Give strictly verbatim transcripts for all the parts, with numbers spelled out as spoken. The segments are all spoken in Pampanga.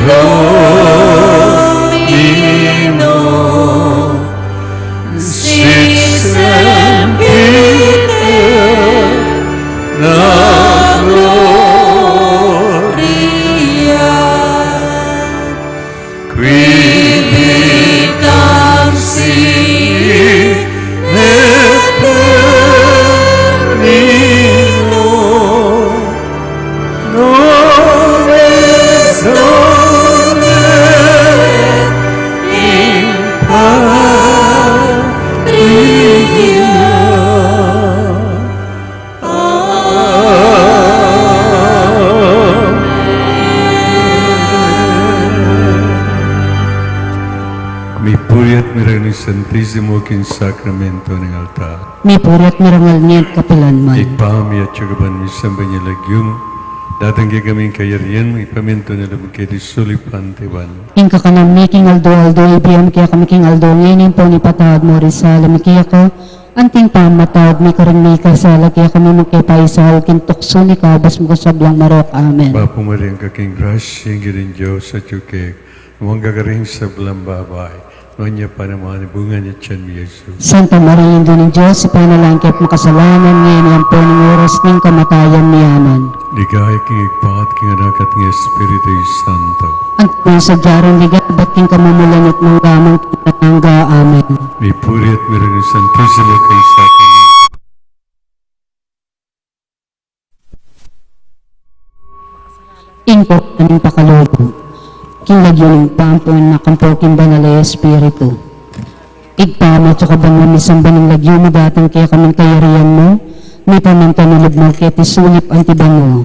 Domino, sit semper gloria, qui vitam sine termino nobis donat in patria. Amen. Mipuri at miragul ing Santisimo king sakramento ning altar. Mipuri at miragul ngening kapilan man. Ibpa mi, atiu ka ban misamban ya ing lagyu mu, datang kekami ing kayarian mu, mipamintuan ing lub mu keti sulip anti banua. Ing kakanan mi king aldo-aldo ibie mu kekami king aldo ngeni, ampon ipatawad mu ring sala mi keka, anti ing pamamatawad mi karing mikasala kekami, e mu ke paisaul king tuksu, nune ikabus mu kami king sablang marok. Amen. Bapu Maria, mipnu ka king grasya, ing Ginung Dios atiu keka, nuan ka karing sablang babai, nuan ya pa naman ing bunga ning atian mu, i Jesus. Santa Maria, Indu ning Dios, ipanalangin mu keng makasalanan, ngeni ampon king oras ning kamatayan mi. Amen. Ligaya king Ibpa, at king Anak, at king Espiritu Santo. Antimo ing sadya ring ligaya, ibat king kamumulan, at mangga man king alang angga. Amen. Mipuri at miragul ing Santisimo king sakramento. Ing pakakalulu king lagyu ning Ibpa, ampon ning Anak, ampon king Banal a Espiritu. Ibpa mi, atiu ka banua, misamban ing lagyu mu, datang kekami ing kayarian mu, mipamintuan ing lub mu keti sulip anti banua.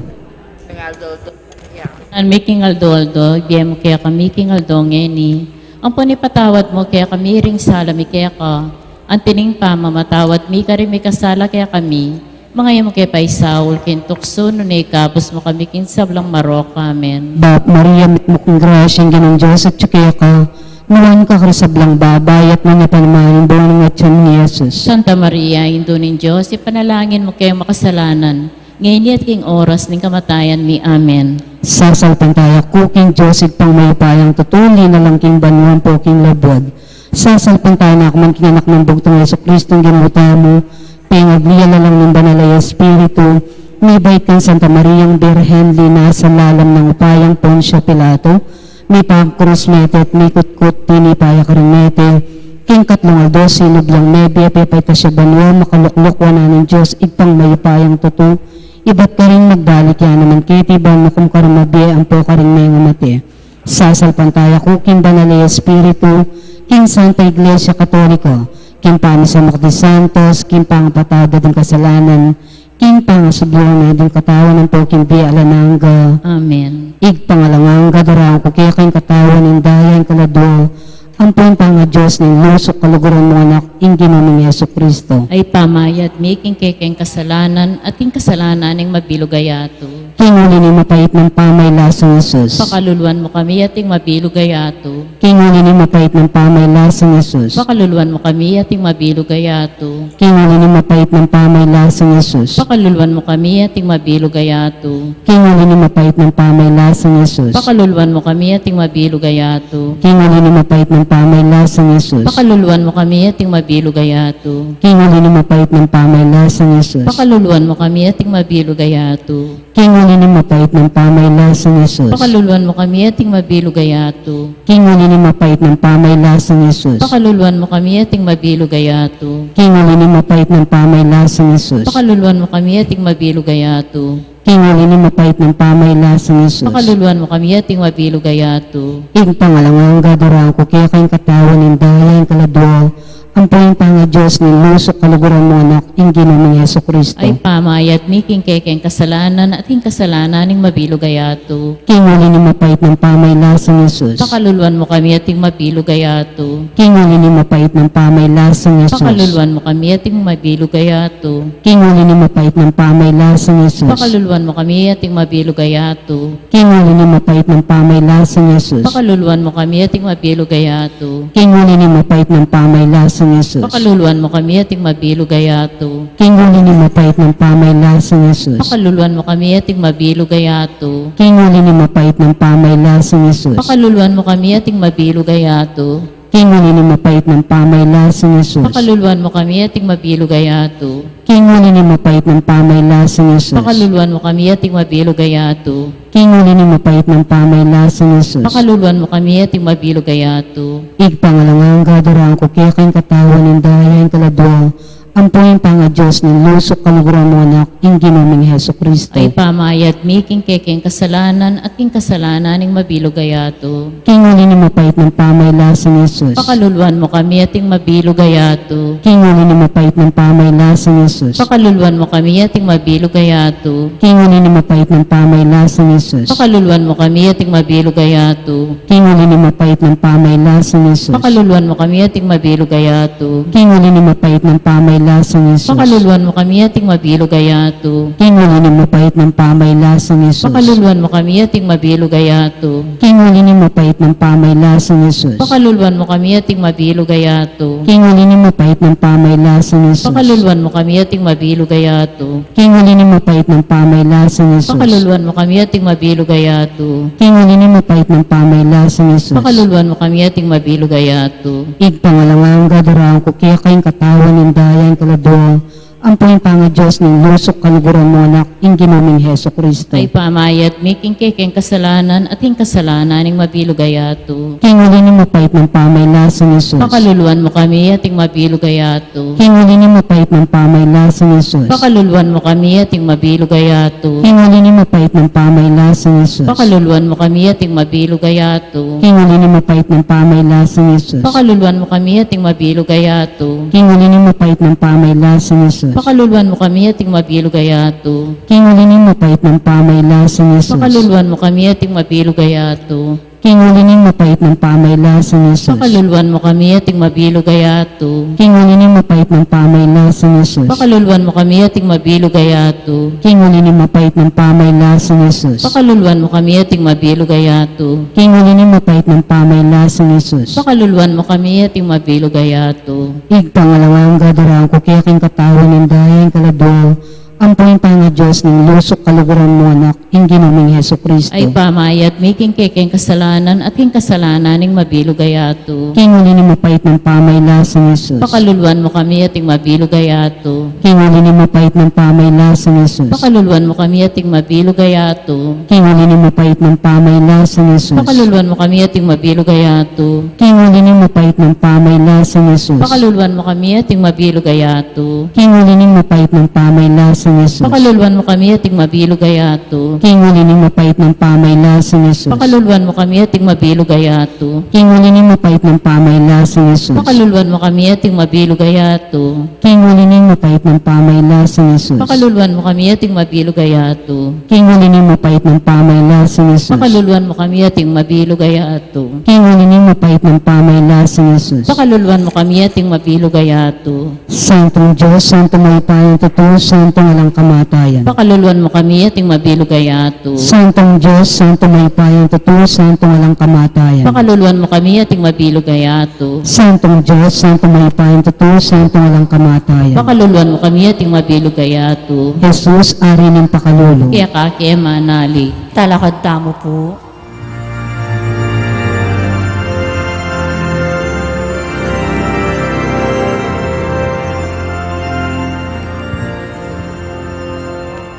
Kakanan mi king aldo-aldo ibie mu kekami king aldo ngeni, ampon ipatawad mu kekami ring sala mi keka, anti ing pamamatawad mi karing mikasala kekami, manga e mu ke paisaul king tuksu, nune ikabus mu kami king sablang marok. Amen. Bapu Maria, mitmu ka king grasya, ing Ginung Dios atiu keka, nuan ka karing sablang babai, at nuan ya pa naman ing bunga ning atian mu, i Jesus. Santa Maria, Indu ning Dios, ipanalangin mu kaming makasalanan, ngeni at king oras ning kamatayan mi. Amen. Sasalpantaya ku king Dios, Ibpang mayupayang tutu, linalang king banua ampon king labuad. Sasalpantaya ku naman king Anak nang bugtung, Jesucristo, Ginu tamu, pengabli ya lalang ning Banal a Espiritu, mibait kang Santa Mariang Birhen, linasa lalam ning upayang Poncio Pilato, mipakrus, mete at mikutkut, tinipa ya karing mete, king katlung aldo sinub yang mebie, pepaitas ya banua, makalukluk wanan ning Dios Ibpang mayupayang tutu, ibat karin magbalik ya naman keti ban makum karing mabie ampo karing mengamate. Sasalpantaya ku king Banal a Espiritu, king Santa Iglesia Katolika, king pamisamuk ding santos, king pangapatawad da ding kasalanan, king pangasubli na ding katawan ampo king bie alang angga. Amen. Ibpang alang angga, daraun ku keka ing katawan, ing daya, ing kaladua, ampo ing pangaDios ning lus, kaluguran mung Anak, ing Ginu ming Jesucristo. Ibpa, mayad mi king kekeng kasalanan at king kasalanan ning mabilug a yatu. King uli ning mapait nang pamaglasang Jesus. Pakaluluan mu kami at ing mabilug a yatu. King uli ning mapait nang pamaglasang Jesus. Pakaluluan mu kami at ing mabilug a yatu. King uli ning mapait nang pamaglasang Jesus. Pakaluluan mu kami at ing mabilug a yatu. King uli ning mapait nang pamaglasang Jesus. Pakaluluan mu kami at ing mabilug a yatu. King uli ning mapait nang pamaglasang Jesus. Pakaluluan mu kami at ing mabilug a yatu. King uli ning mapait nang pamaglasang Jesus. Pakaluluan mu kami at ing mabilug a yatu. King uli ning mapait nang pamaglasang Jesus. Pakaluluan mu kami at ing mabilug a yatu. King uli ning mapait nang pamaglasang Jesus. Pakaluluan mu kami at ing mabilug a yatu. King uli ning mapait nang pamaglasang Jesus. Pakaluluan mu kami at ing mabilug a yatu. King uli ning mapait nang pamaglasang Jesus. Pakaluluan mu kami at ing mabilug a yatu. Ibpang alang angga, daraun ku keka ing katawan, ing daya, ing kaladua, ampo ing pangaDios ning lus, kaluguran mung Anak, ing Ginu ming Jesucristo. Ibpa, mayad mi king kekeng kasalanan at king kasalanan ning mabilug a yatu. King uli ning mapait nang pamaglasang Jesus. Pakaluluan mu kami at ing mabilug a yatu. King uli ning mapait nang pamaglasang Jesus. Pakaluluan mu kami at ing mabilug a yatu. King uli ning mapait nang pamaglasang Jesus. Pakaluluan mu kami at ing mabilug a yatu. King uli ning mapait nang pamaglasang Jesus. Pakaluluan mu kami at ing mabilug a yatu. King uli ning mapait nang pamaglasang Jesus. Pakaluluan mu kami at ing mabilug a yatu. King uli ning mapait nang pamaglasang Jesus. Pakaluluan mu kami at ing mabilug a yatu. King uli ning mapait nang pamaglasang Jesus. Pakaluluan mu kami at ing mabilug a yatu. King uli ning mapait nang pamaglasang Jesus. Pakaluluan mu kami at ing mabilug a yatu. King uli ning mapait nang pamaglasang Jesus. Pakaluluan mu kami at ing mabilug a yatu. King uli ning mapait nang pamaglasang Jesus. Pakaluluan mu kami at ing mabilug a yatu. Ibpa, alang angga darangku keka ing katawan, ing daya, ing kaladua, ampo ing pangaDios ning lusuk kaluguran mung Anak, ing Ginu ming Jesucristo. Ay pamayad mi king kekeng kasalanan at king kasalanan ning mabilug a yatu. King uli ning mapait nang pamaglasang Jesus. Pakaluluan mu kami at ing mabilug a yatu. King uli ning mapait nang pamaglasang Jesus. Pakaluluan mu kami at ing mabilug a yatu. King uli ning mapait nang pamaglasang Jesus. Pakaluluan mu kami at ing mabilug a yatu. King uli ning mapait nang pamaglasang Jesus. Pakaluluan mu kami at ing mabilug a yatu. King uli ning mapait nang pamaglasang Jesus. Pakaluluan mu kami at ing mabilug a yatu. King uli ning mapait nang pamaglasang Jesus. Pakaluluan mu kami at ing mabilug a yatu. King uli ning mapait nang pamaglasang Jesus. Pakaluluan mu kami at ing mabilug a yatu. King uli ning mapait nang pamaglasang Jesus. Pakaluluan mu kami at ing mabilug a yatu. King uli ning mapait nang pamaglasang Jesus. Pakaluluan mu kami at ing mabilug a yatu. King uli ning mapait nang pamaglasang Jesus. Pakaluluan mu kami at ing mabilug a yatu. Ibpa, alang angga darangku keka ing katawan, ing daya, ing kaladua, ampo ing pangaDios ning lusuk kaluguran mung Anak, ing Ginu ming Jesucristo. Ay pamayad mi king kekeng kasalanan at king kasalanan ning mabilug a yatu. King uli ning mapait nang pamaglasang Jesus. Pakaluluan mu kami at ing mabilug a yatu. King uli ning mapait nang pamaglasang Jesus. Pakaluluan mu kami at ing mabilug a yatu. King uli ning mapait nang pamaglasang Jesus. Pakaluluan mu kami at ing mabilug a yatu. King uli ning mapait nang pamaglasang Jesus. Pakaluluan mu kami at ing mabilug a yatu. King uli ning mapait nang pamaglasang Jesus. Pakaluluan mu kami at ing mabilug a yatu. King uli ning mapait nang pamaglasang Jesus. Pakaluluan mu kami at ing mabilug a yatu. King uli ning mapait nang pamaglasang Jesus. Pakaluluan mu kami at ing mabilug a yatu. King uli ning mapait nang pamaglasang Jesus. Pakaluluan mu kami at ing mabilug a yatu. King uli ning mapait nang pamaglasang Jesus. Pakaluluan mu kami at ing mabilug a yatu. King uli ning mapait nang pamaglasang Jesus. Pakaluluan mu kami at ing mabilug a yatu. Ibpa, alang angga darangku keka ing katawan, ing daya, ing kaladua, ampo ing pangaDios ning lusuk kaluguran mung Anak, ing Ginu ming Jesucristo. Ay pamayad mi king kekeng kasalanan at king kasalanan ning mabilug a yatu. King uli ning mapait nang pamaglasang Jesus. Pakaluluan mu kami at ing mabilug a yatu. King uli ning mapait nang pamaglasang Jesus. Pakaluluan mu kami at ing mabilug a yatu. King uli ning mapait nang pamaglasang Jesus. Pakaluluan mu kami at ing mabilug a yatu. King uli ning mapait nang pamaglasang Jesus. Pakaluluan mu kami at ing mabilug a yatu. King uli ning mapait nang pamaglasang Jesus. Pakaluluan mu kami at ing mabilug a yatu. King uli ning mapait nang pamaglasang Jesus. Pakaluluan mu kami at ing mabilug a yatu. King uli ning mapait nang pamaglasang Jesus. Pakaluluan mu kami at ing mabilug a yatu. King uli ning mapait nang pamaglasang Jesus. Pakaluluan mu kami at ing mabilug a yatu. King uli ning mapait nang pamaglasang Jesus. Pakaluluan mu kami at ing mabilug a yatu. King uli ning mapait nang pamaglasang Jesus. Pakaluluan mu kami at ing mabilug a yatu. Santung Dios, Santung mayupayang tutu, Santung alang kamatayan. Pakaluluan mu kami at ing mabilug a yatu. Santung Dios, Santung mayupayang tutu, Santung alang kamatayan. Pakaluluan mu kami at ing mabilug a yatu. Santung Dios, Santung mayupayang tutu, Santung alang kamatayan. Pakaluluan mu kami at ing mabilug a yatu. Jesus, Ari ning pakalulu. Keka ke manalig. Talakad tamu pu.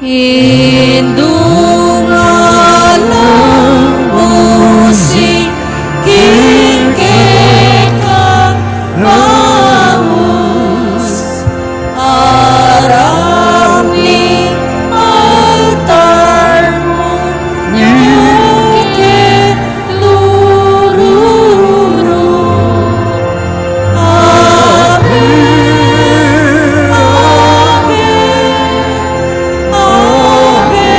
Indung alang musik king kekang maus, arap ning altar mu nyung ke tururu. Ave, ave, ave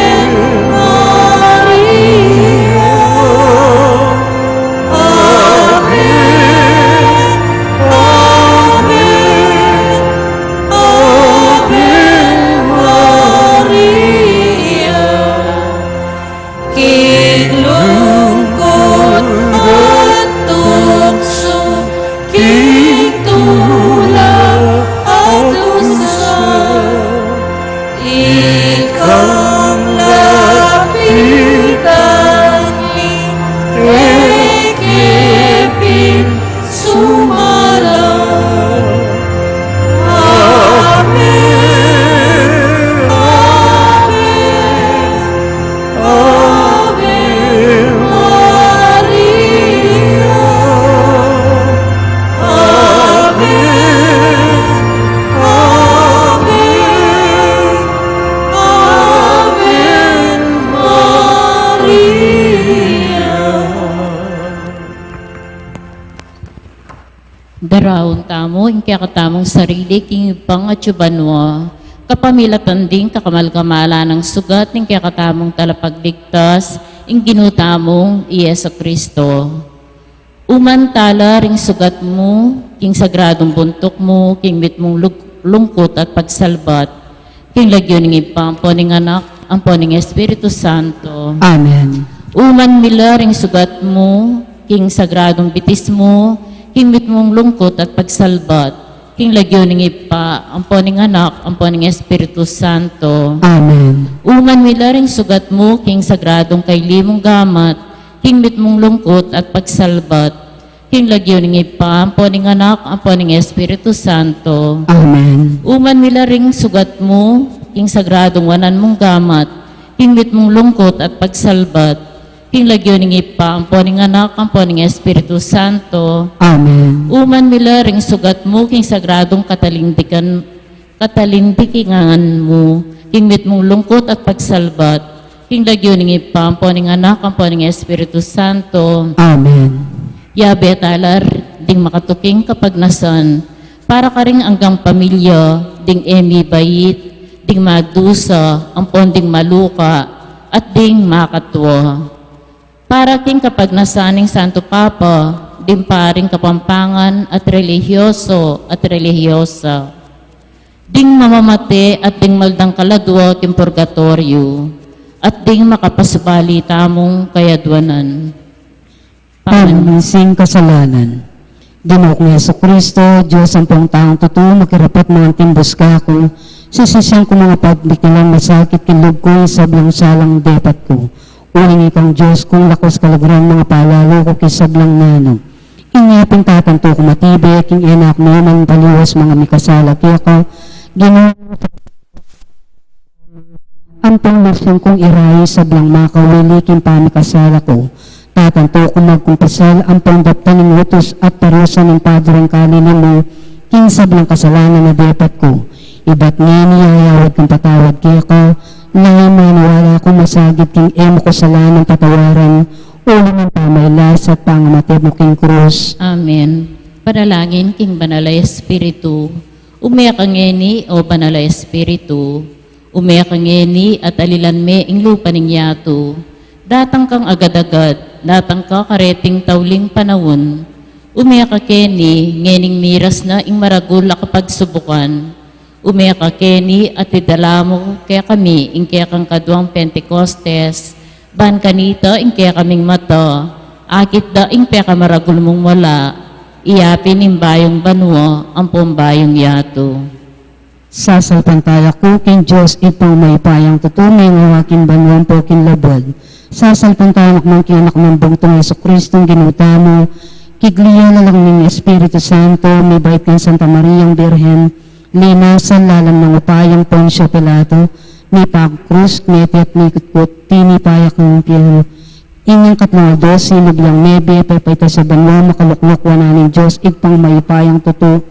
Eke pin sumala. Amen. Amen. Ave Maria. Ave, Ave, Ave Maria. Daraun tamu ing kekatamung sarili king Ibpang atsu banua, kapamilatan ding kakamal-kamalan nang sugat ning kekatamung Talapagligtas, ing Ginu tamung i Jesucristo. Uman tala ring sugat mu king sagradung buntuk mu, king mitmung lug-, lungkut at pagsalbat, king lagyu ning Ibpa, ampo ning Anak, ampo ning Espiritu Santo. Amen. Uman mila ring sugat mu king sagradung bitis mu, king mitmung lungkut at pagsalbat, king lagyu ning Ibpa, ampo ning Anak, ampo ning Espiritu Santo. Amen. Uman mila ring sugat mu king sagradung kaili mung gamat, king mitmung lungkut at pagsalbat, king lagyu ning Ibpa, ampo ning Anak, ampo ning Espiritu Santo. Amen. Uman mila ring sugat mu king sagradung wanan mung gamat, king mitmung lungkut at pagsalbat, king lagyu ning Ibpa, ampo ning Anak, ampo ning Espiritu Santo. Amen. Uman mila ring sugat mu king sagradung katalindikan, katalindikingan mu, king mitmung lungkut at pagsalbat, king lagyu ning Ibpa, ampo ning Anak, ampo ning Espiritu Santo. Amen. Yabe tala ding makatuking kapagnasan, para karing anggang pamilya, ding e mibait, ding magdusa, ampon ding maluka, at ding makatua. Para king kapagnasan ning Santo Papa, ding paring Kapampangan at relihiyoso at relihiyosa, ding mamamate at ding maldang kaladua king purgatoryo, at ding makapasubali tamung kayadwanan. Pamansin kasalanan. Ginu kung Jesucristo, Dios ampong taung tutu, makirapat mangantimbus kaku, sisisian ku mangapagbikilan masakit king lub ku, ing sablang salang depat ku. Uling ikang Dios kung lakus kaluguran, mangapalalu ku king sablang nanu. Inya pin tatantu ku matibe, king e na ku naman paliwas mangamikasala keka, Ginu, ampong lusyun kung irayu sablang makawili king pamikasala ku. Tatantu kung magkumpasal ampong daptan ing utus at parusa ning Padre ning kalili mu king sablang kasalanan a depat ku. Ibat ngeni ayawad kung patawad keka, nune maniwala kung masagip king e mu kasalanan patawaran, uling ing pamailas at pangamate mu king krus. Amen. Panalangin king Banal a Espiritu. Ume ka ngeni, O Banal a Espiritu, ume ka ngeni at alilan me ing lupa ning yatu. Datang kang agad-agad, datang ka kareting tauling panaun. Ume ka keni, ngening miras na ing maragul a kapagsubukan. Ume ka keni at idala mu kekami ing kekang kaduang Pentecostes, ban kanita ing kekaming mata, akit da ing pekamaragul mung wala, iya pin ing bayung banua ampong bayung yatu. Sasalpantaya ku king Dios Ibpang mayupayang tutu, mengawa king banua ampo king labuad. Sasalpantaya ku naman king Anak nang bugtung, Jesucristong Ginu tamu, king lia lalang ning Espiritu Santo, mibait kang Santa Mariang Birhen, linasal lalam ning upayang Poncio Pilato, mipagkrus, mete at mikutkut, tinipa ya king impyernu. Inyang katlung aldo, sinubli yang mebie, pepaitas ya banua, makaluklok wanan ning Dios Ibpang mayupayang tutu,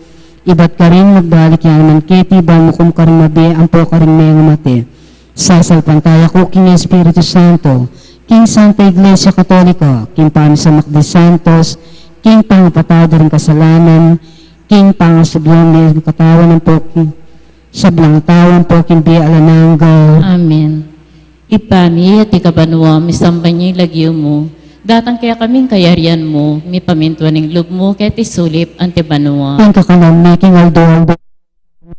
ibat karin magbalik ya naman keti, ban mukum karing mabie ampo karing mengamate. Sasalpantaya ku king Espiritu Santo, king Santa Iglesia Katolika, king pamisamak di santos, king pangapatawad da ring kasalanan, king pangasubli ning katawan ampo king sablang tau ampo king bie alang angga. Amen. Ibpa mi, atiu ka banua, misamban ya ing lagyu mu. Datang kekami ing kayarian mu, mipamintuan ing lub mu keti sulip anti banua. Ing kakanan mi king aldo-aldo,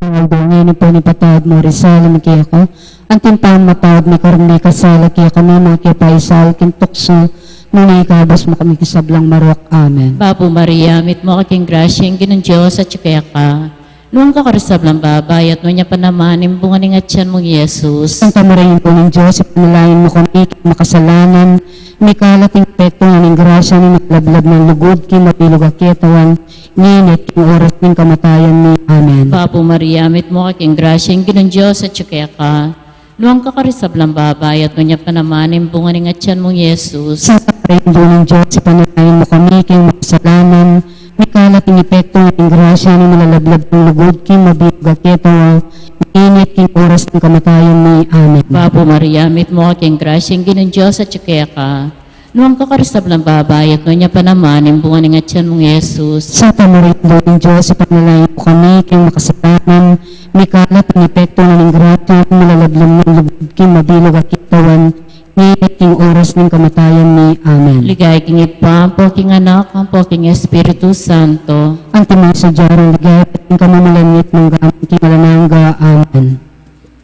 ing aldo ngeni, ampo ipatawad mu ring sala mi keka, anti ing pamamatawad mi karing mikasala kekami, e mu ke paisaul king tuksu, nune ikabus mu kami king sablang marok. Amen. Bapu Maria, mitmu ka king grasya, ing Ginung Dios atyu keka. Nuan ka karing sablang babai, at nuan ya pa naman ing bunga ning atian mung Jesus. Santa Maria, Indu ning Dios, ipanalangin mu kami king makasalanan, mikalat ing epektu na ning grasya ning malablab nang lugud king mabilug a katawan, ngeni at king oras ning kamatayan mi. Amen. Bapu Maria, mitmu ka king grasya, ing Ginung Dios atyu keka. Nuan ka karing sablang babai, at nuan ya pa naman ing bunga ning atian mung Jesus. Santa Maria, Indu ning Dios, ipanalangin mu kami king makasalanan, mikalat ing epektu na ning grasya ning malablab nang lugud king mabilug a katawan, ngeni at king oras ning kamatayan mi. Amen. Bapu Maria, mitmu ka king grasya, ing Ginung Dios atyu keka. Nuan ka karing sablang babai, at nuan ya pa naman ing bunga ning atian mung Jesus. Santa Maria, Indu ning Dios, ipanalangin mu kami king makasalanan, mikalat ing epektu na ning grasya ning malablab nang lugud king mabilug a katawan, ngeni at king oras ning kamatayan mi. Amen. Ligaya king Ibpa, ampo king Anak, ampo king Espiritu Santo. Antimo ing sadya nang ligaya, king kamumulan na at mangga man king alang angga. Amen.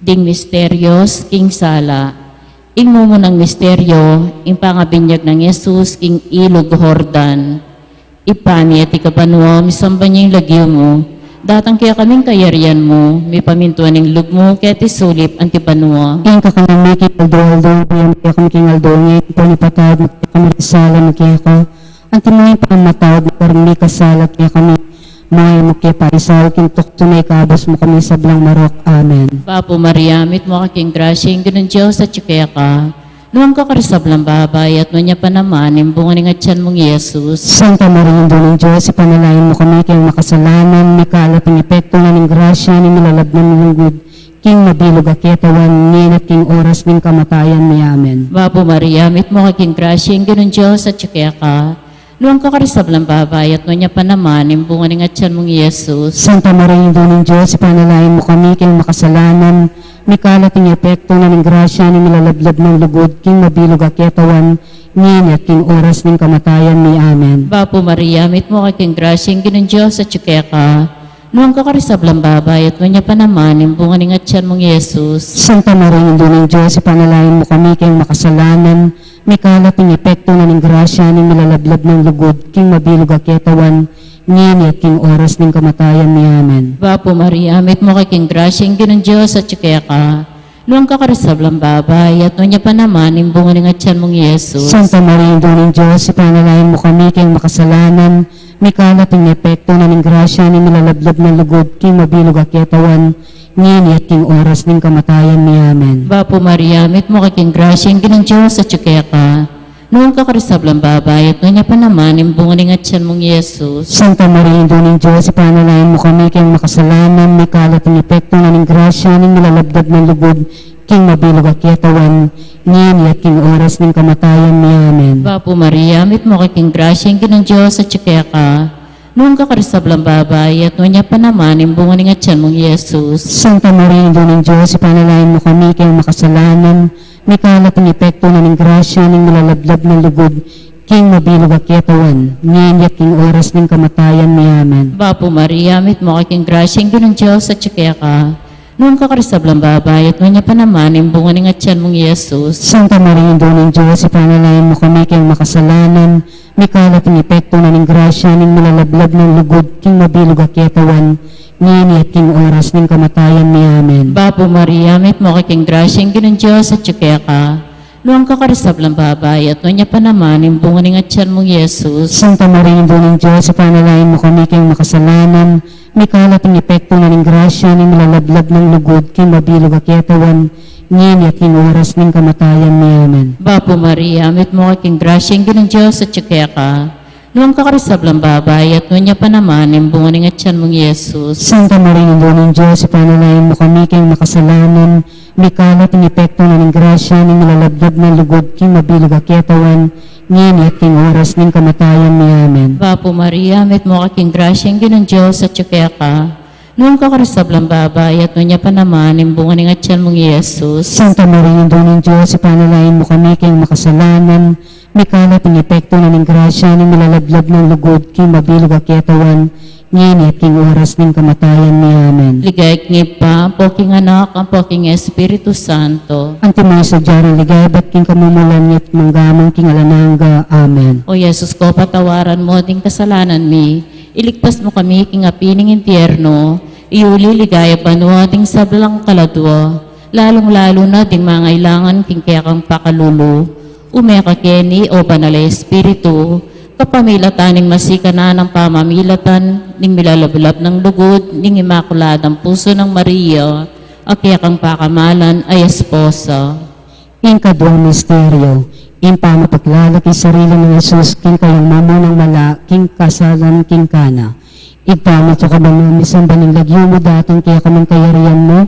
Ding misterios king sala. Ing mumunang misterio, ing pangabinyag nang Jesus king ilug Jordan. Ibpa mi atyu ka banua, misamban ya ing lagyu mu. Datang kekami ing kayarian mu, mipamintuan ing lub mu keti sulip anti banua. Ing kakanan mi king aldo-aldo ibie mu kekami king aldo ngeni, ampon ipatawad mu kekami ring sala mi keka, anti mo ing pamamatawad mi karing mikasala kekami. Manga e mu ke paisaul king tuktu, nune ikabus mu kami king sablang marok. Amen. Bapu Maria, mitmu ka king grasya, ing Ginung Dios atyu keka. Nuan ka karing sablang babai, at nuan ya pa naman ing bunga ning atian mung Jesus. Santa Maria, Indu ning Dios, ipanalangin mu kami king makasalanan, mikalat ing epektu na ning grasya ning malablab nang lugud king mabilug a katawan, ngeni at king oras ning kamatayan mi. Amen. Bapu Maria, mitmu ka king grasya, ing Ginung Dios atyu keka. Nuan ka karing sablang babai, at nuan ya pa naman ing bunga ning atian mung Jesus. Santa Maria, Indu ning Dios, ipanalangin mu kami king makasalanan, mikalat ing epektu na ning grasya ning malalablab nang lugud king mabilug a katawan, ngeni at king oras ning kamatayan mi. Amen. Bapu Maria, mitmu ka king grasya, ing Ginung Dios atyu keka. Nuan ka karing sablang babai, at nuan ya pa naman ing bunga ning atian mung Jesus. Santa Maria, Indu ning Dios, ipanalangin mu kami king makasalanan, mikalat ing epektu na ning grasya ning malalablab nang lugud king mabilug a katawan, ngeni at king oras ning kamatayan mi. Amen. Bapu Maria, mitmu ka king grasya, ing Ginung Dios atyu keka. Nuan ka karing sablang babai, at nuan ya pa naman ing bunga ning atian mung Jesus. Santa Maria, Indu ning Dios, ipanalangin mu kami king makasalanan, mikalat ing epektu na ning grasya ning malalablab nang lugud king mabilug a katawan, ngeni at king oras ning kamatayan mi. Amen. Bapu Maria, mitmu ka king grasya, ing Ginung Dios atyu keka. Nuan ka karing sablang babai, at nuan ya pa naman ing bunga ning atian mung Jesus. Santa Maria, Indu ning Dios, ipanalangin mu kami king makasalanan, mikalat ing epektu na ning grasya ning malalablab nang lugud king mabilug a katawan, ngeni at king oras ning kamatayan mi. Amen. Bapu Maria, mitmu ka king grasya, ing Ginung Dios atyu keka. Nuan ka karing sablang babai, at nuan ya pa naman ing bunga ning atian mung Jesus. Santa Maria, Indu ning Dios, ipanalangin mu kami king makasalanan, mikalat ing epektu na ning grasya ning malalablab nang lugud king mabilug a katawan, ngeni at king oras ning kamatayan mi. Amen. Bapu Maria, mitmu ka king grasya, ing Ginung Dios atyu keka. Nuan ka karing sablang babai, at nuan ya pa naman ing bunga ning atian mung Jesus. Santa Maria, Indu ning Dios, ipanalangin mu kami king makasalanan, mikalat ing epektu na ning grasya ning malalablab nang lugud king mabilug a katawan, ngeni at king oras ning kamatayan mi. Amen. Bapu Maria, mitmu ka king grasya, ing Ginung Dios atyu keka. Nuan ka karing sablang babai, at nuan ya pa naman ing bunga ning atian mung Jesus. Santa Maria, Indu ning Dios, ipanalangin mu kami king makasalanan, mikalat ing epektu na ning grasya ning malalablab nang lugud king mabilug a katawan, ngeni at king oras ning kamatayan mi. Amen. Bapu Maria, mitmu ka king grasya, ing Ginung Dios atyu keka. Nuan ka karing sablang babai, at nuan ya pa naman ing bunga ning atian mung Jesus. Santa Maria, Indu ning Dios, ipanalangin mu kami king makasalanan, mikalat ing epektu na ning grasya ning malalablab nang lugud king mabilug a katawan, ngeni at king oras ning kamatayan mi. Amen. Bapu Maria, mitmu ka king grasya, ing Ginung Dios atyu keka. Nuan ka karing sablang babai, at nuan ya pa naman ing bunga ning atian mung Jesus. Santa Maria, Indu ning Dios, ipanalangin mu kami king makasalanan, mikalat ing epektu na ning grasya ning malalablab nang lugud king mabilug a katawan, ngeni at king oras ning kamatayan mi. Amen. Ligaya king Ibpa, ampo king Anak, ampo king Espiritu Santo. Antimo ing sadya nang ligaya, ibat king kamumulan na at mangga man king alang angga. Amen. O Jesus ko, patawaran mu ding kasalanan mi, iligtas mu kami king api ning impyerno, Iuli ligaya banua ding sablang kaladua, lalung-lalu na ding mangailangan king kekang pakalulu. Ume ka keni, o Banal a Espiritu, kapamilatan ning masikan a pamamilatan ning milalablab nang lugud ning Imakuladang Pusu nang Maria, a kekang pakamalan a esposa. Ing kaduang misteryo, ing pamapaglalaki sarili nang Jesus king kayang mamunang mala king kasalan king Cana. Ibpa mi ka banua, misamban ing lagyu mu, datang kekami ing kayarian mu,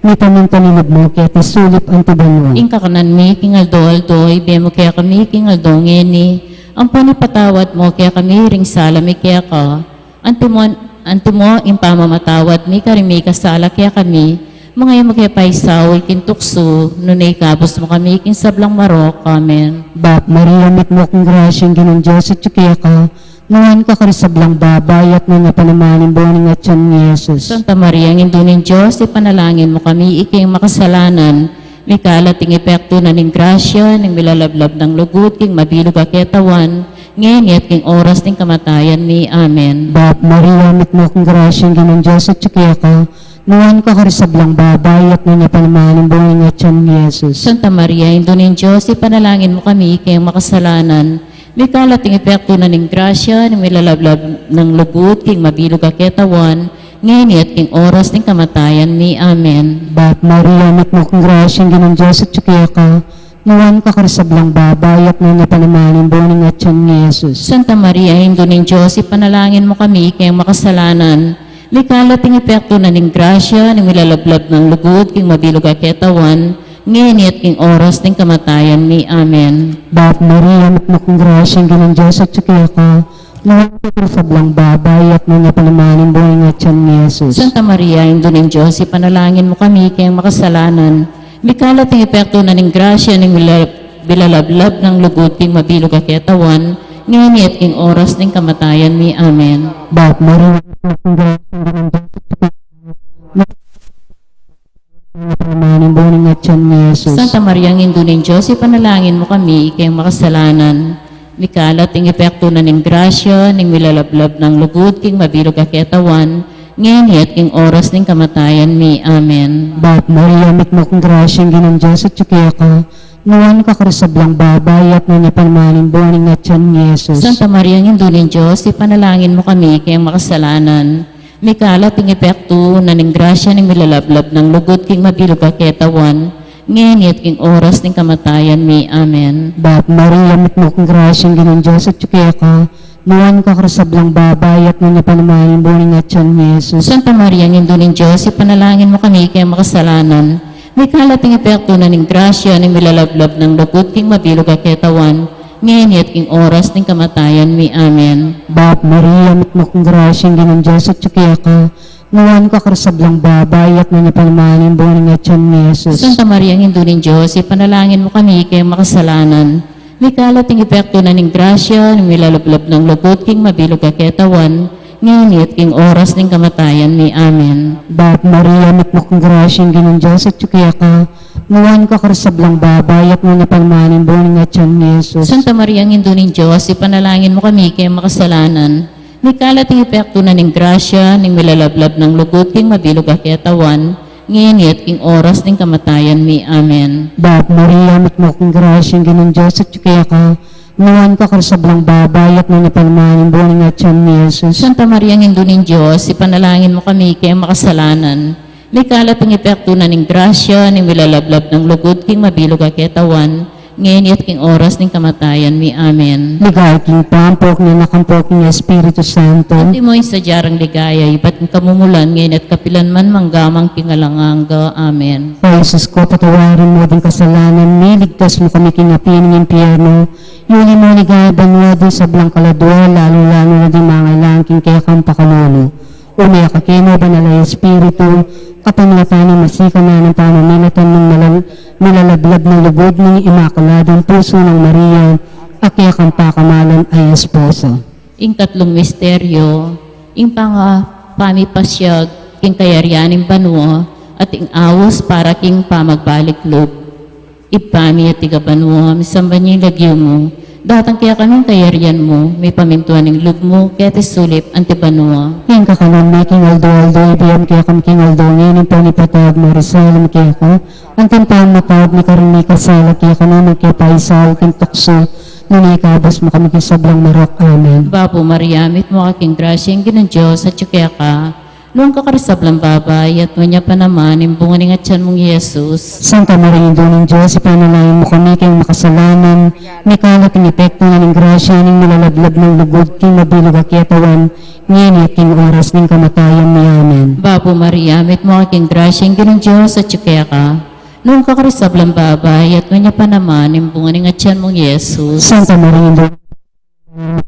mipamintuan ing lub mu keti sulip anti banua. Ing kakanan mi king aldo-aldo ibie mu kekami king aldo ngeni, ampon ipatawad mu kekami ring sala mi keka, antimo, antimo ing pamamatawad mi karing mikasala kekami, manga e mu ke paisaul king tuksu, nune ikabus mu kami king sablang marok. Amen. Bap Maria, mitmu ka king grasya, ing Ginung Dios atyu keka, nuan ka karing sablang babai, at nuan ya pa naman ing bunga ning atyan mu, i Jesus. Santa Maria, Indu ning Dios, ipanalangin mu kami ikeng makasalanan, mikalat ing epektu na ning grasya ning milalablab nang lugud king mabilug a ketawan, ngeni at king oras ning kamatayan mi. Amen. Bap Maria, mitmu ka king grasya, ing Ginung Dios atyu keka, nuan ka karing sablang babai, at nuan ya pa naman ing bunga ning atyan mu, i Jesus. Santa Maria, Indu ning Dios, ipanalangin mu kami ikeng makasalanan, mikalat ing epektu na ning grasya ning milalablab nang lugud king mabilug a ketawan, ngeni at king oras ning kamatayan mi. Amen. Bap Maria, mitmu ka king grasya, ing Ginung Dios atyu keka, nuan ka karing sablang babai, at nuan ya pa naman ing bunga ning atyan mu, i Jesus. Santa Maria, Indu ning Dios, ipanalangin mu kami ikeng makasalanan, mikalat ing epektu na ning grasya ning milalablab nang lugud king mabilug a ketawan, ngeni at king oras ning kamatayan mi. Amen. Bap Maria, mitmu ka king grasya, ing Ginung Dios atyu keka, nuan ka karing sablang babai, at nuan ya pa naman ing bunga ning atyan mu, i Jesus. Santa Maria, Indu ning Dios, ipanalangin mu kami ikeng makasalanan, mikalat ing epektu na ning grasya ning mila-, milalablab nang lugud king mabilug a ketawan, ngeni at king oras ning kamatayan mi. Amen. Bap Maria, mitmu ka king grasya, ing Ginung Dios atyu keka, nuan ka karing sablang babai, at nuan ya pa naman ing bunga ning atyan mu, i Jesus. Santa Maria, Indu ning Dios, ipanalangin mu kami ikeng makasalanan, mikalat ing epektu na ning grasya ning milalablab nang lugud king mabilug a ketawan, ngeni at king oras ning kamatayan mi. Amen. Bap Maria, mitmu ka king grasya, ing Ginung Dios atyu keka, nuan ka karing sablang babai, at nuan ya pa naman ing bunga ning atyan mu, i Jesus. Santa Maria, Indu ning Dios, ipanalangin mu kami ikeng makasalanan, mikalat ing epektu na ning grasya ning milalablab nang lugud king mabilug a ketawan, ngeni at king oras ning kamatayan mi. Amen. Bap Maria, mitmu ka king grasya, ing Ginung Dios atyu keka, nuan ka karing sablang babai, at nuan ya pa naman ing bunga ning atyan mu, i Jesus. Santa Maria, Indu ning Dios, ipanalangin mu kami ikeng makasalanan, mikalat ing epektu na ning grasya ning milalablab nang lugud king mabilug a ketawan, ngeni at king oras ning kamatayan mi. Amen. Bap Maria, mitmu ka king grasya, ing Ginung Dios atyu keka, nuan ka karing sablang babai, at nuan ya pa naman ing bunga ning atyan mu, i Jesus. Santa Maria, Indu ning Dios, ipanalangin mu kami ikeng makasalanan, mikalat ing epektu na ning grasya ning milalablab nang lugud king mabilug a ketawan, ngeni at king oras ning kamatayan mi. Amen. Bap Maria, mitmu ka king grasya, ing Ginung Dios atyu keka, nuan ka karing sablang babai, at nuan ya pa naman ing bunga ning atyan mu, i Jesus. Santa Maria, Indu ning Dios, ipanalangin mu kami ikeng makasalanan, mikalat ing epektu na ning grasya ning milalablab nang lugud king mabilug a ketawan, ngeni at king oras ning kamatayan mi. Amen. Bap Maria, mitmu ka king grasya, ing Ginung Dios atyu keka, nuan ka karing sablang babai, at nuan ya pa naman ing bunga ning atyan mu, i Jesus. Santa Maria, Indu ning Dios, ipanalangin mu kami ikeng makasalanan, mikalat ing epektu na ning grasya ning milalablab nang lugud king mabilug a ketawan, ngeni at king oras ning kamatayan mi. Amen. Ligaya king Ibpa, ampo king Anak, ampo king Espiritu Santo. Antimo ing sadya nang ligaya, ibat king kamumulan, ngeni at kapilan man, mangga man king alang angga. Amen. O Jesus ku, patawarin mu ding kasalanan mi, ligtas mu kami king api ning impyerno, iuli mu king banua ding sablang kaladua, lalu-lalu na ding mangailangan king kekang pakalulu. Ume ka keni, o Banal a Espiritu, kapamilatan ning masikan a pamamilatan ning malal-, milalablab nang lugud ning Imakuladang Pusu nang Maria, a kekang pakamalan a esposa. Ing katlung misteryo, ing panga-, pamipasyag king kayarian ning banua, at ing aus para king pamagbalik lub. Ibpa mi atiu ka banua, misamban ya ing lagyu mu, Datang kekami ing kayarian mu, mipamintuan ing lub mu, keti sulip anti banua. Ing kakanan mi king aldo-aldo ibie mu kekami king aldo ngeni, ing pamipatawad mu ring sala mi keka, anti ing pamamatawad mi karing mikasala kekami, e mu ke paisaul king tuksu, nune ikabus mu kami king sablang marok. Amen. Bapu Maria, mitmu ka king grasya, ing Ginung Dios atyu keka. Nuan ka karing sablang babai, at nuan ya pa naman ing bunga ning atyan mung Jesus. Santa Maria, Indu ning Dios, ipanalangin mu kami keng makasalanan, mikalat ing epektu na ning grasya ning milalablab nang lugud king mabilug a ketawan, ngeni at king oras ning kamatayan mi. Amen. Bapu Maria, mitmu ka king grasya, ing Ginung Dios atyu keka. Nuan ka karing sablang babai, at nuan ya pa naman ing bunga ning atyan mung Jesus. Santa Maria, Indu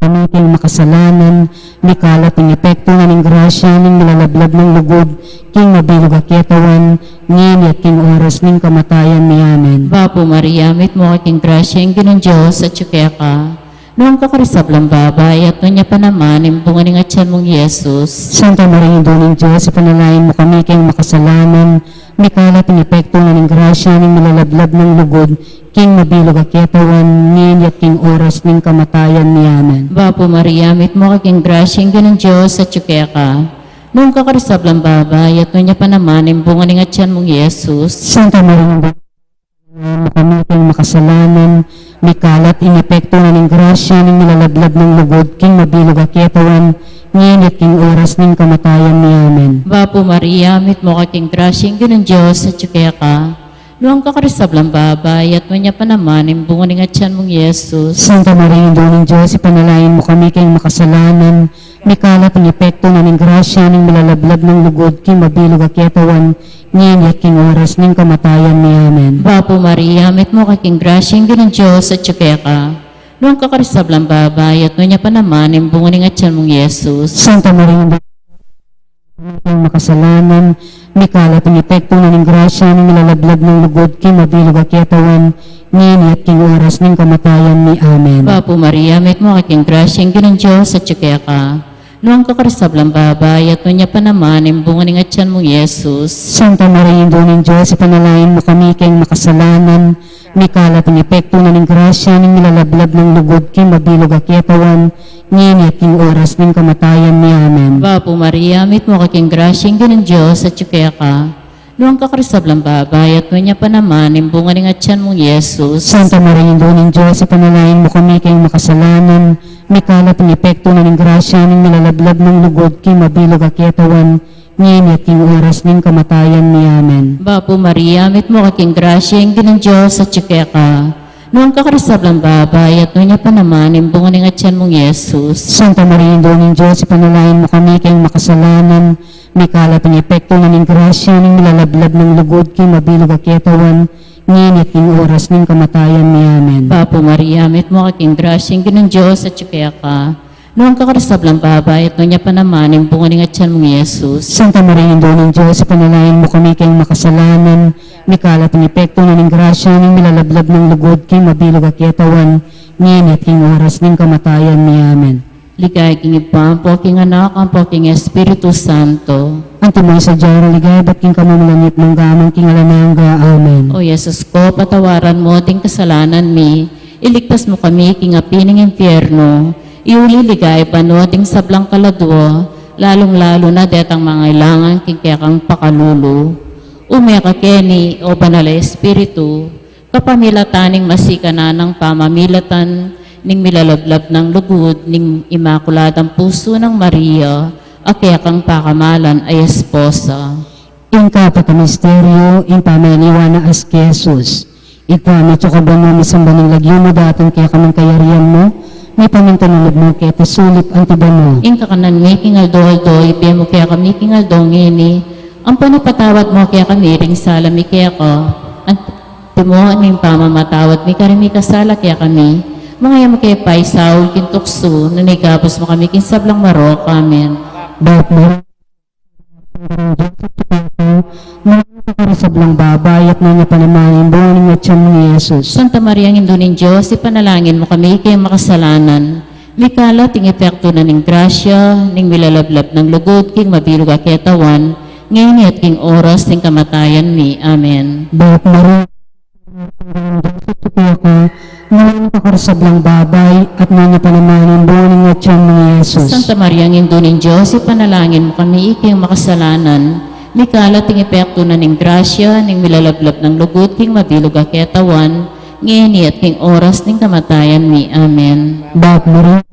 kami keng makasalanan, mikalat ing epektu na ning grasya ning milalablab nang lugud king mabilug a ketawan, ngeni at king oras ning kamatayan mi. Amen. Bapu Maria, mitmu ka king grasya, ing Ginung Dios atyu keka. Nuan ka karing sablang babai, at nuan ya pa naman ing bunga ning atyan mung Jesus. Santa Maria, Indu ning Dios, ipanalangin mu kami keng makasalanan, mikalat ing epektu na ning grasya ning milalablab nang lugud king mabilug a ketawan, ngeni at king oras ning kamatayan mi. Amen. Bapu Maria, mitmu ka king grasya, ing Ginung Dios atyu keka. Nuan ka karing sablang babai, at nuan ya pa naman ing bunga ning atyan mung Jesus. Santa Maria, Indu ning Dios, ipanalangin mu kami keng makasalanan, mikalat ing epektu na ning grasya ning milalablab nang lugud king mabilug a ketawan, ngeni at king oras ning kamatayan mi. Amen. Bapu Maria, mitmu ka king grasya, ing Ginung Dios atyu keka. Nuan ka karing sablang babai, at nuan ya pa naman ing bunga ning atyan mung Jesus. Santa Maria, Indu ning Dios, ipanalangin mu kami keng makasalanan, mikalat ing epektu na ning grasya ning milalablab nang lugud king mabilug a ketawan, ngeni at king oras ning kamatayan mi. Amen. Bapu Maria, mitmu ka king grasya, ing Ginung Dios atyu keka. Nuan ka karing sablang babai, at nuan ya pa naman ing bunga ning atyan mung Jesus. Santa Maria, Indu ning makasalanan, mikalat ing epektu na ning grasya ning milalablab nang lugud king mabilug a ketawan, ngeni at king oras ning kamatayan mi. Amen. Bapu Maria, mitmu ka king grasya, ing Ginung Dios atyu keka. Nuan ka karing sablang babai, at nuan ya pa naman ing bunga ning atyan mung Jesus. Santa Maria, Indu ning Dios, ipanalangin mu kami keng makasalanan, mikalat ing epektu na ning grasya ning milalablab nang lugud king mabilug a ketawan, ngeni at king oras ning kamatayan mi. Amen. Bapu Maria, mitmu ka king grasya, ing Ginung Dios atyu keka. Nuan ka karing sablang babai, at nuan ya pa naman ing bunga ning atyan mung Jesus. Santa Maria, Indu ning Dios, ipanalangin mu kami keng makasalanan, mikalat ing epektu na ning grasya ning milalablab nang lugud king mabilug a ketawan, ngeni at king oras ning kamatayan mi. Amen. Bapu Maria, mitmu ka king grasya, ing Ginung Dios atyu keka. Nuan ka karing sablang babai, at nuan ya pa naman ing bunga ning atyan mung Jesus. Santa Maria, Indu ning Dios, ipanalangin mu kami keng makasalanan, mikalat ing epektu na ning grasya ning milalablab nang lugud king mabilug a ketawan, ngeni at king oras ning kamatayan mi. Amen. Bapu Maria, mitmu ka king grasya, ing Ginung Dios atyu keka. Nuan ka karing sablang babai, at nuan ya pa naman ing bunga ning atyan mung Jesus. Santa Maria, Indu ning Dios, ipanalangin mu kami keng makasalanan, mikalat ing epektu na ning grasya ning milalablab nang lugud king mabilug a ketawan, ngeni at king oras ning kamatayan mi. Amen. Ligaya king Ibpa, ampo king Anak, ampo king Espiritu Santo. Antimo ing sadya nang ligaya ibat king kamumulan, mangga man king alang angga. Amen. O Jesus ko, patawaran mu ding kasalanan mi, iligtas mu kami king api ning impyernu, iuli ligaya banua ding sablang kaladua, lalung-lalu na detang mangailangan king kekang pakalulu. Ume ka keni, o Banal a Espiritu, kapamilatan ning masikan nang pamamilatan ning milalablab nang lugud ning Imakuladang Pusu nang Maria, a kekang pakamalan a esposa. Ing kapat a misteryu, ing pamanyaniwan na asin Jesus. Ibpa mi, atsu ka banua, misamban ing lagyu mu, datang kekami ing kayarian mu, mipamintuan ing lub mu keti sulip anti banua. Ing kakanan mi king aldo-aldo ibie mu kekami king aldo ngeni, ampon ipatawad mu kekami ring sala mi keka, antimo ing pamamatawad mi karing mikasala kekami, manga e mu ke paisaul king tuksu, nune ikabus mu kami king sablang marok. Amen. Bapu Maria, Nuan ka karing sablang babai, at nuan ya pa naman ing bunga ning atyan mu, Jesus. Santa Maria, Indu ning Dios, ipanalangin mu kami keng makasalanan, mikalat ing epektu na ning grasya ning milalablab nang lugud king mabilug a ketawan, ngeni at king oras ning kamatayan mi. Amen. Bapu Maria, Nuan ka karing sablang babai, at nuan ya pa naman ing bunga ning atyan mu, Jesus. Santa Maria, Indu ning Dios, ipanalangin mu kami keng makasalanan, mikalat ing epektu na ning grasya ning milalablab nang lugud king mabilug a ketawan, ngeni at king oras ning kamatayan mi. Amen. Bapu Maria, Nuan ka karing sablang babai, at nuan ya pa naman ing bunga ning atian mu, i Jesus. Santa Maria, Indu ning Dios, ipanalangin mu kami ikeng makasalanan, mikalat king epektu na ning grasya ning milalablab nang lugud king mabilug a ketawan, ngeni at king oras ning kamatayan mi. Amen. Bapu Maria,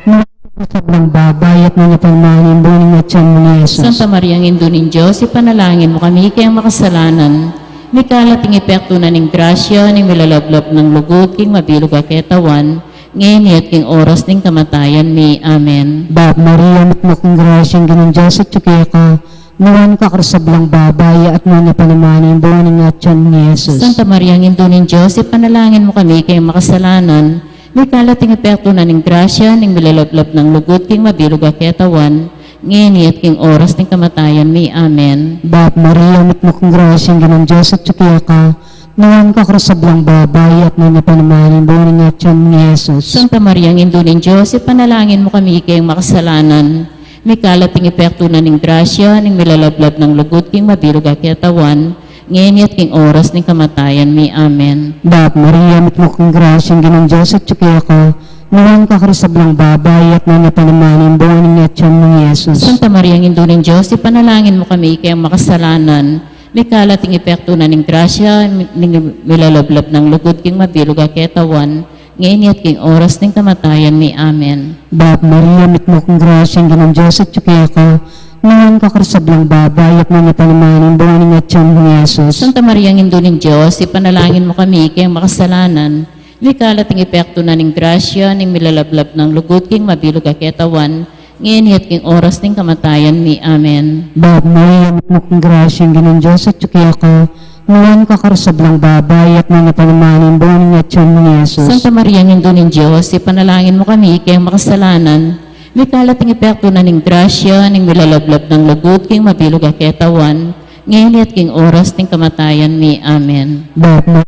nuan ka karing sablang babai, at nuan ya pa naman ing bunga ning atian mu, i Jesus. Santa Maria, Indu ning Dios, ipanalangin mu kami ikeng makasalanan, mikalat king epektu na ning grasya ning milalablab nang lugud king mabilug a ketawan, ngeni at king oras ning kamatayan mi. Amen. Bapu Maria, mitmu ka king grasya, ing Ginung Dios atyu keka, nuan ka karing sablang babai, at nuan ya pa naman ing bunga ning atian mu, i Jesus. Santa Maria, Indu ning Dios, ipanalangin mu kami ikeng makasalanan, mikalat king epektu na ning grasya ning milalablab nang lugud king mabilug a ketawan, ngeni at king oras ning kamatayan mi. Amen. Bapu Maria, mitmu ka king grasya, ing Ginung Dios atyu keka, nuan ka karing sablang babai, at nuan ya pa naman ing bunga ning atian mu, i Jesus. Santa Maria, Indu ning Dios, ipanalangin mu kami ikeng makasalanan, mikalat king epektu na ning grasya ning milalablab nang lugud king mabilug a ketawan, ngeni at king oras ning kamatayan mi. Amen. Bapu Maria, mitmu ka king grasya, ing Ginung Dios atyu keka, nuan ka karing sablang babai, at nuan ya pa naman ing bunga ning atian mu, i Jesus. Santa Maria, Indu ning Dios, ipanalangin mu kami ikeng makasalanan, mikalat king epektu na ning grasya ning milalablab nang lugud king mabilug a ketawan, ngeni at king oras ning kamatayan mi. Amen. Bapu Maria, mitmu ka king grasya, ing Ginung Dios atyu keka, nuan ka karing sablang babai, at nuan ya pa naman ing bunga ning atian mu, i Jesus. Santa Maria, Indu ning Dios, ipanalangin mu kami ikeng makasalanan, mikalat king epektu na ning grasya ning milalablab nang lugud king mabilug a ketawan, ngeni at king oras ning kamatayan mi. Amen. Bapu Maria, mitmu ka king grasya, ing Ginung Dios atyu keka, nuan ka karing sablang babai, at nuan ya pa naman ing bunga ning atian mu, i Jesus. Santa Maria, Indu ning Dios, ipanalangin mu kami ikeng makasalanan, mikalat king epektu na ning grasya ning milalablab nang lugud king mabilug a ketawan, ngeni at king oras ning kamatayan mi. Amen. Bapu Maria,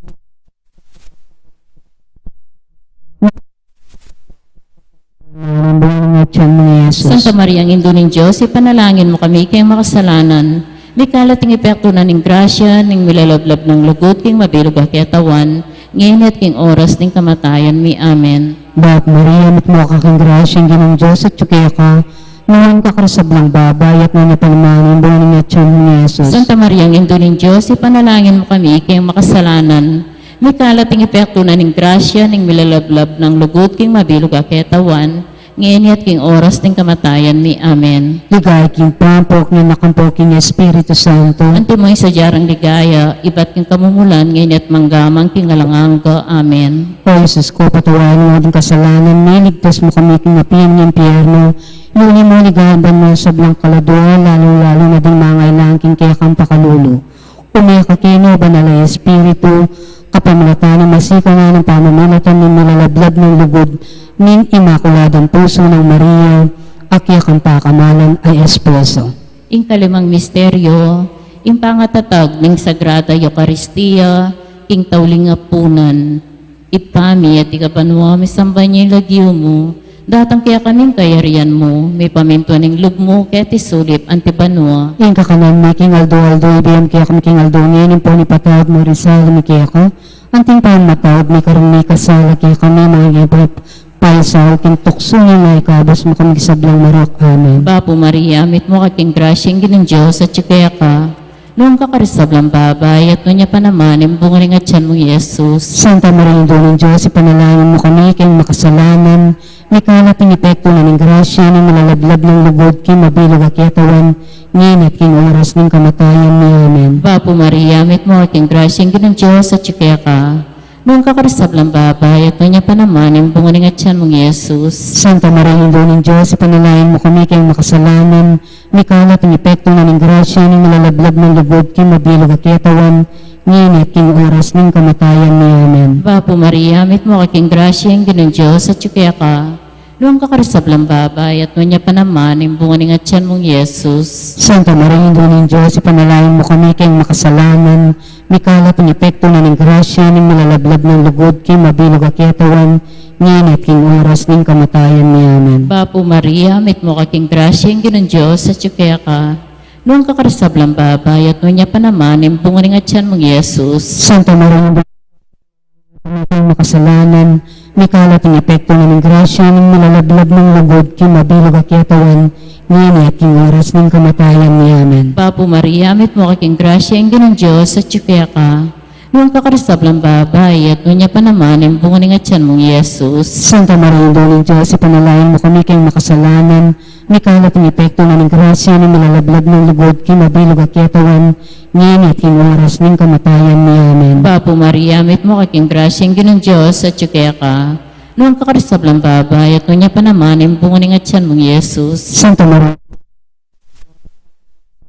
ing bunga ning atian mu, i Jesus. Santa Maria, Indu ning Dios, ipanalangin mu kami ikeng makasalanan, mikalat king epektu na ning grasya ning milalablab nang lugud king mabilug a ketawan, ngeni at king oras ning kamatayan mi. Amen. Bapu Maria, mitmu ka king grasya, ing Ginung Dios atyu keka, nuan ka karing sablang babai, at nuan ya pa naman ing bunga ning atian mu, i Jesus. Santa Maria, Indu ning Dios, ipanalangin mu kami ikeng makasalanan, mikalat king epektu na ning grasya ning milalablab nang lugud king mabilug a ketawan, ngeni at king oras ning kamatayan mi. Amen. Ligaya king Ibpa, king Anak, ampo king Espiritu Santo. Antimo ing sadya rang ligaya, ibat king kamumulan, ngeni at mangga man king alang angga. Amen. O Jesus ku, patawaran mu ding kasalanan mi, iligtas mu kami king api ning impyerno, iuli mu king banua ing sablang kaladua, lalung-lalu na ding mangailangan king kekang pakalulu. Ume ka keni, Banal a Espiritu, kapamilatan ning masikan a pamamilatan ning milalablab nang lugud ning Imakuladang Pusu nang Maria, a kekang pakamalan a esposo. Ing kalimang misteryo, ing pangatatag ning Sagrada Eukaristia king tauling apunan. Ibpa mi, atiu ka banua, misamban ya ing lagyu mu, datang kekami ing kayarian mu, mipamintuan ing lub mu keti sulip anti banua. Ing kakanan mi king aldo-aldo ibie mu kekami king aldo ngeni, ampon ipatawad mu ring sala mi keka, anti ing pamamatawad mi karing mikasala kekami, e mu ke paisaul king tuksu, nune ikabus mu kami king sablang marok. Amen. Bapu Maria, mitmu ka king grasya, ing Ginung Dios atyu keka. Nuan ka karing sablang babai, at nuan ya pa naman ing bunga ning atian mu, i Jesus. Santa Maria, Indu ning Dios, ipanalangin mu kami ikeng makasalanan, mikalat king epektu na ning grasya ning milalablab nang lugud king mabilug a ketawan, ngeni at king oras ning kamatayan mi. Amen. Bapu Maria, mitmu ka king grasya, ing Ginung Dios atyu keka. Nuan ka karing sablang babai, at nuan ya pa naman ing bunga ning atian mu, i Jesus. Santa Maria, Indu ning Dios, ipanalangin mu kami ikeng makasalanan, mikalat king epektu na ning grasya ning milalablab nang lugud king mabilug a ketawan, ngeni at king oras ning kamatayan mi. Amen. Bapu Maria, mitmu ka king grasya, ing Ginung Dios atyu keka. Nuan ka karing sablang babai, at nuan ya pa naman ing bunga ning atian mu, i Jesus. Santa Maria, Indu ning Dios, ipanalangin mu kami ikeng makasalanan, mikalat king epektu na ning grasya ning milalablab nang lugud king mabilug a ketawan, ngeni at king oras ning kamatayan mi. Amen. Bapu Maria, mitmu ka king grasya, ing Ginung Dios atyu keka. Nuan ka karing sablang babai, at nuan ya pa naman ing bunga ning atian mu, i Jesus. Santa Maria, Indu Kami king makasalanan, mikalat ing epektu na ning grasya ning milalablab nang lugud king mabilug a ketawan, ngeni at king oras ning kamatayan mi. Amen. Bapu Maria, mitmu ka king grasya, ing Ginung Dios atyu keka. Nuan ka karing sablang babai, at nuan ya pa naman ing bunga ning atian mung Jesus. Santa Maria, Indu ning Dios, ipanalangin mu kami king makasalanan, mikalat ing epektu na ning grasya ning milalablab nang lugud king mabilug a ketawan, ngeni at king oras ning kamatayan mi. Amen. Bapu Maria, mitmu ka king grasya, ing Ginung Dios atyu keka. Nuan ka karing sablang babai, at nuan ya pa naman ing bunga ning atian mung Jesus. Santa Maria,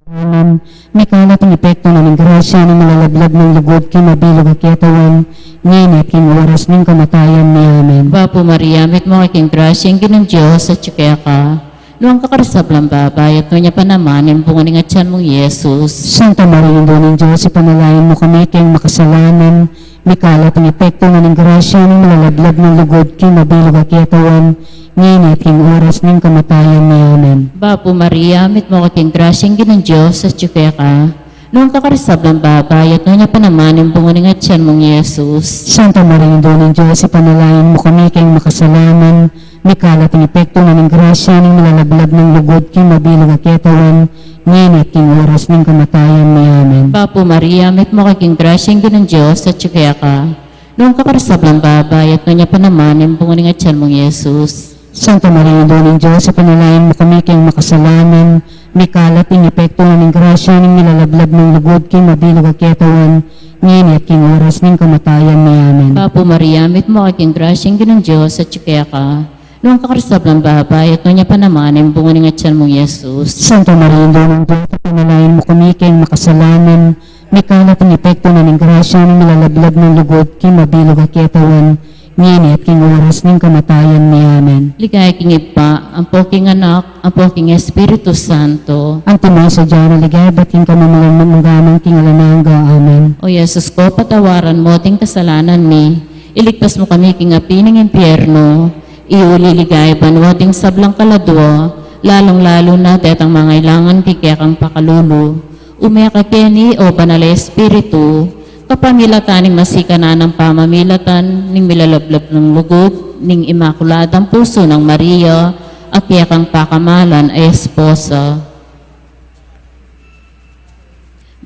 Amen. Mikalat ing epektu na ning grasya ning milalablab nang lugud king mabilug a ketawan, ngeni at king oras ning kamatayan mi. Amen. Bapu Maria, mitmu ka king grasya, ing Ginung Dios atyu keka. Nuan ka karing sablang babai, at nuan ya pa naman ing bunga ning atian mung Jesus. Santa Maria, Indu ning Dios, ipanalangin mu kami king makasalanan, mikalat ing epektu na ning grasya ning milalablab nang lugud king mabilug a ketawan, ngeni at king oras ning kamatayan mi. Amen. Bapu Maria, mitmu ka king grasya, ing Ginung Dios atyu keka. Nuan ka karing sablang babai, at nuan ya pa naman ing bunga ning atian mung Jesus. Santa Maria, Indu ning Dios, ipanalangin mu kami king makasalanan, mikalat ing epektu na ning grasya ning milalablab nang lugud king mabilug a ketawan, ngeni at king oras ning kamatayan mi. Amen. Bapu Maria, mitmu ka king grasya, ing Ginung Dios atyu keka. Nuan ka karing sablang babai, at nuan ya pa naman ing bunga ning atian mung Jesus. Santa Maria, Indu ning Dios, ipanalangin mu kami king makasalanan, mikalat ing epektu na ning grasya ning milalablab nang lugud king mabilug a ketawan, ngeni at king oras ning kamatayan mi. Amen. Bapu Maria, mitmu ka king grasya, ing Ginung Dios atyu keka. Nuan ka karing sablang babai, at nuan ya pa naman ing bunga ning atian mung Jesus. Santa Maria, Indu ning Dios, ipanalangin mu kami king makasalanan, mikalat ing epektu na ning grasya ning milalablab nang lugud king mabilug a ketawan, ngeni at king oras ning kamatayan mi. Amen. Ligaya king Ibpa, ampo king Anak, ampo king Espiritu Santo. Antimo ing sadya nang ligaya, ibat king kamumulan, mangga man king alang angga. Amen. O Jesus ko, patawaran mu ding kasalanan mi, iligtas mu kami king api ning impyernu, iuli ligaya banua ding sablang kaladua, lalung-lalu na detang mangailangan king kekang pakalulu. Ume ka keni, o Banal a Espiritu, kapamilatan ning masikan a nang pamamilatan ning milalablab nang lugud ning Imakuladang Pusu nang Maria, a kekang pakamalan a esposa.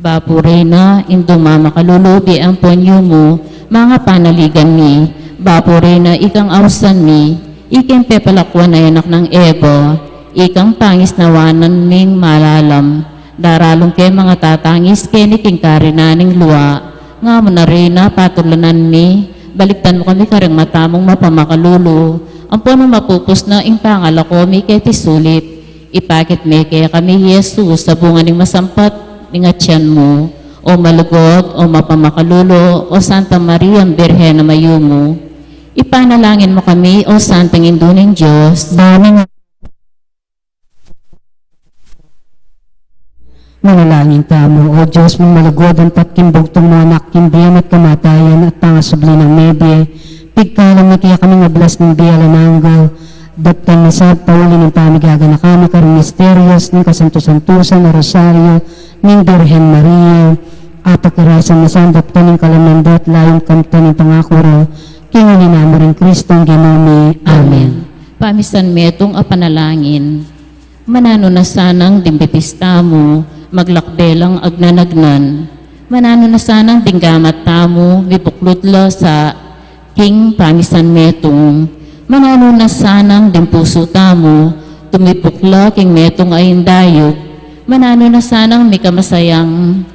Bapu Reyna, Indung mamakalulu, bie ampon yumu, mangapanaligan mi. Bapu Reyna, ikang ausan mi, ikeng pepalakuan a anak nang Eva, ikang pangisnawanan ming malalam. Daralung ke mangatatangis keni king karinan ning lua. Nga mu na Reyna, patulanan mi, balikdan mu kami karing mata mung mapamakalulu, ampon nung mapupus na ing pangalako mi keti sulip, ipakit me kekami i Jesus, a bunga ning masampat ning atian mu. O malugud, o mapamakalulu, o Santa Maria, Birhen a mayumu, ipanalangin mu kami, o Santang Indu ning Dios. Manalangin tamu. O Dios ming malugud, ampat king bugtung mung Anak, king bie na at kamatayan at pangasubli nang mebie, pigkalam na kekaming ablas ning bie alang angga. Daptan na sa pauli ning pamigaganaka mi karing misterios ning kasantu-santusan a Rosario ning Birhen Maria, apakirasan na sa daptan ning kalamnan da at layun kamtan ning pangaku ra, king linamu ring Kristong Ginu mi. Amen. Pamisan metung a panalangin. Mananu na sanang ding bitis tamu, maglakbe lang agnan-agnan. Mananu na sanang ding gamat tamu, mibuklut la sa king pamisan metung. Mananu na sanang ding pusu tamu, tumibuk la king metung a indayuk. Mananu na sanang mikamasayang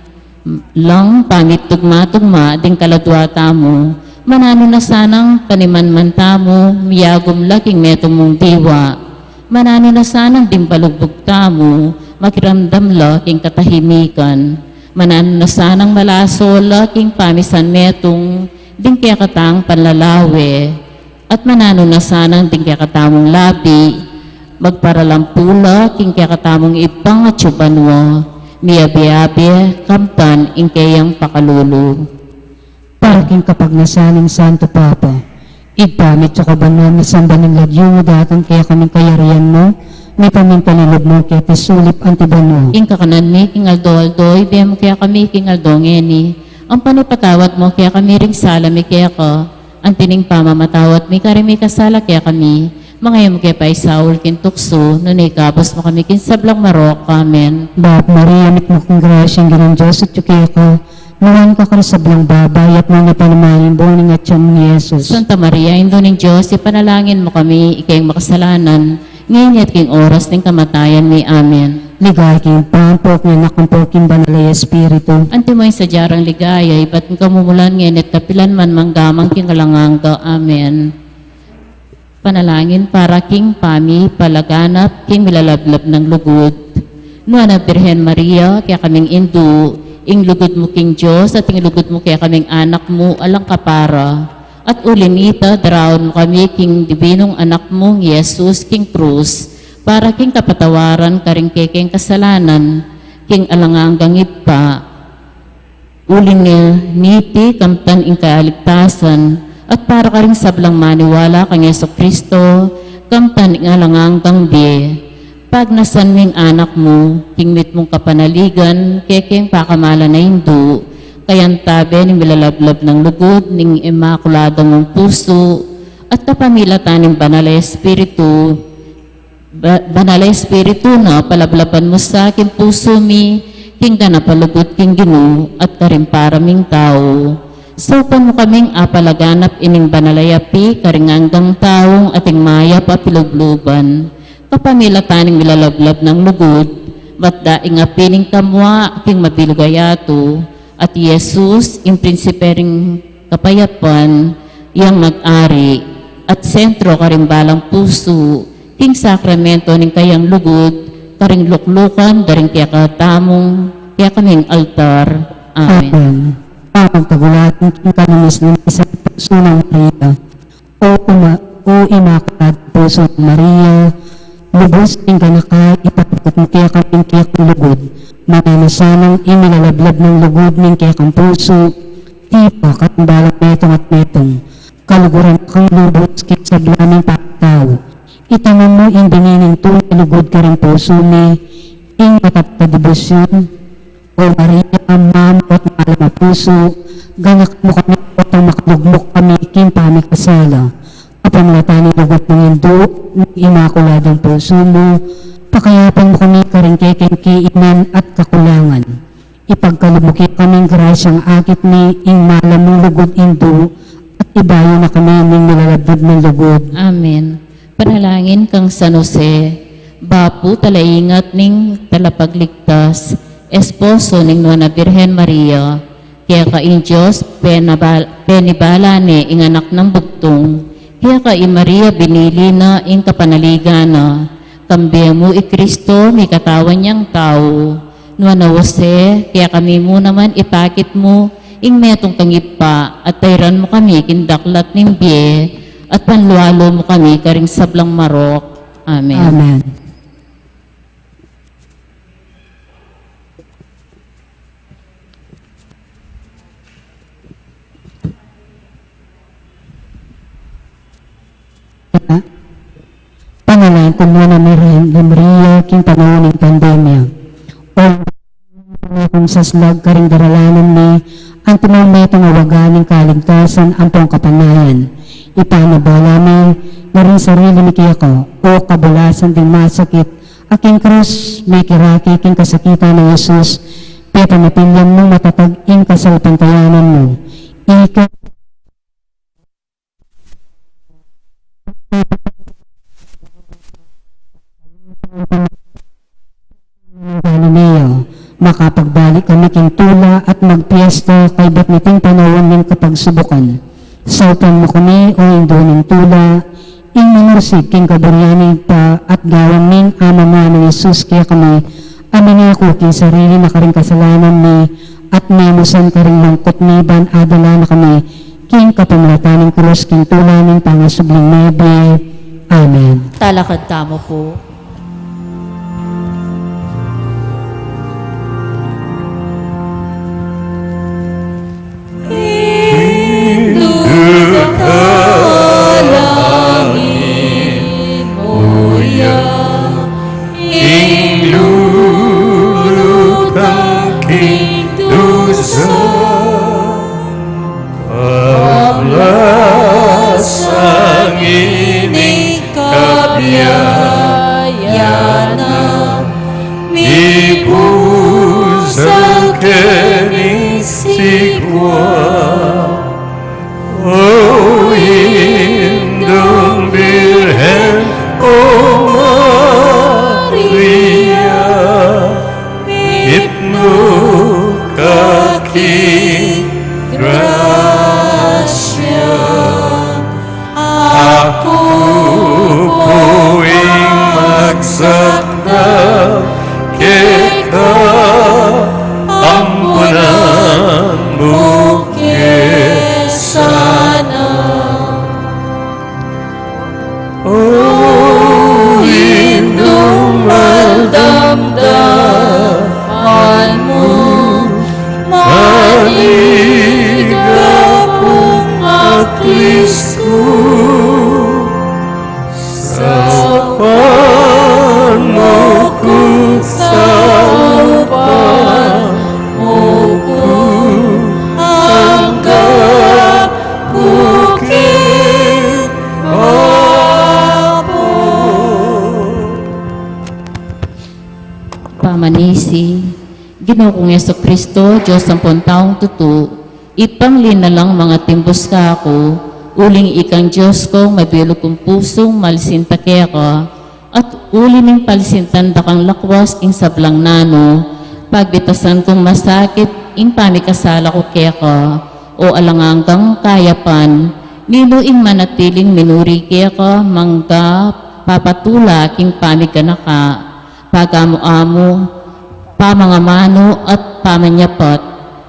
lang pamitugma-tugma ding kaladua tamu. Mananu na sanang panimanman tamu, miyagum la king metung mung diwa. Mananu na sanang ding balugbug tamu, makiramdam la king katahimikan. Mananu na sanang malaso la king pamisan metung ding kekatang panlalawe. At mananu na sanang ding kekatamung labi, magparalampu la king kekatamung Ibpang atsu banua, miyabe-abe kampan ing keyang pakalulu. Para king kapagnasan ning Santo Papa. Ibpa mi atsu ka banua, misamban ing lagyu mu, datang kekami ing kayarian mu, mipaminta ing lub mu keti sulip anti banua. Ing kakanan mi king aldo-aldo, ibie mu kekami king aldo ngeni, ampon ipatawad mu kekami ring sala mi keka, Anti ning pamamatawad mi karing mikasala kekami, manga e mu ke paisaul king tuksu, nune ikabus mu kami king sablang marok. Amen. Bapu Maria, mitmu ka king grasya, ing Ginung Dios atyu keka, nuan ka karing sablang babai, at nuan ya pa naman ing bunga ning atyan mu, i Jesus. Santa Maria, Indu ning Dios, ipanalangin mu kami, ikeng makasalanan, ngeni at king oras ning kamatayan mi. Amen. Ligaya king Ibpa, ampo king Anak, ampo king Banal a Espiritu. Antimo ing sadya rang ligaya, ibat king kamumulan, ngeni at kapilan man, mangga man king alang angga. Amen. Panalangin para king pamipalaganap king milalablab nang lugud. Nuan a Birhen Maria, kekaming Indu, ing lugud mu king Dios at ing lugud mu kekaming anak mu alang kapara. At uli nita, daraun mu kami king dibinung Anak mung i Jesus king krus, para king kapatawaran karing kekeng kasalanan, king alang anggang Ibpa. Uling niti, kamtan ing kaligtasan, at para karing sablang maniwala kang Jesucristo, kamtan ing alang anggang bie. Pagnasan mu ing Anak mu king mitmung kapanaligan, kekeng pakamalan a Indu, kayantabe ning milalablab nang lugud ning Imakulada mung Pusu, at kapamilatan ning Banal a Espiritu, Ba-, Banal a Espiritu na, palablaban mu sa king pusu mi, king ganap a lugud king Ginu, at karing para ming tau. Saupan mu kaming apalaganap ining banal a api, karing anggang taung ating mayap a pilubluban. Kapamilatan ning milalablab nang lugud, matda ing api ning kamua, king mabilug a yatu, at i Jesus, ing prinsipe ring kapayapan, yang mag-ari, at sentro karing balang pusu, king sakramento ning kayang lugud, karing luklukan da ring kekatamung, kekaming altar. Amen. Amen. Pamagtagulating king kalumis ning Santo Pusung Maria. O Ima-, O Imakulada Pusung Maria, lubus king ganaka, ipatuput mu kekami ing kekang lugud, mananu sanang imilalablab nang lugud ning kekang pusu, tipa karing balang metung at metung. Kaluguran kang lubus king sabla ming pamagtau. Itanum mu ing bingi ning tunay a lugud karing pusu mi, ing matapat a debosyun. O Maria, Ama mu at malam a pusu, ganaka mu kami, at makalugmok kami king pamikasala. Kapamilatan ning lugud mung Indu, ning Imakuladang Pusu mu, pakayapan mu kami karing kekeng kiinan at kakulangan. Ipagkalub mu kekami ing grasyang akit ning malam mung lugud Indu, at ibayu na kami ning milalablab nang lugud. Amen. Panalangin kang San Jose, bapu talaingat ning talapagligtas, esposo ning Nuan a Birhen Maria, keka ing Dios penabal-, penibala ne ing Anak nang Bugtung, keka i Maria binili na ing kapanaligan na, kambe mu i Kristo mikatawan yang tau, Nuan a Jose, kekami mu naman ipakit mu ing metung kang Ibpa, at tairan mu kami king daklat ning bie, at panlualu mu kami karing sablang marok. Amen. Amen. Panalangin ku muna, Birhen Maria, king panaun ning pandemya. O, kung saslag karing daralanan mi, antimong metung a waga ning kaligtasan ampong kapanayan. Ipanabala mi na ring sarili mi keka, o kabulasan ding masakit, a king krus mekirake king kasakitan nang Jesus, pepanatilian mung matatag ing kasalpantayanan mu. Ika Galilea, makapagbalik kami king tula at magpiesta kaybat niting panaun ning kapagsubukan. Saupan mu kami, o Indu ning tula, ing manusig king kaburian ning Ibpa at gawan ming amamu nang Jesus kekami, a minaku king sarili na karing kasalanan mi, at memusan karing lungkut mi ban adala na kami king kapamilatan ning krus king tula ning pangasubling mebie. Amen. Talakad tamu pu. ya, ya na, mibusal keni sikwa. O Indung Birhen, O Maria, mitmu ka king grasya. Aku pu ing magsakdal keka, ampunan mu ke sana. O Indung Maldamdaman mu, maliga pung aklis ku, saupan mu ku, saupan mu ku, angga ku kit Apo. Pamanisi. Ginu kung Jesucristo, Dios ampon taung tutu, ipanglinalang mangatimbus kaku, uling ikang Dios ku, mabilug kung pusu, malisinta keka, at uli ning palisintan da kang lakwas ing sablang nanu, pagbitasan kung masakit ing pamikasala ku keka, o alang anggang kayapan, ninu ing manatiling minuri keka, mangga papatula king pamiganaka, pagamu-amu, pamangamanu at pamanyapat.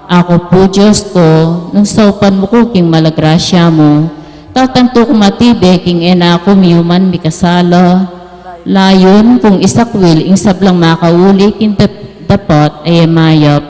Aku pu, Dios ku, nung saupan mu ku king mala grasya mu, tatantu kung matibe king e na ku miyuman mikasala, layun kung isakwil ing sablang makauli king dap-, dapat a e mayap.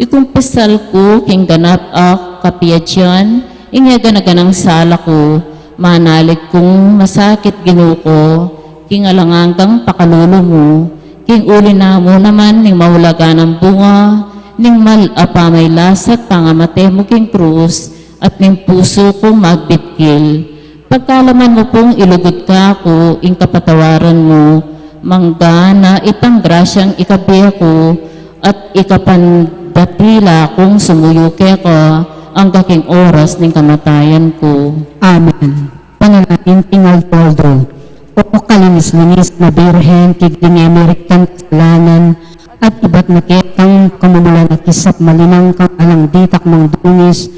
Ikumpisal ku king ganap a kapiajian ing e gana-ganang sala ku, manalig kung masakit, Ginu ku, king alang anggang pakalulu mu, king uli na mu naman ning maulagan a bunga ning mal a pamailas at pangamate mu king krus, at ning pusu kung magbitkil. Pagkalaman mu pung ilugud kaku ing kapatawaran mu, mangga na itang grasyang ikabie ku, at ikapandatila kung sumuyu keka, angga king oras ning kamatayan ku. Amen. Panalangin king aldo-aldo. O kalinis-linis na Birhen, king ding e meriktan kasalanan, at ibat na ketang kamumulan a kisap malinang kang alang ditak mangdungis,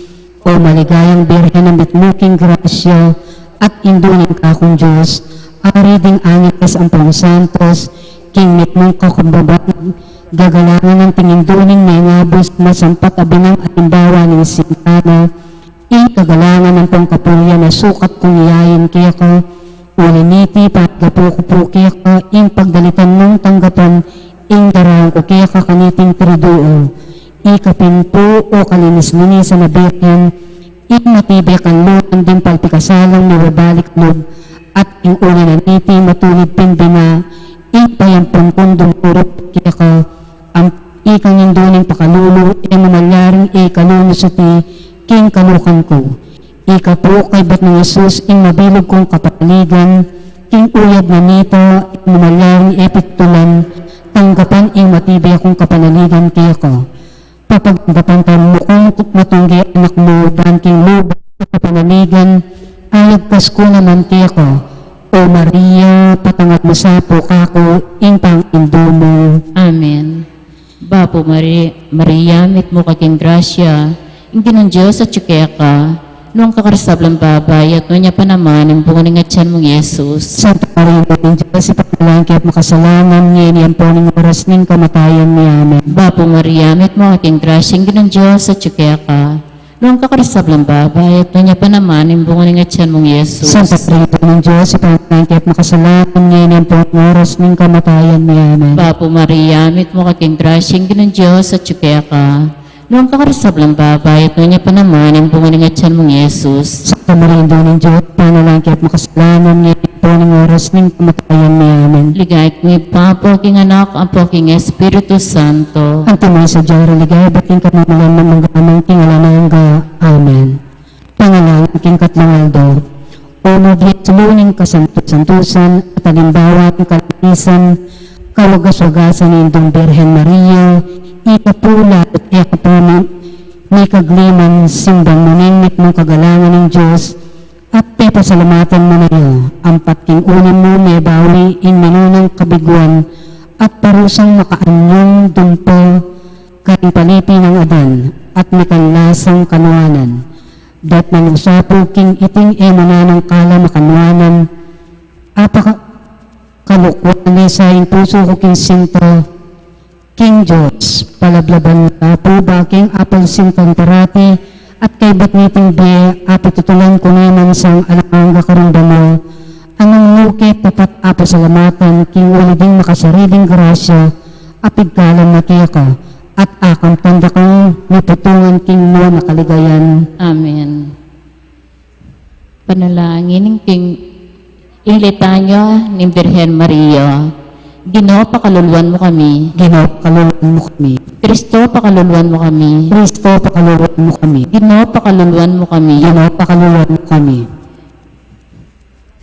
O maligayang Birhen a mitmu king grasya at Indu ning kakung Dios, ari ding angeles ampong santos, king mitmung kakumbaban, gagalangan anting Indu ning mengabus, masampat a binang alimbawa ning singkana, ing kagalangan ampong kapurian a sukat kung iyain keka, uli niti, pamigapu ku pu keka ing pagdalitan mung tanggapan ing daraun ku keka kaniting triduo. Ikapin pu, o kalinis-linisan a Birhen, ing matibe kang lugud ding palpikasalang mibabalik lub, at ing uli na niti matulid pin bina, ing payampun kung dumurut keka, ang ikang Indu ning pakalulu, e mu malyaring e ikalumus iti king kalukan ku. Ika pu, kaybat nang Jesus, ing mabilug kung kapanaligan, king uyad na nita, ing malyari e pitulan, tanggapan ing matibe kung kapanaligan keka. Papaganakan ta mu kung matungge anak mu, dan king lub at kapanaligan, ayagkas ku naman keka. O Maria, patanggap mu sa pu kaku ing pangindu mu. Amen. Bapu Mari-, Maria, mitmu ka king grasya, ing Ginung Dios atyu keka, nuan ka karing sablang babai, at nuan ya pa naman ing bunga ning atyan mung Jesus. Santa Maria, Indu ning Dios, ipanalangin ke at makasalanan, ngeni ampo ning oras ning kamatayan mi. Amen. Bapu Maria, mitmu ka king grasya, ing Ginung Dios atyu keka, nuan ka karing sablang babai, at nuan ya pa naman ing bunga ning atyan mung Jesus. Santa Maria, Indu ning Dios, ipanalangin ke at makasalanan, ngeni ampo ning oras ning kamatayan mi. Amen. Bapu Maria, mitmu ka king grasya, ing Ginung Dios atyu keka, nuan ka karing sablang babai, at nuan ya pa naman ing bunga ning atyan mung Jesus. Santa Maria, Indu ning Dios, ipanalangin ke at makasalanan, ngeni ampo ning oras ning kamatayan mi. Amen. Ligaya king Ibpa, ampo king Anak, ampo king Espiritu Santo. Antimo ing sadya ring ligaya, ibat king kamumulan, mangga man king alang angga. Amen. Panalangin king katlung aldo. Tumubi at sulu ning kasantu-santusan at alimbawa ning kalinisan, kawagas-wagasan ning Indung Birhen Maria, ikatula at ikatuna, mikagliman simbang mu ning mitmung kagalangan ning Dios, at pepasalamatan mu na ya, ampat king uling mu mebawi ing minunang kabiguan at parusang makaanyung dumpa karing palipi nang Adan at mikanlasang kanuanan. Dat manusapu king iting e mu nanung kala makanuanan, apaka-, kalukwan ne sa ing pusu ku king sinta king Dios, palablaban na pu ba king apal sintang parati, at kaybat niting bie, apitutulan ku ne man sang alang angga karing banua, anung muki tapat apasalamatan king uli ding makasariling grasya, a pigkalam na keka, at akampan da kang miputungan king nuan a kaligayan. Amen. Panalangin king ing litanya ning Birhen Maria. Ginu, pakaluluan mu kami. Ginu, pakaluluan mu kami. Kristo, pakaluluan mu kami. Kristo, pakaluluan mu kami. Ginu, pakaluluan mu kami. Ginu, pakaluluan mu kami.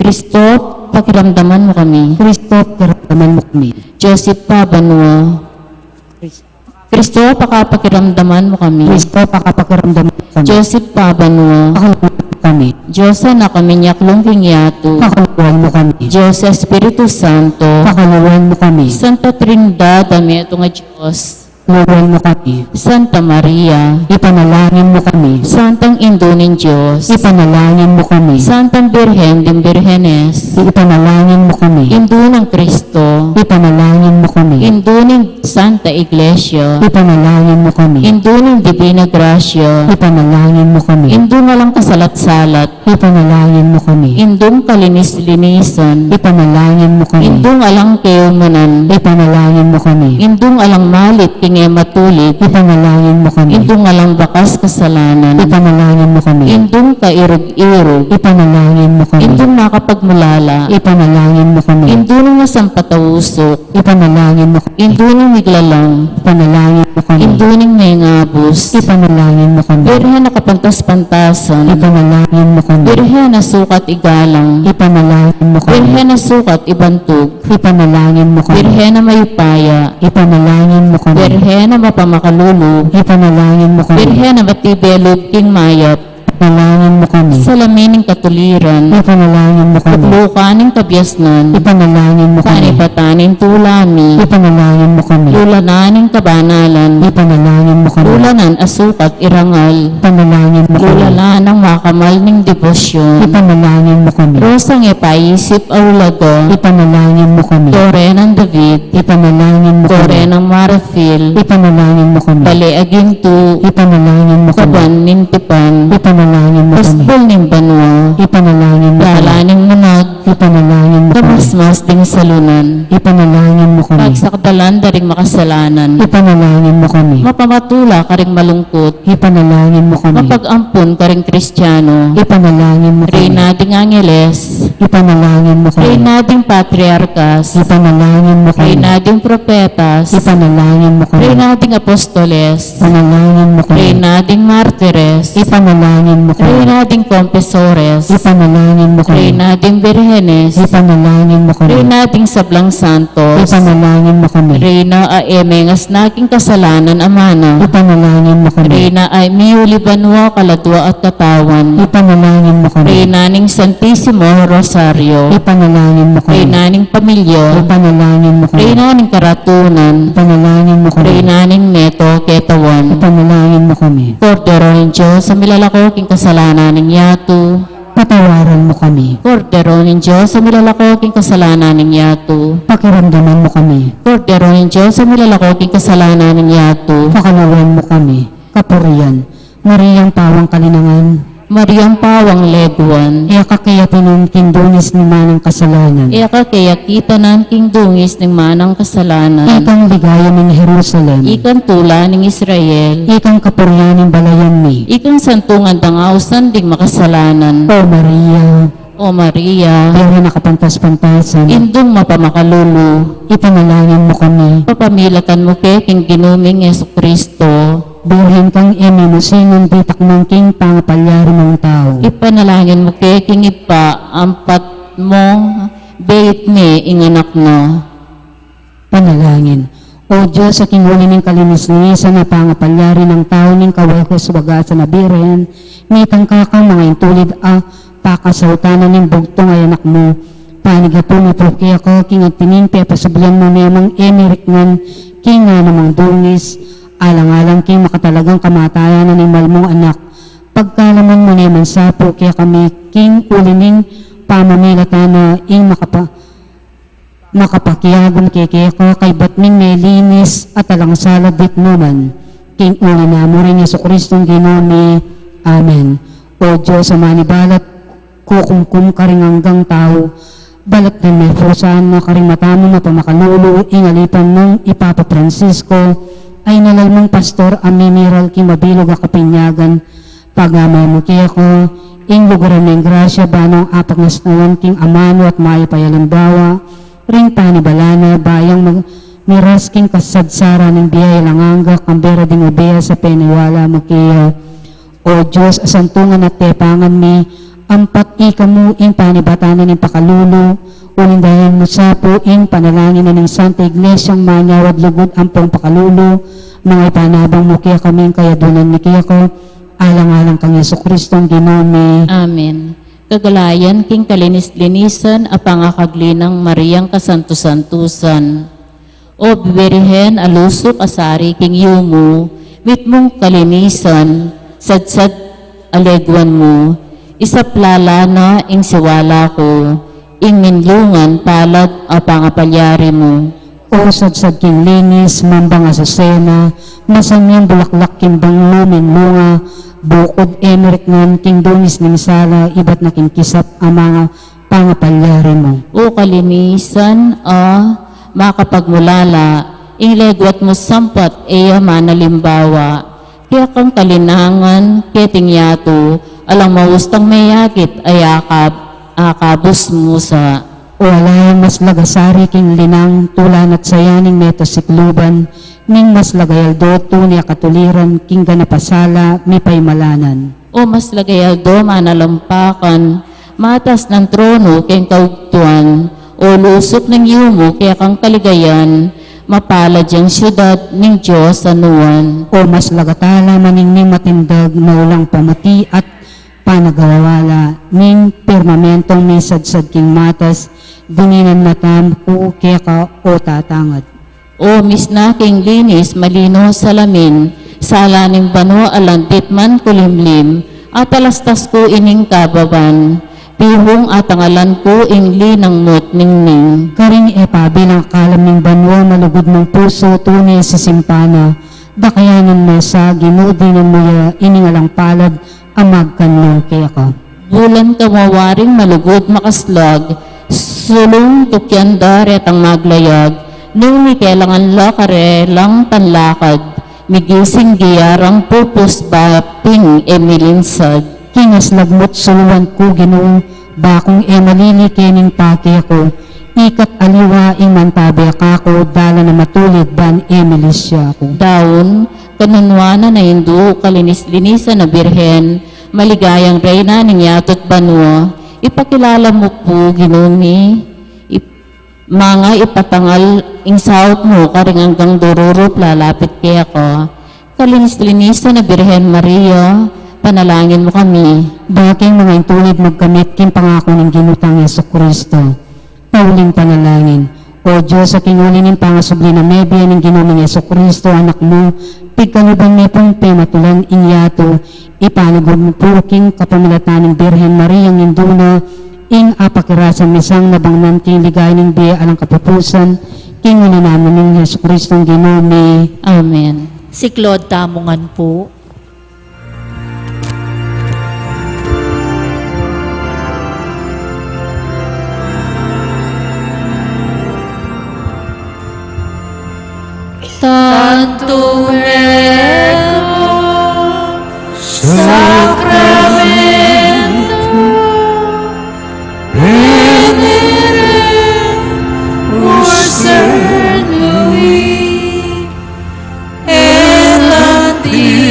Kristo, pakiramdaman mu kami. Kristo, pakiramdaman mu kami. Dios Ibpa banua. Kristo, pakapakiramdaman mu kami. Kristo, pakapakiramdaman mu kami. Dios Ibpa banua. Pakaluluan mu kami. Dios a anak a minyaklung king yatu. Pakaluluan mu kami. Dios Espiritu Santo. Pakaluluan mu kami. Santa Trinidad a metung a Dios. Pakaluluan mu kami. Santa Maria. Ipanalangin mu kami. Santang Indu ning Dios. Ipanalangin mu kami. Santang Birhen ding Birhenes. Ipanalangin mu kami. Indu nang Kristo. Ipanalangin mu kami. Indu ning Santa Iglesia. Ipanalangin mu kami. Indu ning Divina Gracia. Ipanalangin mu kami. Indung alang kasalat-salat. Ipanalangin mu kami. Indung kalinis-linisan. Ipanalangin mu kami. Indung alang kayumanan. Ipanalangin mu kami. Indung alang malit king e matulid. Ipanalangin mu kami. Indung alang bakas kasalanan. Ipanalangin mu kami. Indung kairug-irug. Ipanalangin mu kami. Indung makapagmulala. Ipanalangin mu kami. Indung nasampat a usuk. Ipanalangin mu kami. Indu ning miglalang. Ipanalangin mu kami. Indu ning mengabus. Ipanalangin mu kami. Birhen a kapantas-pantasan. Ipanalangin mu kami. Birhen a sukat igalang. Ipanalangin mu kami. Birhen a sukat ibantug. Ipanalangin mu kami. Birhen a mayupaya. Ipanalangin mu kami. Birhen a mapamakalulu. Ipanalangin mu kami. Birhen a matibe lub king mayap. Ipanalangin mu kami. Salamin ning katuliran. Ipanalangin mu kami. Luklukan ning kabiasnan. Ipanalangin mu kami. Panipatan ning tula mi. Ipanalangin mu kami. Lulanan ning kabanalan. Ipanalangin mu kami. Lulanan a sukat irangal. Ipanalangin mu kami. Lulanan a makamal ning debosyon. Ipanalangin mu kami. Rosang e paisip a ulaga. Ipanalangin mu kami. Tore nang David. Ipanalangin mu kami. Tore nang marfil. Ipanalangin mu kami. Bale a gintu. Ipanalangin mu kami. Kaban ning tipan. Ipanalangin mu kami. Pusbul ning banua. Ipanalangin mu kami. Dala ning munag. Ipanalangin mu kami. Kamasmas ding salunan. Ipanalangin mu kami. Pagsakdalan da ring makasalanan. Ipanalangin mu kami. Mapamatula karing malungkut. Ipanalangin mu kami. Mapag-ampun karing Kristiano. Ipanalangin mu kami. Reyna ding angeles. Ipanalangin mu kami. Reyna ding patriarkas. Ipanalangin mu kami. Reyna ding propetas. Ipanalangin mu kami. Reyna ding apostoles. Ipanalangin mu kami. Reyna ding martires. Ipanalangin mu kami. Reyna ding confesores. Ipanalangin mu kami. Reyna ding birhenes. Ipanalangin mu kami. Reyna ding sablang santos. Ipanalangin mu kami. Reyna a e mengasna king kasalanan a mana. Ipanalangin mu kami. Reyna a miyuli banua, kaladua at katawan. Ipanalangin mu kami. Reyna ning Santisimo Rosario. Ipanalangin mu kami. Reyna ning pamilya. Ipanalangin mu kami. Reyna ning karatunan. Ipanalangin mu kami. Reyna ning meto ketawan. Ipanalangin mu kami. Kordero ning Dios a milalako king kasalanan ning yatu. Patawaran mu kami. Kordero ning Dios a milalako king kasalanan ning yatu. Pakiramdaman mu kami. Kordero ning Dios a milalako king kasalanan ning yatu. Pakaluluan mu kami. Kapurian. Mariang pawang kalinangan. Mariang pawang leguan. E ka kayatinan king dungis ning manang kasalanan. E ka kayakitanan king dungis ning manang kasalanan. Ikang ligaya ning Jerusalem. Ikang tula ning Israel. Ikang kapurian ning balayan mi. Ikang santungan dang ausan ding makasalanan. O Maria. O Maria. Birhen a kapantas-pantasan. Indung mapamakalulu. Ipanalangin mu kami. Papamilatan mu ke king Ginu ming Jesucristo. Birhen kang e mimusingan, ditak nung king pangapalyari mung tau. Ipanalangin mu ke king Ibpa, ampat mung beit ne ing anak na. Panalangin. O Dios, a king uli ning kalinis-linisan a pangapalyari nang tau ning kawaswagasan a Birhen, mitangka kang mangaintulid a pakasautanan ning bugtung a Anak mu. Panigapu mi pu keka king anti ning pepasublan mu ne mang e miriknan king nganang dungis, alang-alang king makatalagang kamatayan ning mal mung Anak. Pagkaluban mu ne man sa pu kekami king uli ning pamamilatan na ing makapa-, makapakiagum keka kaybat ning melinis at alang sala ditmu man. King uli na mu ring Jesucristong Ginu mi. Amen. O Dios, a manibalat kukumkum karing anggang tau, balat nang mepusan na karing mata mung mapamakalulu ing alipan nang i Papa Francisco, a inalal mung pastor a mimiral king mabilug a Kapinyagan, pagamayan mu keka ing lugaran ning grasya, ba nung apangasnawan king amanu at mayap a alimbawa, ring panibalan na, ba yang mag-, miras king kasadsaran ning bie alang angga, kambe ra ding obeya a peniwala mu keka. O Dios, a santungan at tepangan mi, ampat ika mu ing panibatan ning pakalulu, uling dayanan mu sa pu ing panalangin na ning Santa Iglesiang manyawad lugud ampong pakalulu, mangapanabang mu kekami ing kayadunan mi keka, alang-alang kang Jesucristong Ginu mi. Amen. Kagalayan king kalinis-linisan a pangakagli nang Mariang kasantu-santusan. O Birhen a lusuk a sari king yumu, mitmung kalinisan, sadsad a leguan mu, isaplala na ing siwala ku, ing minlungan palad a pangapalyari mu. O sadsad king linis, mambang asusena, masamyang bulaklak king banglu, minlunga, bukud e miriknan king dungis ning sala, ibat na king kisap a mangapalyari mu. O kalinisan a makapagmulala, ing leguat mu sampat e ya manalimbawa, kekang kalinangan keting yatu, alang maustang meyakit a yakab, akabus mu sa. O ala yang maslag a sari king linang, tula na't saya ning meto sikluban, ning maslag a aldo tune a katuliran king ganap a sala mipaymalanan. O maslag a aldo manalampakan, matas nang tronu keng kaugtuan, o lusuk ning yumu kekang kaligayan, mapalad yang siudad ning Dios a nuan. O maslag a tala maningning matindag, maulang pamuti at panagawala, ning pirmamentong misadsad king matas, dininan mata ku keka o tatangad. O misna king linis, malino salamin, sala ning banua a landit man kulimlim, atalastas ku ining kababan, pihung atangalan ku ing linang mu't ningning. Karing e pabilang kalam ning banua, malugud mung pusu tune sisimpan na, dakayan mu sa Ginu, dinan mu ya ining alang palad a magkanlung keka. Bulan kamu waring malugud makaslag, sulung tukyan da retang maglayag, nung mikelangan la karelang panlakad, migising giyarang pupus ba pin e milinsad. King aslag mu't suluan ku Ginu, bakung e malili kening pake ku, ika't aliwa ing mantabe kaku, dalan a matulid ban e milisya ku. Daun, kanunuan a indu, kalinis-linisan a Birhen, maligayang reyna ning yatu't banua, ipakilala mu pu Ginu mi, ip-, manga ipatangal ing saup mu karing anggang dururup lalapit keka. Kalinis-linisan a Birhen Maria, panalangin mu kami. Ba king manga intulid magkamit king pangaku ning Ginu tang Jesucristo. Pauling panalangin. O Dios, a king uli ning pangasubli na mebie ning Ginu ming Jesucristo, Anak mu, pigkaluban me pung pematulan ing yatu, ipanagud mu pu king kapamilatan ning Birhen Mariang indu na, ing apakirasan misang nabangnan king ligaya ning bie alang kapupusan, king uli na mu ning Jesucristong Ginu mi. Amen. Siklaud tamu ngan pu. Tantu mekong sakramento, penere usen lui, e lati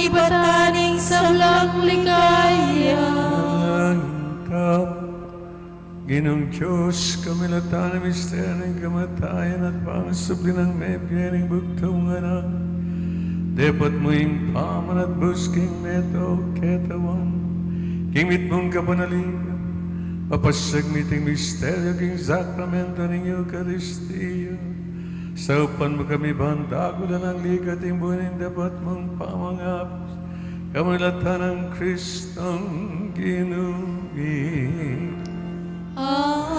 Bataning sablang ligaya. Langkap, Ginung Dios, kamilatan ning misteryu ning kamatayan at pangasubli nang mebie ning bugtung anak. Depat mu ing pamanatbus king metung katawan king mitmung kapanaligan. Papasag mi iting misteryu king sakramento ning Eukaristia. Saupan mu kami ban dakula nang ligat ning bue ning depat mung pamangapus, kamilatan nang Kristong Ginu mi. Amen.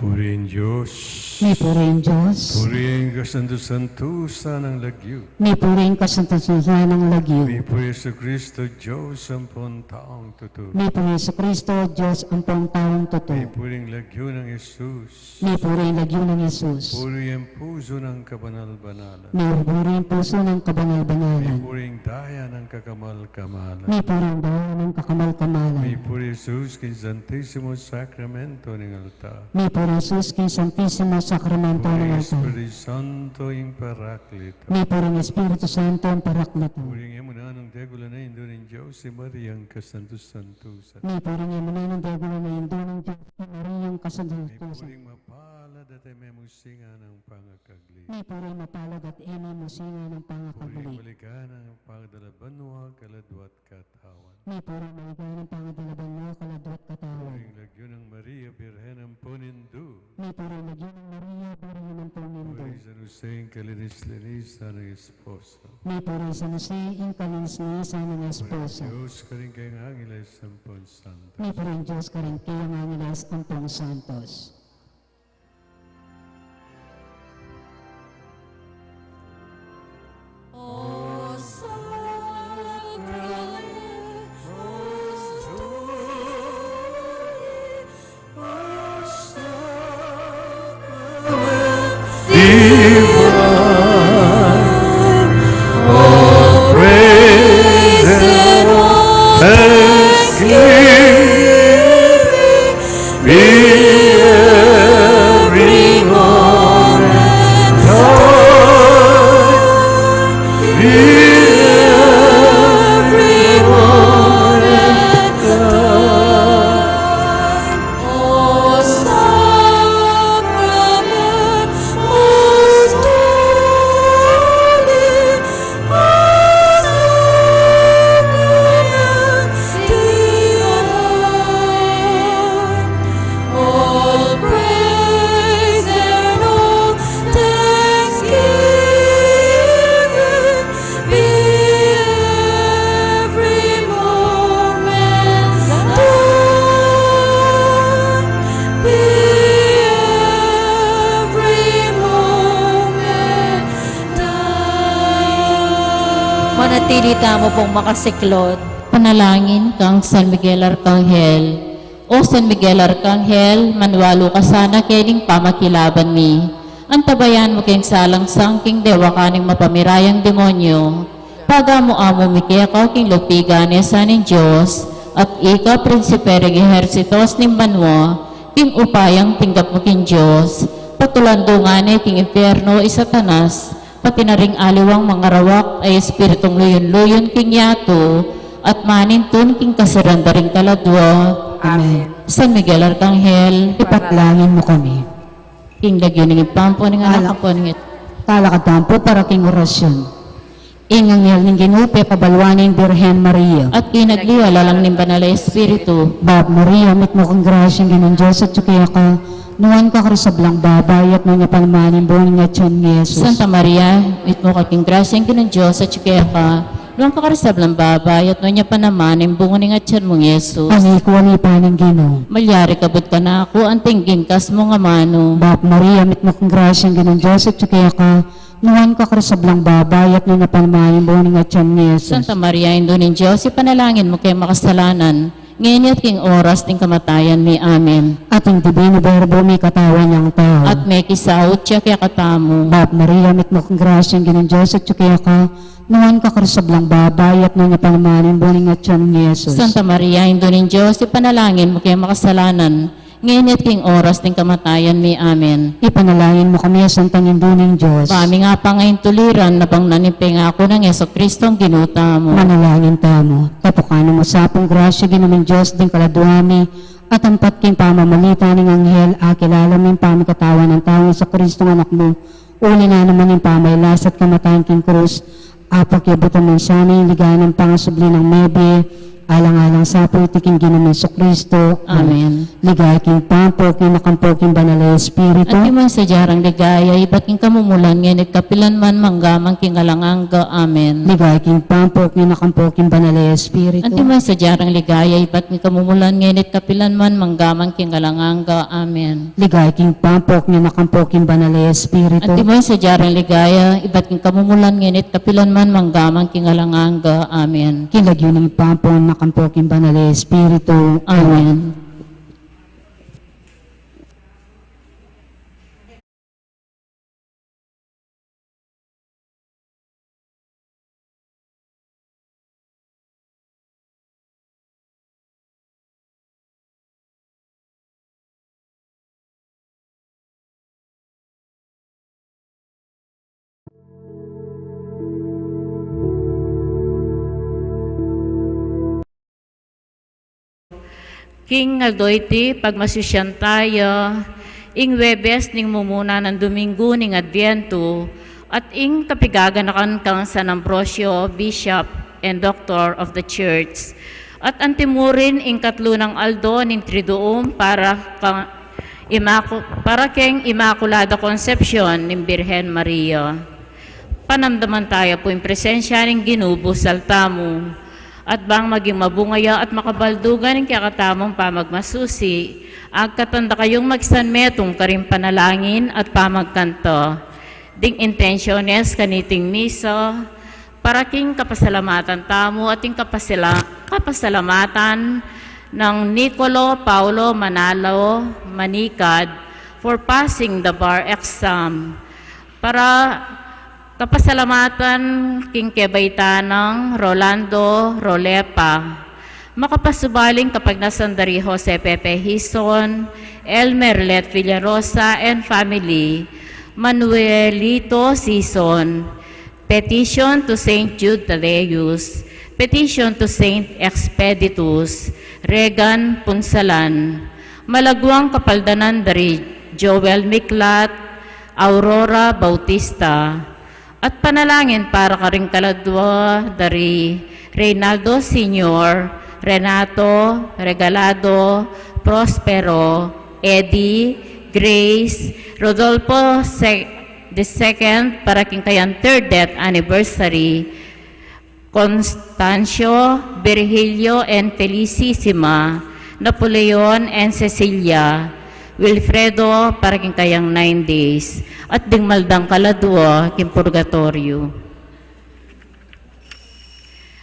Purihin Dios. Mipuri ing Dios. Purihin kasantu-santusan ning lagyu. Mipuri ing kasantu-santusan ning lagyu. Mipuri Jesucristo, Dios ampong taung tutu. Mipuri Jesucristo, Dios ampong taung tutu. Mipuri ing lagyu nang Jesus. Mipuri ing lagyu nang Jesus. Puri ing pusu nang kabanal-banalan. Mipuri ing pusu nang kabanal-banalan. Mipuri ing daya nang kakamal-kamalan. Mipuri ing daya nang kakamal-kamalan. Mipuri Jesus king Santisimo Sakramento ning altar. Mipuri Jesus king Santisimo Sakramento ning altar. Mipuri ing Espiritu Santo ing Parakleto. Mipuri ing Espiritu Santo ing Parakleto. Mipuri ing e mu nanung degula na Indu ning Dios, i Maria ing kasantu-santusan. Mipuri ing e mu nanung degula na Indu ning Dios, i Maria ing kasantu-santusan. Mipuri ing mapalad at e mu singa nang pangakagli. Mipuri ing mapalad at e mu singa nang pangakagli. Mipuri ing maliganang pangadala banua kaladua at katawan. Mipuri ing maliganang pangadala banua kaladua at katawan. Mipuri ing lagyu nang Maria, Birhen ampong Indu. Mipuri ing lagyu nang Maria, Birhen ampong Indu. Mipuri ing San Jose, ing kalinis-linisan nang esposo. Mipuri ing San Jose, ing kalinis-linisan nang esposo. Mipuri ing Dios karing kayang angeles ampong santos. Mipuri ing Dios karing kayang angeles ampong santos. Divine, all praise and all thanksgiving be every moment thine. Be every moment thine. O sacrament most holy, O sacrament divine, all praise and all thanksgiving be every moment thine, be every moment thine. Manatili tamu pong makasiklod. Panalangin kang San Miguel Arkanghel. O San Miguel Arkanghel, maniwalu ka sana kening pamakilaban mi. Antabayan mu keng salangsang king dewakan ning mapamirayang demonyo. Pagamu-amu mi keka king lupig a nesa ning Dios, at ika prinsipe ring ehersitos ning banua, king upayang tinggap mu king Dios, patulandu ngane king impiernu i Satanas, pati na ring aliwang mangarawak a espiritung luyun-luyun king yatu, at manintun king kasiran da ring kaladua. Amen. San Miguel Arkanghel, ipatlangin mu kami. King lagyu ning Ibpa, ampo ning Anak, ampo ning Espiritu. Talakad tamu pu para king orasyon. Ing anghel ning Ginu pepabaluan na ing Birhen Maria. At kinagliwa la lang ning Banal a Espiritu. Bab Maria, mitmu kang grasya, ing Ginung Dios atyu keka. Nuan ka karing sablang babai, at nuan ya pa naman ing bunga ning atyan mu, i Jesus. Santa Maria, mitmu ka king grasya, ing Ginung Dios atyu keka. Nuan ka karing sablang babai, at nuan ya pa naman ing bunga ning atyan mu, i Jesus. Anak ku, anak ning Ginu. Malyari ka bud kanaku, anti ing ginkas mung amanu. Bab Maria, mitmu kang grasya, ing Ginung Dios atyu keka. Nuan ka karing sablang babai, at nuan ya pa naman ing bunga ning atyan mu, i Jesus. Santa Maria, Indu ning Dios, ipanalangin mu kaming makasalanan, ngeni at king oras ning kamatayan mi. Amen. At ing Divino Verbo mikatawan yang tau. At mekisaut ya kekatamu. Bab Maria, mitmu kang grasya, ing Ginung Dios atyu keka. Nuan ka karing sablang babai, at nuan ya pa naman ing bunga ning atyan mu, i Jesus. Santa Maria, Indu ning Dios, ipanalangin mu kaming makasalanan, ngeni at king oras ning kamatayan mi. Amen. Ipanalangin mu kami, Santang Indu ning Dios. Ba ming apangaintuliran, nabang na ning pengaku nang Jesucristo a Ginu tamu. Manalangin tamu. Kapukanan mu sa pung grasya, Ginu ming Dios, ding kaladua mi, at ampat king pamamalita ning anghel, akilala mi ing pamikatawan ning taung Jesucristo, Anak mu, uli na naman ning pamagkasakit at kamatayan king krus, apakiabutan mu sana ing ligaya nang pangasubli nang mebie, alang-alang sa pu iti king Ginu ming Jesucristo. Amen. Ligaya king Ibpa, king Anak, ampo king Banal a Espiritu. Antimo ing sadya rang ligaya, ibat king kamumulan, ngeni at kapilan man, mangga man king alang angga. Amen. Ligaya king Ibpa, king Anak, ampo king Banal a Espiritu. Antimo ing sadya rang ligaya, ibat king kamumulan, ngeni at kapilan man, mangga man king alang angga. Amen. Ligaya king Ibpa, king Anak, ampo king Banal a Espiritu. Antimo ing sadya rang ligaya, ibat king kamumulan, ngeni at kapilan man, mangga man king alang angga. Amen. King lagyu ning Ibpa, Anak, ampo king Banal a Espiritu. Amen. King aldo iti, pagmasusyan taya ing Huwebes ning mumuna nang Duminggu ning Advientu, at ing kapigaganakan kang San Ambrosio, Bishop and Doctor of the Church, at antimurin ing katlu nang aldo ning Triduum para kang Imaku-, para keng Imakulada Konsepsyon ning Birhen Maria. Panamdaman taya pu ing presensya ning Ginu busal tamu, at bang maging mabunga ya at makabaldugan ing kekatamung pamagmasusi, agkatan da kayung magsanmetung karing panalangin at pamagkanta. Ding intensyones kaniting misa, para king kapasalamatan tamu at ing kapasala-, kapasalamatan nang Nicolo Paulo Manalo Manicad for passing the bar exam. Para kapasalamatan king kebaitan nang Rolando Rolepa. Makapasubaling kapagnasan da ri Jose Pepe Hizon, Elmer Let Villarosa and family, Manuelito Sison, petition to Saint Jude Thaddeus, petition to Saint Expeditus, Regan Punsalan, malaguang kapaldanan da ri Joel Miklat, Aurora Bautista, at panalangin para karing kaladua da ri Reynaldo Senior, Renato, Regalado, Prospero, Eddie, Grace, Rodolfo Se-, the second, para king kayang third death anniversary, Constancio, Virgilio and Felicissima, Napoleon and Cecilia, Wilfredo, para king kayang nine days, at ding maldang kaladua king purgatoryo.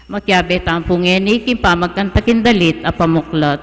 Makiabe tamu pu ngeni king pamagkanta king dalit a pamuklat.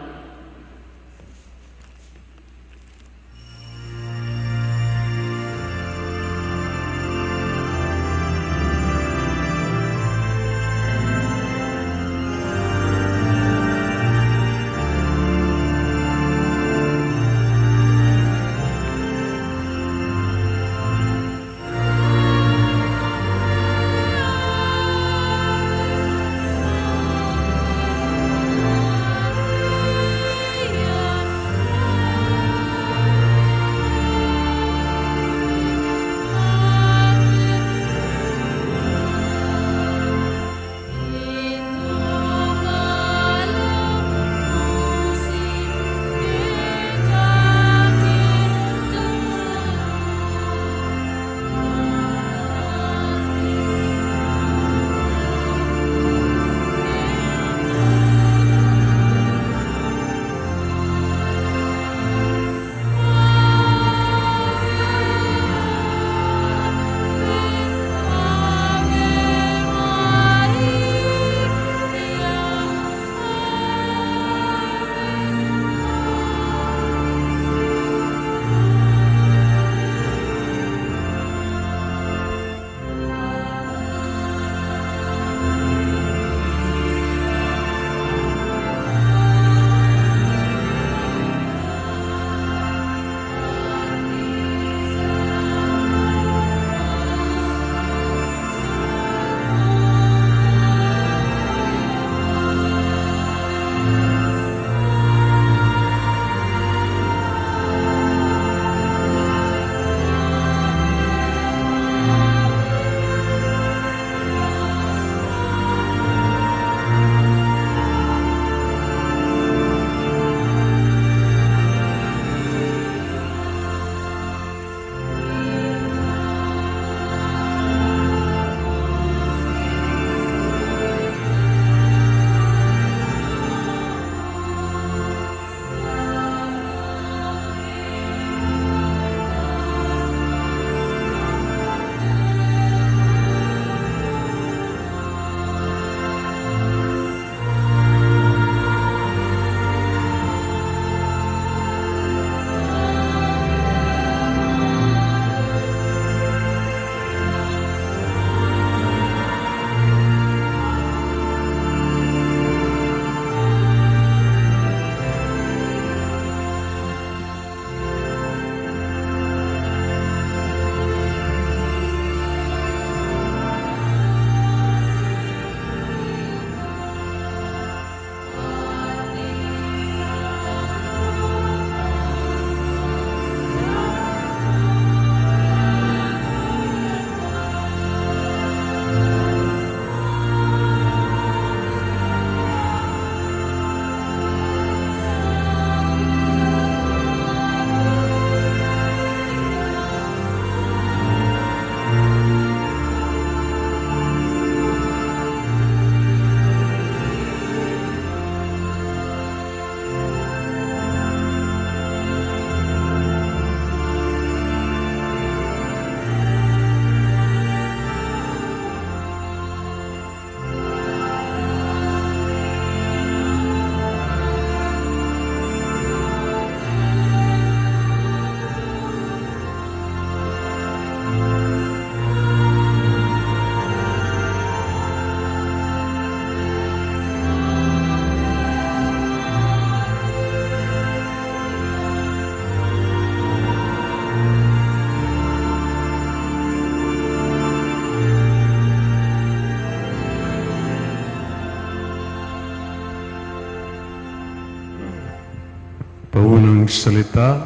Paunang salita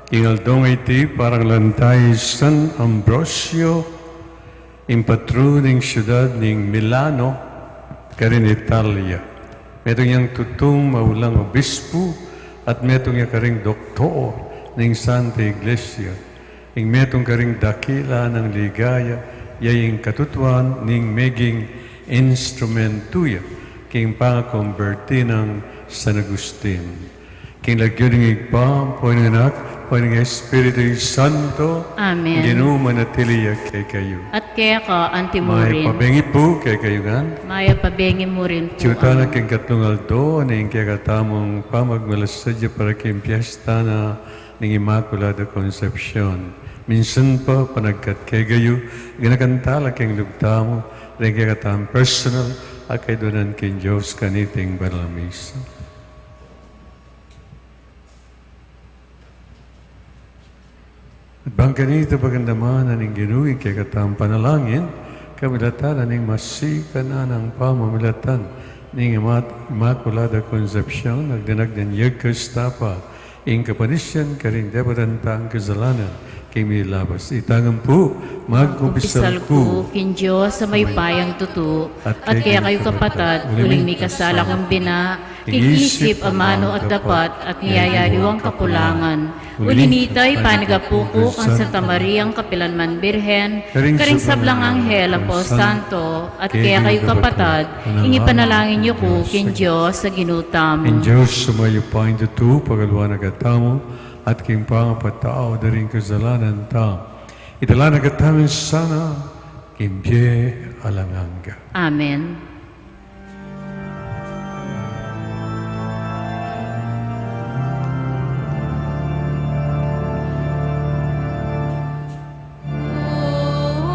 king aldong iti para kang San Ambrosio, ing patron ning siudad ning Milano, karin Italia. Metung yang tutung maulang obispu, at metung ya karing doktor ning Santa Iglesia. Ing metung karing dakila nang ligaya, ya ing katutuan ning meging instrumentu ya king pangakomberti nang San Agustin. King lagyu ning Ibpa, ampo ning Anak, ampo ning Espiritu Santo. Amen. Ing Ginu manatili ya kekayu. At keka antimurin. Mayap a bengi pu kekayu ngan. Mayap a bengi murin pu. Atiu tana king katlung aldo ning kekatamung pamagmalasad ya para king piesta na ning Inmaculada Concepcion. Minsan pa, panagkat kekayu, ganakan tala king lub tamu, ring kekatamung personal a kaiduanan king Dios kaniting banal a misa. At bang kanita pagandamanan ning Ginu ing kekatamung panalangin, kamilatan na ning masikan a nang pamamilatan ning Ima-, Inmaculada Concepcion, agdanag nang yagkas tapa ing kapanisian karing depatan tang kasalanan king milabas. Itang ampo, magkumpisal ku king Dios a mayupayang tutu, at kekayu kapatad, uling mikasala kung bina, king isip, amanu at dapat, at miyayaliwang kakulangan. Uli nita, ipanyawad ku kang Santa Mariang kapilan man Birhen, karing sablang anghel ampong santo, at kekayu kapatad, ing ipanalangin yu ku king Dios a Ginu tamu. Ing Dios a mayupayang tutu, pagkalwan na katamu, at king pangapatawad da ring kasalanan tamu, idala na katamu sana king bie alang angga. Amen.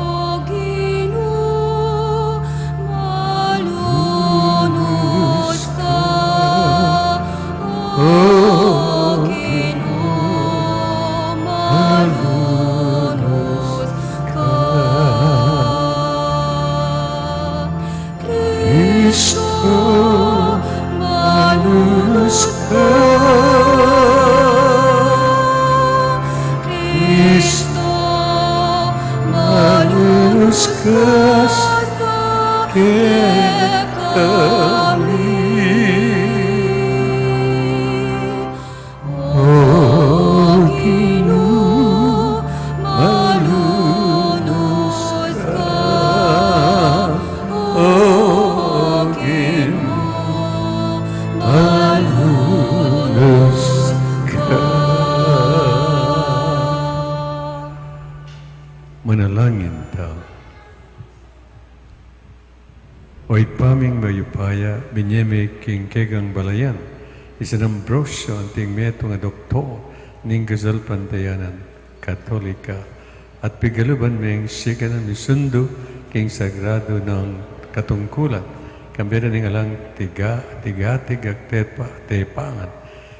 O Ginu, malunus ka. O Ginu, malunus ka. Kristo, malunus ka. Kristo, malunus ka kekami. O Ginu, malunus ka. O Ginu, malunus ka. Manalangin tamu. O Ibpa ming mayupaya, binye mu king kekang balayan i San Ambrosio anting metung a doktor ning kasalpantayanan Katolika, at pigaluban meng sikanan misundu king sagradu nang katungkulan, kambe da ning alang tiga, tigatig at tepa, tepangan.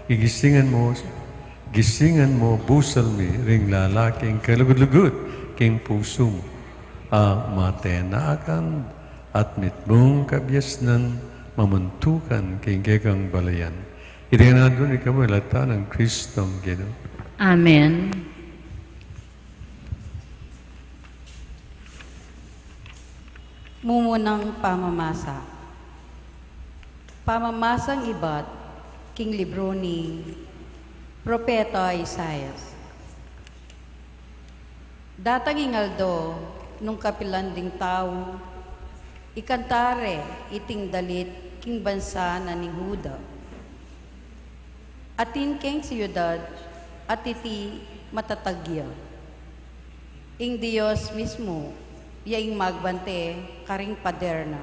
Gigisingan mu, gisingan mu, busal mi ring lalaking kalugud-lugud king pusu mu, a matenakan at mitmung kabiasnan mamuntukan king kekang balayan. Iti ngan adwan ing kapamilatan nang Kristong Ginu. Amen. Mumunang pamamasa. Pamamasang ibat king libru ning Propeta Isaias. Datang ing aldo nung kapilan ding tau ikanta re iting dalit king bansa na ning Juda. Atin keng siudad, at iti matatag ya. Ing Dios mismu ya ing magbante karing pader na.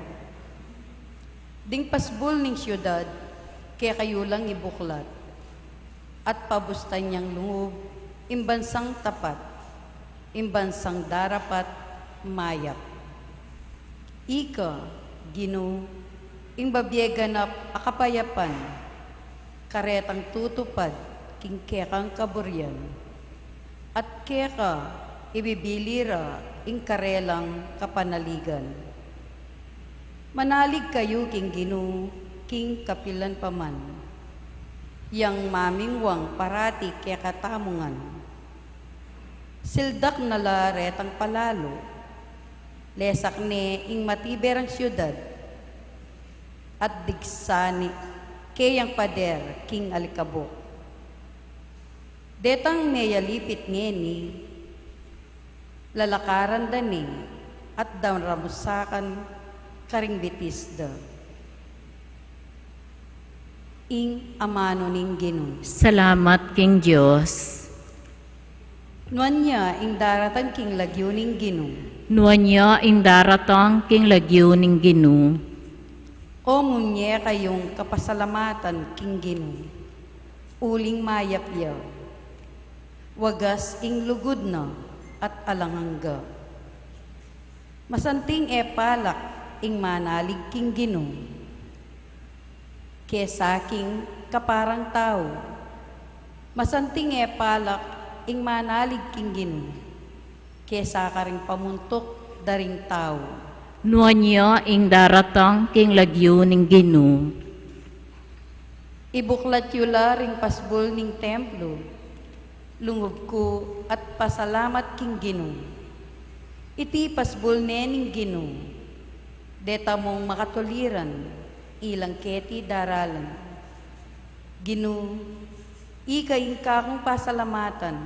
Ding pasbul ning siudad, kekayu lang ibuklat, at pabustan yang lungub ing bansang tapat, ing bansang darapat mayap. Ika, Ginu, ing babie ganap a kapayapan, karetang tutupad king kekang kaburian, at keka ibibili ra ing karelang kapanaligan. Manalig kayu king Ginu king kapilan pa man. yang mamingwang parati kekatamu ngan. Sildak na la retang palalu, lesak ne ing matibe rang siudad, at digsa ne keyang pader king alikabuk. Detang meyalipit ngeni, lalakaran da ne at daramusakan karing bitis da. Ing amanu ning Ginu. Salamat king Dios. Nuan ya ing daratang king lagyu ning Ginu. Nuan ya ing daratang king lagyu ning Ginu. O munye kayung kapasalamatan king Ginu, uling mayap ya. Wagas ing lugud na at alang angga. Masanting e palak ing manalig king Ginu kesa king kaparang tau. Masanting e palak ing manalig king Ginu kesa karing pamuntuk da ring tau. Nuan ya ing daratang king lagyu ning Ginu. Ibuklat yu la ring pasbul ning templu, lungub ku at pasalamat king Ginu. Iti pasbul ne ning Ginu, deta mung makatuliran, ilang keti daralan. Ginu, ika ing kakung pasalamatan,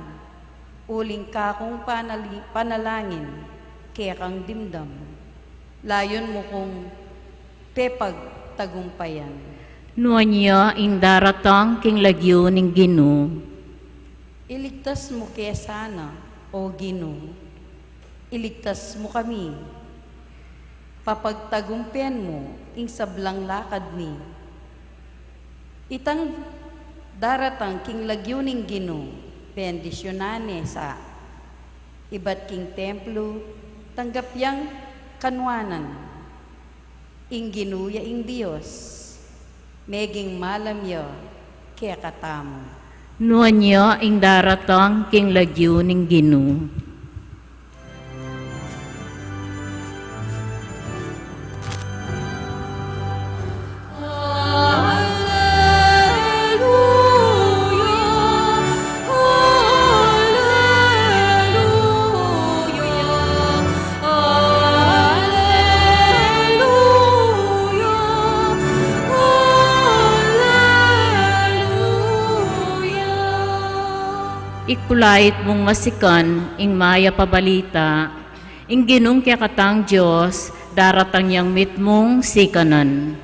uling kakung panali-, panalangin, kekang dimdam. Layun mu kung pepagtagumpayan. Nuan ya ing daratang king lagyu ning Ginu. Iligtas mu ke sana, O Ginu. Iligtas mu kami. Papagtagumpen mu ing sablang lakad mi. Itang daratang king lagyu ning Ginu, bendisyunan ne sa. Ibat king templu, tanggap yang kanuanan. Ing Ginu ya ing Dios, meging malam ya kekatamu. Nuan ya ing daratang king lagyu ning Ginu. Ikpulait mung masikan ing mayap a balita. Ing Ginung kekatang Dios, daratang yang mitmung sikanan.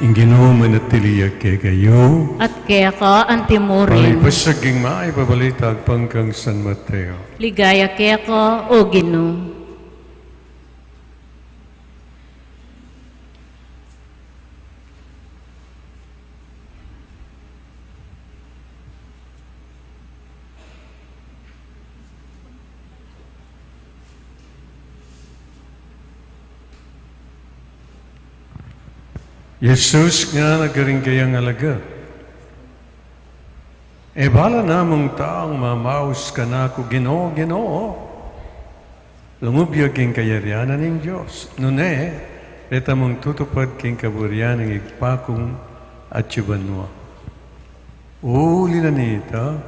Ing Ginu manatili ya kekayu. At keka antimurin. Paipasag ing mayap a balita agpang kang San Mateo. Ligaya keka, O Ginu. Jesus ngana karing kayang alagad, e bala namung taung mamaus kanaku, Ginu, Ginu, lungub ya king kayarian ning Dios, nune e reta mung tutupad king kaburian ning Ibpa kung atsu banua. Uli na nita,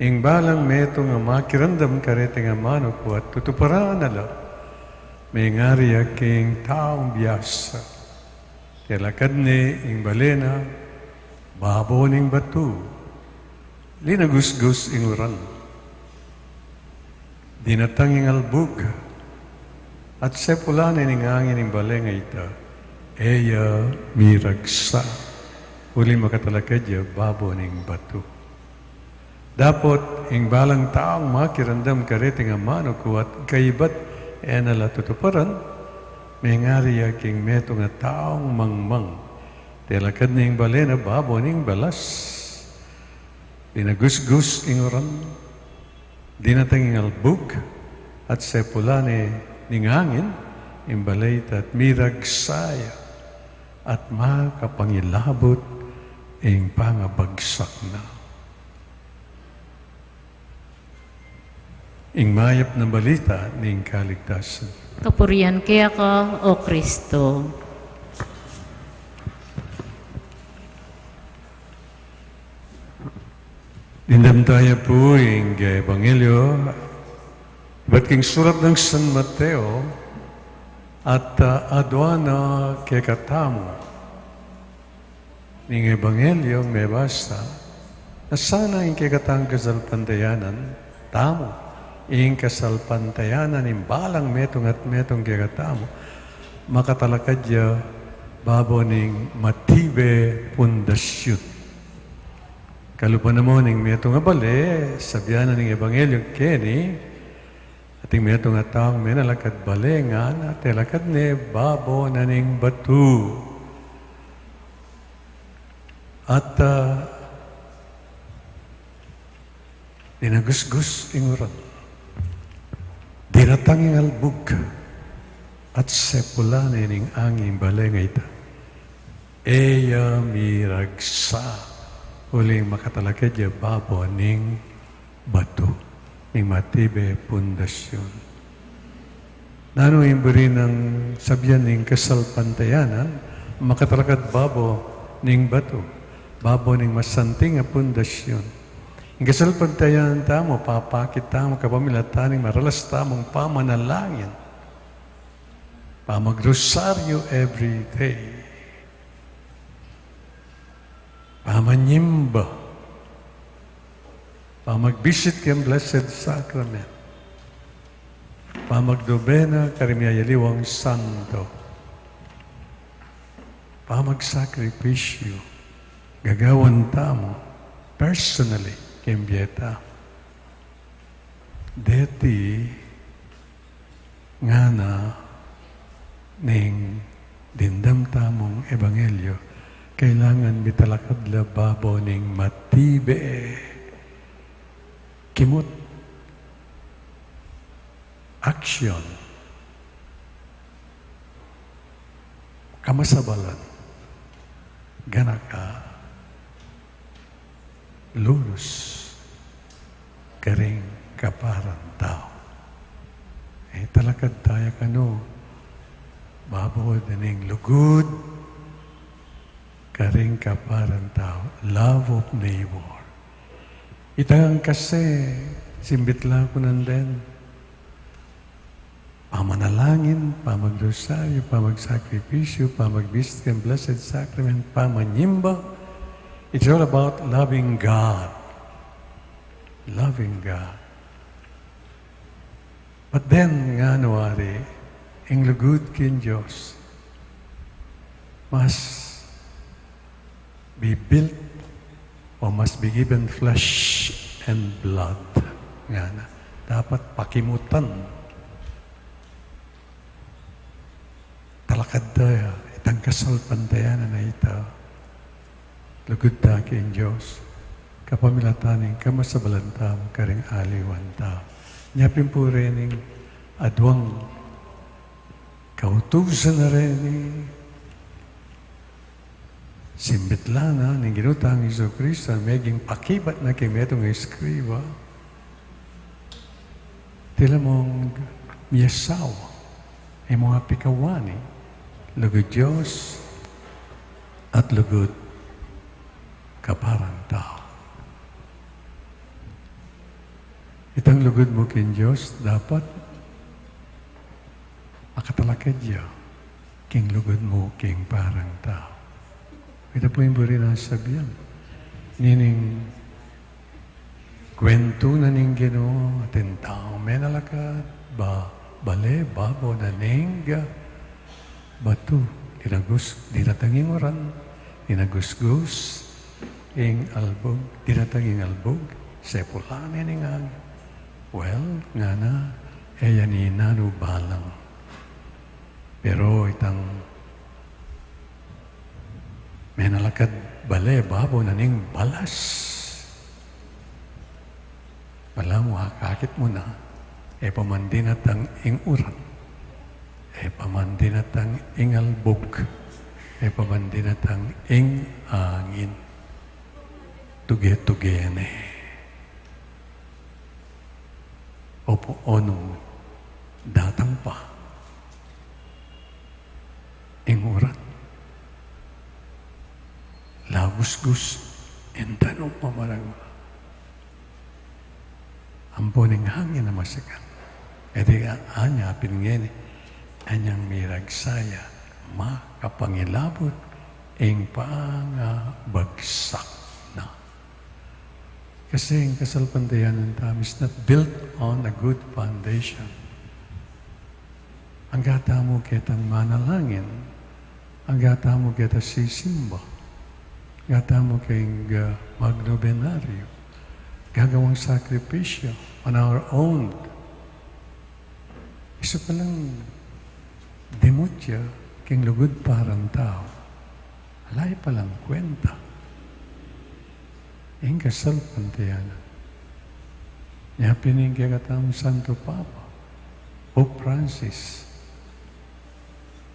ing balang metung a makiramdam kareting amanu ku at tutuparan na la, mengari ya king taung biasa. Telakad ne ing bale na babo ning batu, linagusgus ing uran, dinatang ing albug, at sepulan ne ning angin ing bale a ita. E ya miragsa, uling makatalakad ya babo ning batu. Dapot ing balang taung makiramdam kareting amanu ku at kaybat e na la tutuparan, mengari ya king metung a taung mangmang, telakad ne ing bale na babo ning balas. Dinagusgus ing uran, dinatang ing albug, at sepulan ne ning angin ing bale ita at miragsa ya, at makapangilabut ing pangabagsak na. Ing mayap na balita ning kaligtasan. Kapurian keka, O Kristo. Dimdam taya pu ing Ebanghelyo ibat king surat nang San Mateo, at, ah, aduan na kekatamu ning Ebanghelyo mebasa, na sana ing kekatang kasalpantayanan tamu, ing kasalpantayanan ning balang metung at metung kekatamu, makatalakad ya babo ning matibe pundasyun. Kalupa na mu ning metung a bale, sabian na ning Ebanghelyo keni, ating metung a taung menalakad bale ngana, telakad ne babo na ning batu. At, ah, dinagusgus ing uran, dinatang ing albug, at sepulan ne ning angin ing bale a ita. E ya miragsa, uling makatalakad ya babo ning batu, ning matibe pundasyun. Nanu ing buri nang sabian ning kasalpantayanan, makatalakad babo ning batu, babo ning masanting a pundasyun? Ing kasalpantayanan tamu, papakit tamu kapamilatan ning maralas tamung pamanalangin, pamagrosaryo every day, pamanyimba, pamagbisit king Blessed Sacrament, pamagdobena karing miyayaliwang santo, pamagsakripisyu gagawan tamu personally king bie tamu. Deti ngana ning dimdam tamung ebanghelyo, kailangan mitalakad la babo ning matibe. Kimut, action, kamasabalan, ganaka, lunus karing kaparang tau. E, talakad taya kanu babo ning lugud karing kaparang tau, love of neighbor. Itang kasi, simbit la ku nandin, pamanalangin, pamagrosaryo, pamagsakripisyu, pamagbisit king Blessed Sacrament, pamanyimba. It's all about loving God. Loving God. But then, ngana wari, ing lugud king Dios must be built or must be given flesh and blood. Ngana, dapat pakimutan. Talakad da ya, itang kasalpantayanan a ita, lugud da king Dios kapamilatan ning kamasabalan tamu karing aliwan tamu. Nya pin pu reni ing aduang kautusan a reni, simbit la na ning Ginu tang Jesucristo a meging pakibat na king metung a eskriba. Tila mung miyasawa, e mung apikawani, lugud Dios at lugud kaparang tau. Itang lugud mu king Dios dapat makatalakad ya king lugud mu king parang tau. Ita pu ing buri nang sabian nining kwentu na ning Ginu, atin taung menalakad bale babo na ning batu. Dinagus, dinatang ing uran, dinagusgus ing albug, dinatang ing albug, sepulan ne ning angin. Well, ngana, e ya ing nanu balang. Pero itang menalakad bale, babo na ning balas. Balamu akakit mu na, e pa man dinatang ing uran, e pa man dinatang ing albug, e pa man dinatang ing angin. Tuge-tuge ne. Opo, o nung datang pa ing uran, lagusgus ing danum a maragul. Ampo ning angin a masikan. E di a-, anya pin ngeni, anyang miragsa ya, makapangilabut ing pangabagsak na. Kasi ing kasalpantayanan tamu is not built on a good foundation. Angga tamu ketang manalangin, angga tamu keta sisimba, angga tamu keng, ah, magnobenaryo, gagawang sakripisyo on our own. Isu palang dimutya king lugud para king tau. Ala ya palang kwenta ing kasalpantayanan. Nya pin ing kekatamung Santo Papa, Pope Francis,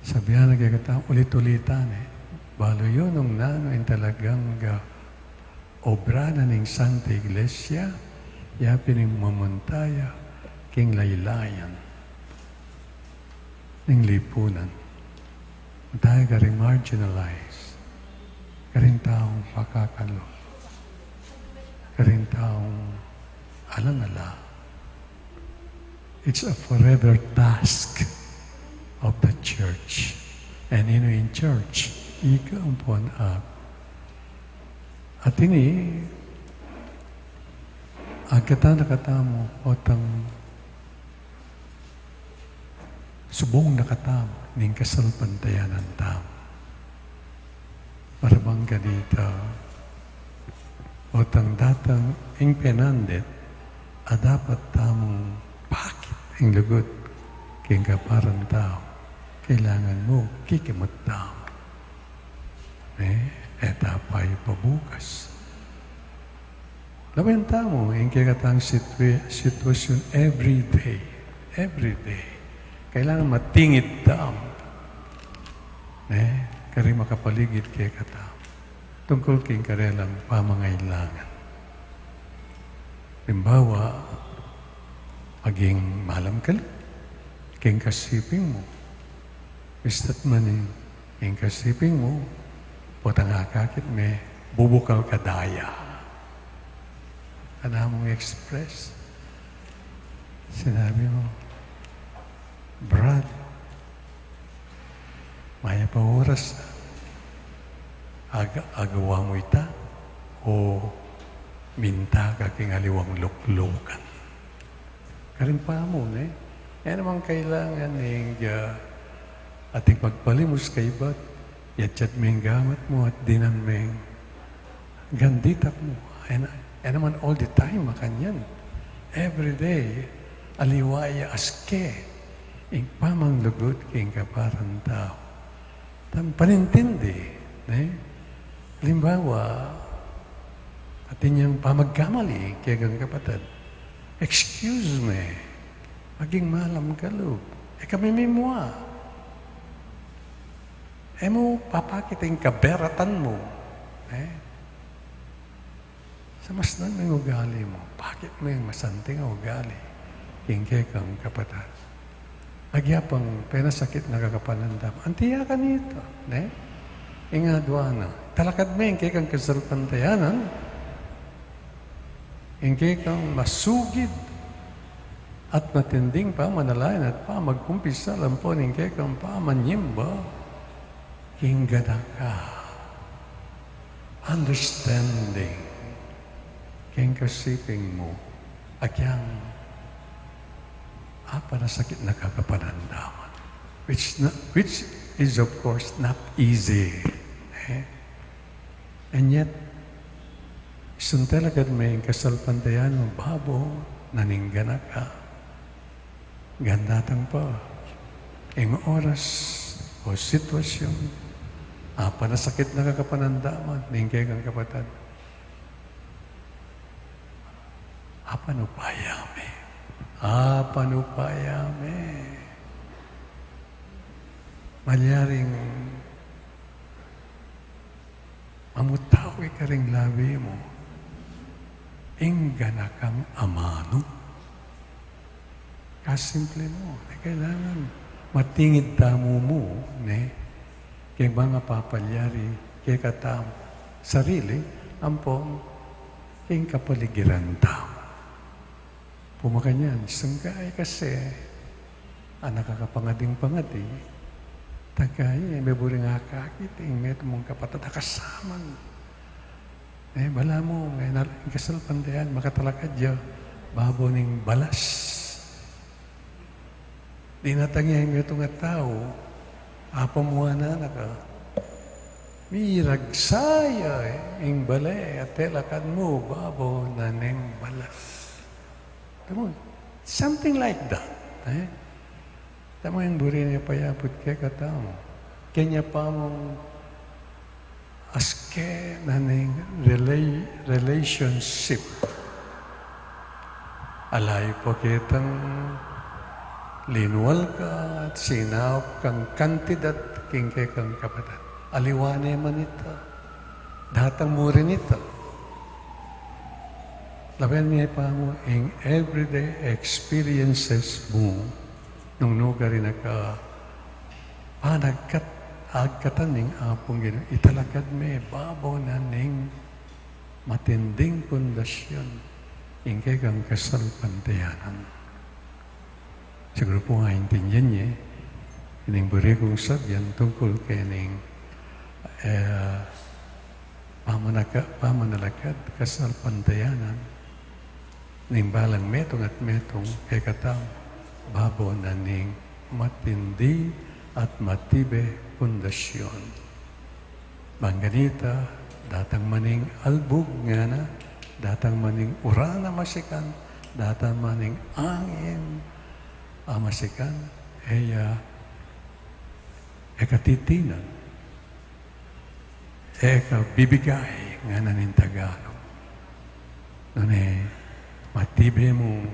sabian na kekatamu ulit-ulitan, e, balu yu nung nanu ing talagang, ah, obra na ning Santa Iglesia, ya pin ing mamunta ya king laylayan ning lipunan. Munta ya karing marginalized, karing taung pakakalu, karing taung alang-ala. It's a forever task of the church. And inu ing church? Ika ampon aku. At ini, agkatan na katamu, otang subung na katamu ning kasalpantayanan tamu. Para bang kanita, otang datang ing penandit, a dapat tamung pakit ing lugud king kaparan tau, kailangan mu kikimut tamu. E, e ta pa ipabukas. Lawen tamu ing kekatang sitwa-, sitwasyun every day. Every day. Kailangan matingid tamu, e, karing makapaligid kekatamu tungkul king karelang pamangailangan. Alimbawa, maging malam ka la king kasiping mu. Ista't man ing kasiping mu, potang akakit me, bubukal ka daya. Kanamung express. Sinabi mu, "Brad, mayap a oras, aga-, agawa mu ita, o minta ka king aliwang luklukan." Karin pa mu, ne? E naman kailangan ning, ah, ating pagpalimus kaybat, yatyat meng gamat mu at dinan meng ganditak mu. E na-, e naman all the time makanyan. Every day, aliwa ya aske ing pamanglugud king kaparan tau. Tang panintindi, ne? Alimbawa, atin yang pamagkamali kekang kapatad. "Excuse me, maging malam ka lub. E ka mimimua. E mu papakit ing kaberatan mu." Ne? Samasnan me ing ugali mu, pakit me ing masanting a ugali king kekang kapatad. Agyapang penasakit na kakapanandam, anti ya kanita, ne? Ing aduan na, talakad me ing kekang kasalpantayanan, ing kekang masugid at matinding pamanalangin at pamagkumpisal ampon ing kekang pamanyimba, king ganaka, understanding, king kasiping mu, agyang apanasakit na kakapanandaman, which na, which It is, of course, not easy. Eh? And yet, istung talakad me ing kasalpantayanan mu babo na ning ganaka. Ganatang pa ing oras o sitwasyun, apanasakit na ka kapanandaman ning kekang kapatad. Apan upaya me. Apan upaya me. Malyaring mamutawi karing labi mu ing ganakang amanu. Kasimple mu, e kailangan matingid tamu mu, ne? Keng manga papalyari kekatamu sarili, ampong keng kapaligiran tamu. Pamakanyan, sangkay kasi, anak a kapangading pangadi, tagay, e, meburing akakit ing metung mung kapatad a kasaman. E, balamu, e, na, ing kasalpantayanan, makatalakad ya babo ning balas. Dinatang ya ing metung a tau, apamuanan na ka. Miragsa ya, e, ing bale, at telakad mu, babo na ning balas. Tamu, something like that, e? Tamu ing buri ne payabut kekatamu. Kenya pa mung aske na ning rela-, relationship. Ala ya pa ketang linwal ka at sinaup kang kantidad king kekang kapatad. Aliwa ne man ita. Datang mu rin ita. Lawen me pa mu ing everyday experiences mu. Nung nu karin a ka panagkat-, agkatan ning Apung Ginu, italakad me babo na ning matinding pundasyon ing kekang kasalpantayanan. Siguru pu nga intindian ye ining buri kung sabyan tungkul kening, e, pamanaka-, pamanalakad kasalpantayanan ning balang metung at metung kekatamu, babo na ning matindi at matibe pundasyon. Bang kanita, datang man ing albug ngana, datang man ing uran a masikan, datang man ing angin a masikan, e ya, e ka titinan, e ka bibigay, ngana ning Tagalog. Nune, matibe mung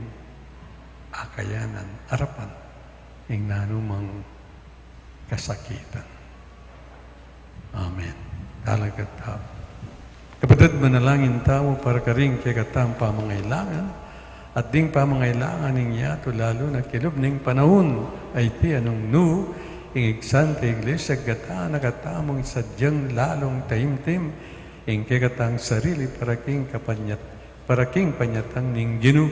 akayanan, arapan ing nanumang kasakitan. Amen. Talakad tamu. Kapatad, manalangin tamu para karing kekatamung pamangailangan, at ding pamangailangan ning yatu, lalu na kilub ning panaun a iti, nung nu ing Santa Iglesia gatan na katamung sadyang lalung taimtim ing kekatang sarili para king kapanyat-, para king panyatang ning Ginu.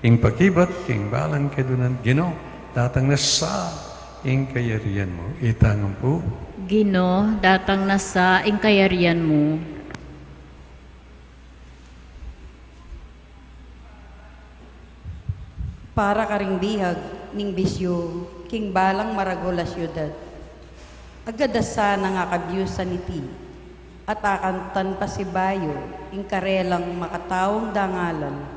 Ing pakibat king balang kedunan, Ginu, datang na sa ing kayarian mu. Itang ampu. Ginu, datang na sa ing kayarian mu. Para karing bihag ning bisyu king balang maragul a syudad. Agad a sanang akabiusan iti, at akantan pasibayu ing karelang makataung dangalan.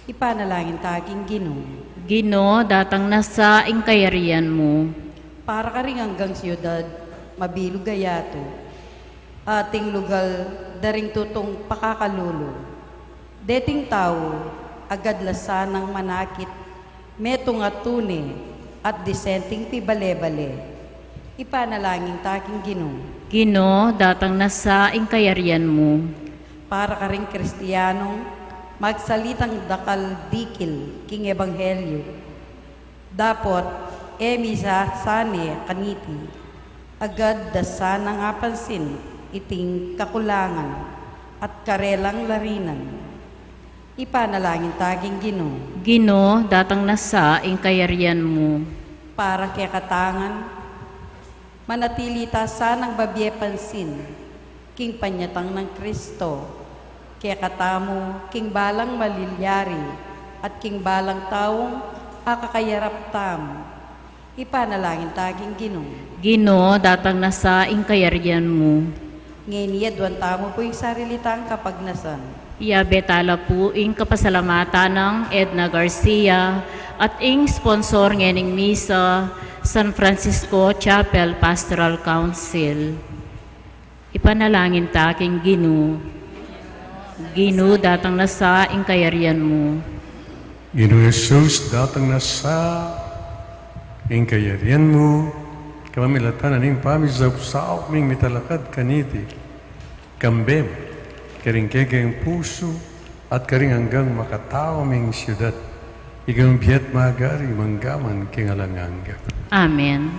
Ipanalangin ta king Ginu. Ginu, datang na sa ing kayarian mu. Para karing anggang syudad, mabilug a yatu, ating lugal da ring tutung pakakalulu. Deting tau, agad la sanang manakit metung a tune at disenteng pibale-bale. Ipanalangin ta king Ginu. Ginu, datang na sa ing kayarian mu. Para karing Kristianong magsalitang dakal dikil king ebanghelyu. Dapot e misasane kaniti, agad da sanang apansin iting kakulangan at karelang larinan. Ipanalangin ta king Ginu. Ginu, datang na sa ing kayarian mu. Para kekatangan, manatili ta sanang babie pansin king panyatang nang Kristo kekatamu, king balang malilyari at king balang taung akakayarap tamu. Ipanalangin ta king Ginu. Ginu, datang na sa ing kayarian mu. Ngeni, aduan tamu pu ing sarili tang kapagnasan. Iyabe ta la pu ing kapasalamatan nang Edna Garcia at ing sponsor ngening misa, San Francisco Chapel Pastoral Council. Ipanalangin ta king Ginu. Ginu, datang na sa ing kayarian mu. Ginu Jesus, datang na sa ing kayarian mu, kapamilatan na ning pamisausau ming mitalakad kaniti, kambe mu, karing kekeng pusu, at karing anggang makatau ming siudad. Ika ing bie at magari mangga man king alang angga. Amen.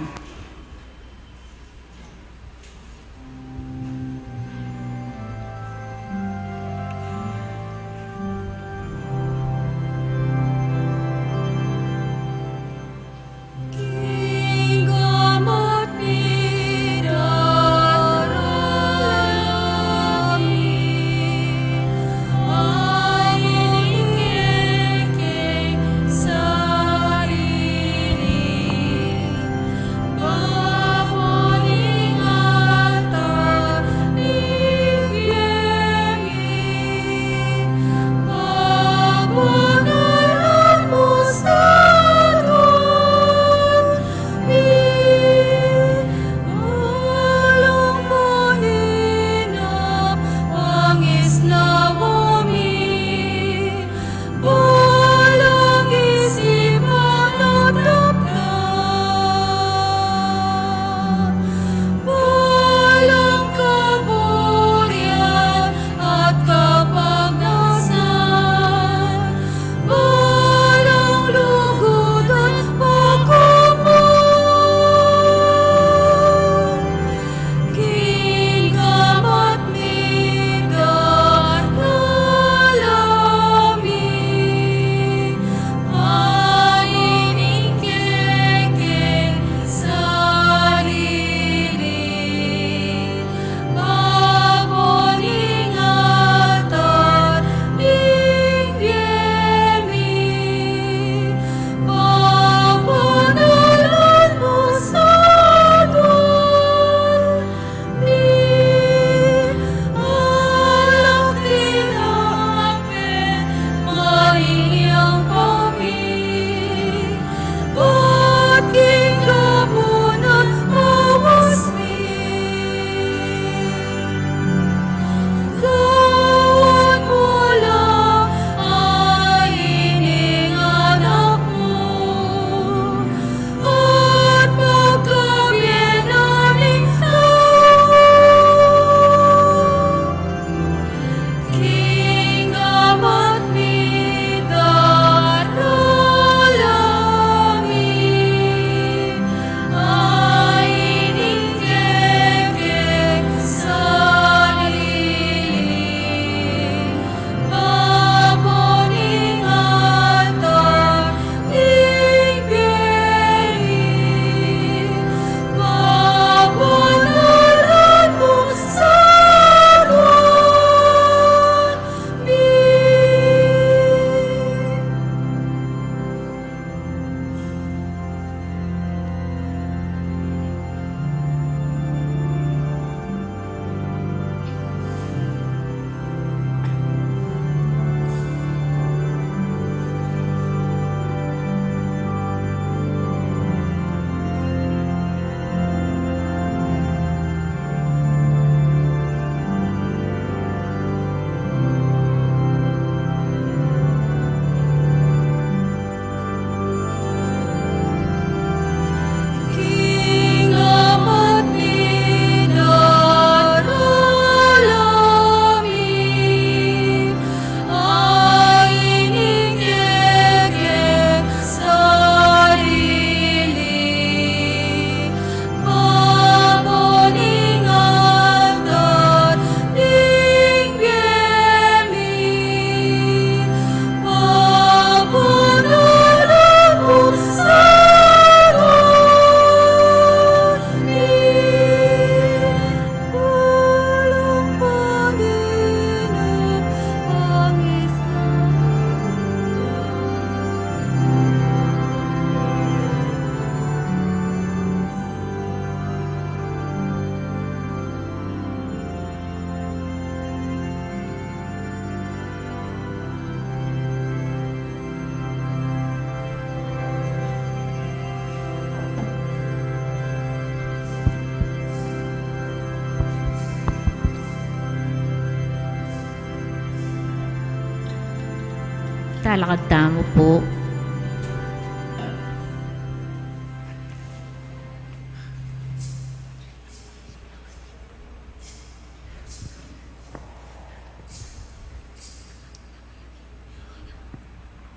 Talakad tamu pu.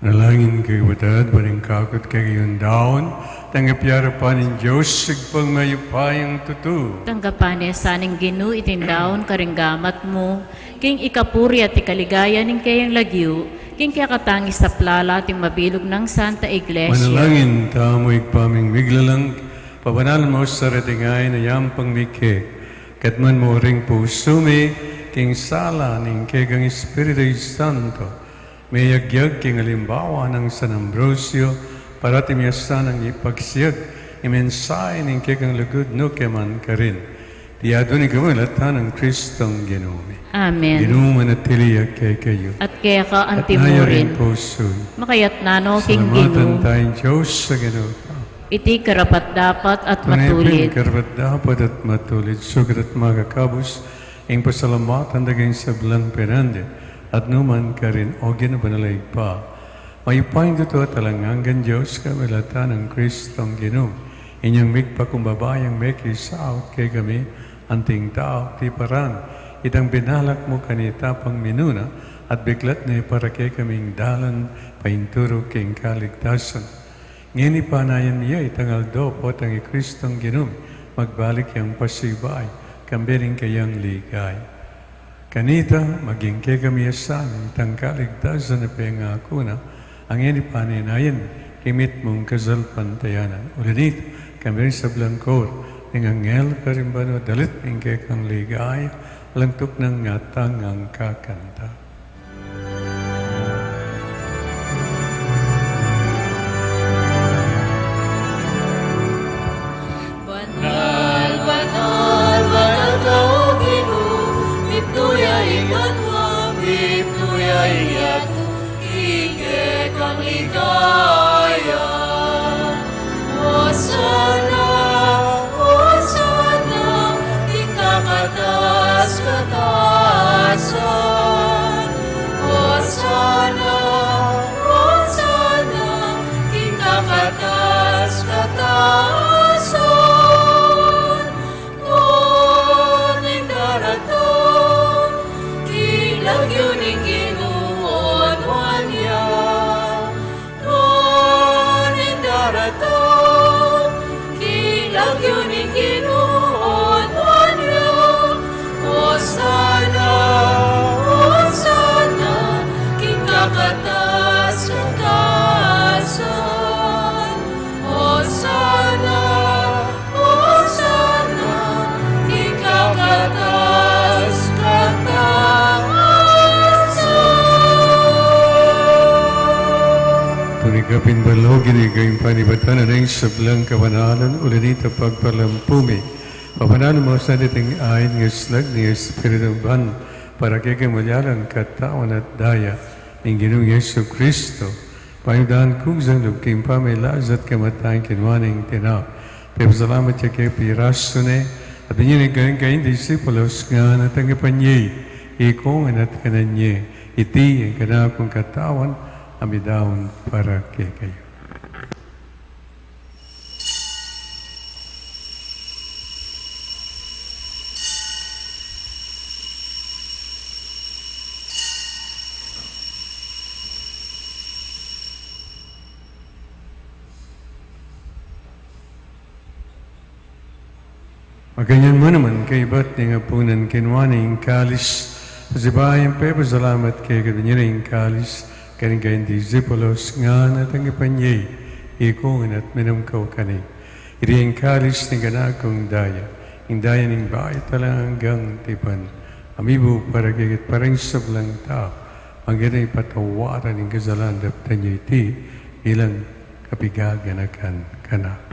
Manalangin kayu, kapatad, ban ing kakut kekayung daun, tanggapan ya arapan ning Dios, Ibpang mayupayang tutu. Tanggapan na sa ning Ginu iting daun karing gamat mu, king ikapuri at ikaligaya ning keyang lagyu, king kekatang isaplala at ning mabilug nang Santa Iglesia. Manalangin tamu. Ibpa ming miglalang, pabanalan mu sa reting ain a yampang mi keka, at manmuring pusu mi king sala ning kekang Espiritu Santo, meyagyag king alimbawa nang San Ambrosio, parati mi sanang ipagsiyag ing mensahe ning kekang lugud nukarin man karin. Iti adwan ing kapamilatan nang Kristong Ginu mi. Amen. Ing Ginu manatili ya kekayu. At keka anti mu rin. Pusu. Makayatna no king Ginu. Salamatan taya ing Dios a Ginu. Iti karapat-dapat at matulid. Tune pin karapat-dapat at matulid, sukat at makakabus ing pasalamatan da kang sablang penandit at nu man karin, O Ginu, banal a Ibpa, mayupayang tutu at alang anggang Dios, kapamilatan nang Kristong Ginu mi. Inyang migpakumbaba yang mekisaut kekami anting tau, tiparan itang binalak mu kanita pang minuna at biklat ne para kekaming dalan paintulu king kaligtasan. Ngeni panayan mi ya itang aldo potang i Kristong Ginu mi magbalik yang pasibayu, kambe ning kayang ligaya. Kanita, maging kekami ya sana itang kaligtasan a pengaku na, a ngeni panayan mi king mitmung kasalpantayanan. Uli na nita, kambe ning sablang koro ning anghel karing banua, dalit ing kekang ligaya, alang tuknang ngatang angkakanta. Banal, banal, banal ka, O Ginu, mipnu ya ing banua, mipnu ya ing yatu, king kekang ligaya. Hosana, Hosana, king kakatas-katasan. Hosana, Hosana, king kakatas-katasan. Nuan ing daratang king lagyu ning Ginu, o nuan ya. Nuan ing daratang king lagyu ning Ginu, o nuan ya. Hosana, Hosana, king kakatas-katasan. Hosana, Hosana, king kakatas-katasan. Tune pin balugin ing kayang panibatan na ning sablang kabanalan, uli na nita pagpalampu mi. Pabanalan mu sa king ain ning Espiritu Banal, para kekami maging katawan at daya ning Ginung Jesu Kristo. Payudahan ku sa lub king pamilasa at kamatayan, kinuan ne ing tinape, pepasalamat ya ke, pirasu ne, at binie ne karing kayang disipulos, ngana, tanggapan ye, ikong at kanan ye, iti ing kanakung katawan, a midaun para kekayu. Makanyan mu naman, kaybat ning apunan, kinua ne ing kalis, pasibayu yang pepasalamat keka, binie ne ing kalis karing kayang disipulos, ngana, tanggapan ye, ikong at minum kayu keni, iti ing kalis ning kanakung daya, ing daya ning bayu at alang anggang tipan, a mibu para kekayu at para king sablang tau, anggang king kapatawaran ning kasalan. Daptan ye iti bilang kapaganakan kanaku.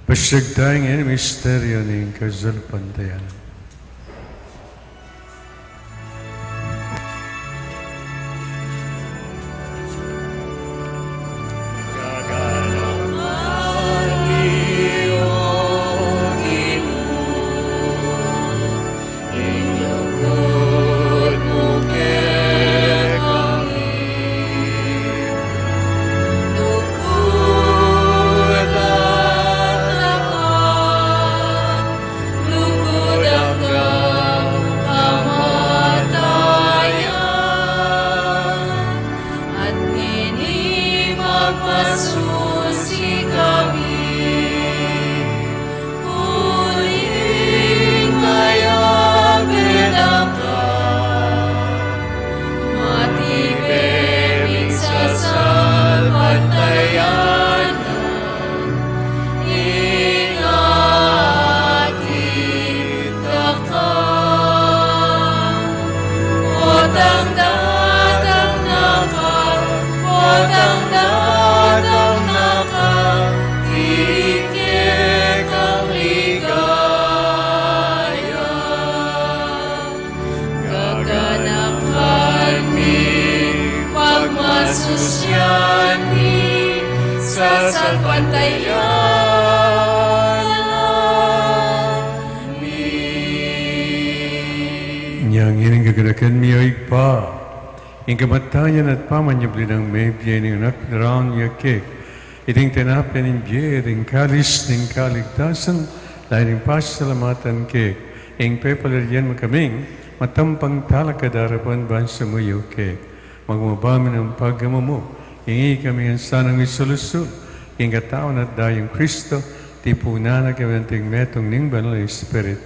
Pasyag taya ngeni ing misteryu ning kasalpantayanan. Inya ngeni ing gaganakan mi, o Ibpa, ing kamatayan at pamanyubli nang mebie ning Anak mi, daraun mi keka iting tinape ning bie, iting kalis ning kaligtasan, lalu ning pasalamatan keka, ing pepalagyan mu kaming matampang talakad arapan ban sumuyu keka. Magmabami nang pagkamumu, ing ikami ngan sanang misulusul king katawan at dayang Kristo, tipunan na kami anting metung ning Banal a Espiritu.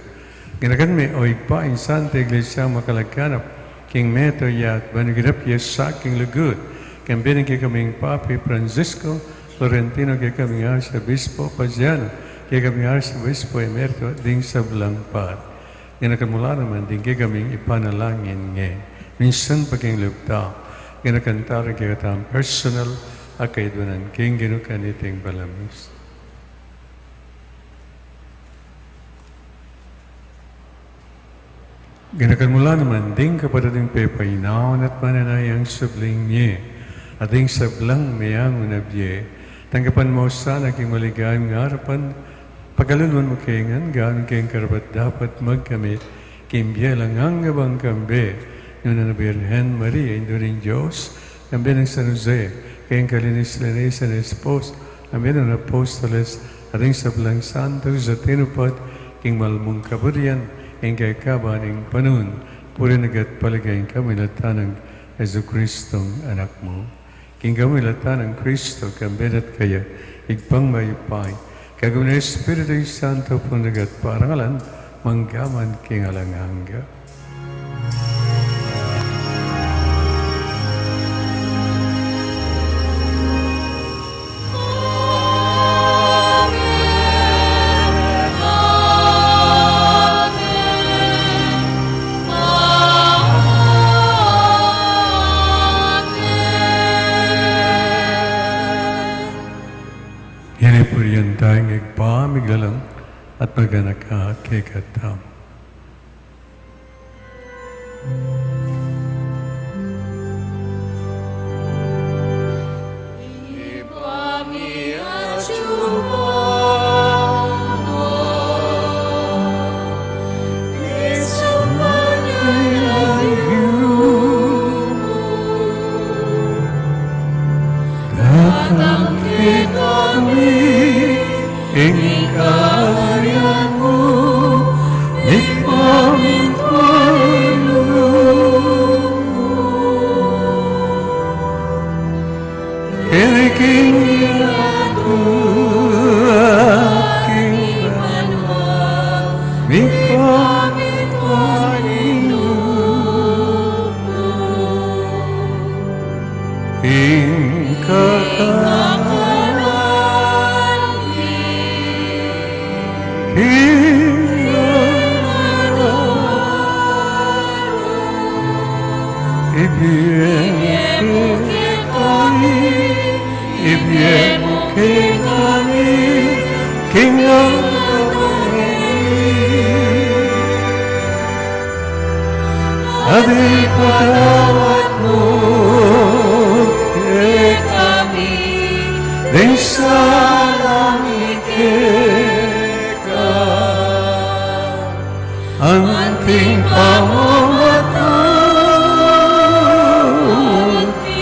Ganakan me, o Ibpa, ing Santa Iglesia makalaganap king metung ya at ban maganap ya sa king lugud, kambe ning kekaming Papa Francisco, Florentino, kekaming Arsobispo Paciano, kekaming Arsobispo Emerito, at ding sablang pari. Ganakan mu la naman ding kekaming ipanalangin ngeni, minsan pa king lub ta. Ganakan ta rin kekatang personal a kayadwanan king Ginu kaniting banal a misa. Ganakan mu la naman ding kapatad a pepaynawan at mananayang subling mie, at ding sablang meangu na bie. Tanggapan mu la sana king maligayang arapan, pakaluluan mu kami ngan, gawang kami karapat-dapat magkamit king bie alang angga ban kambe nung a Birhen Maria, Indu ning Dios, kambe nang San Jose, king kalinis-linisan a esposo, kambe nang apostoles, at ding sablang santos a tinupad king malmung kaburian king kekaban ning panaun, purian at paligayan kami na tanang Jesucristong Anak mu. King kamilatan nang Kristo, kambe na at kaya, Ibpang mayupaya, kagum ning Espiritu Santo, purian at parangalan, mangga man king alang angga. Ngeni purian taya ing Ibpa, miglalang at maganaka kekatamu. Datang kekami ing kaharian mu, mipamintuan ing lub mu. Keni king yatu at king banua, mipamintuan ing lub mu. Ing kakanan mi king araw-araw ibie mu kekami, ibie mu kekami king aldo ngeni. At ipatawad mu kekami ding sala mi keka, anting pamamatawad mi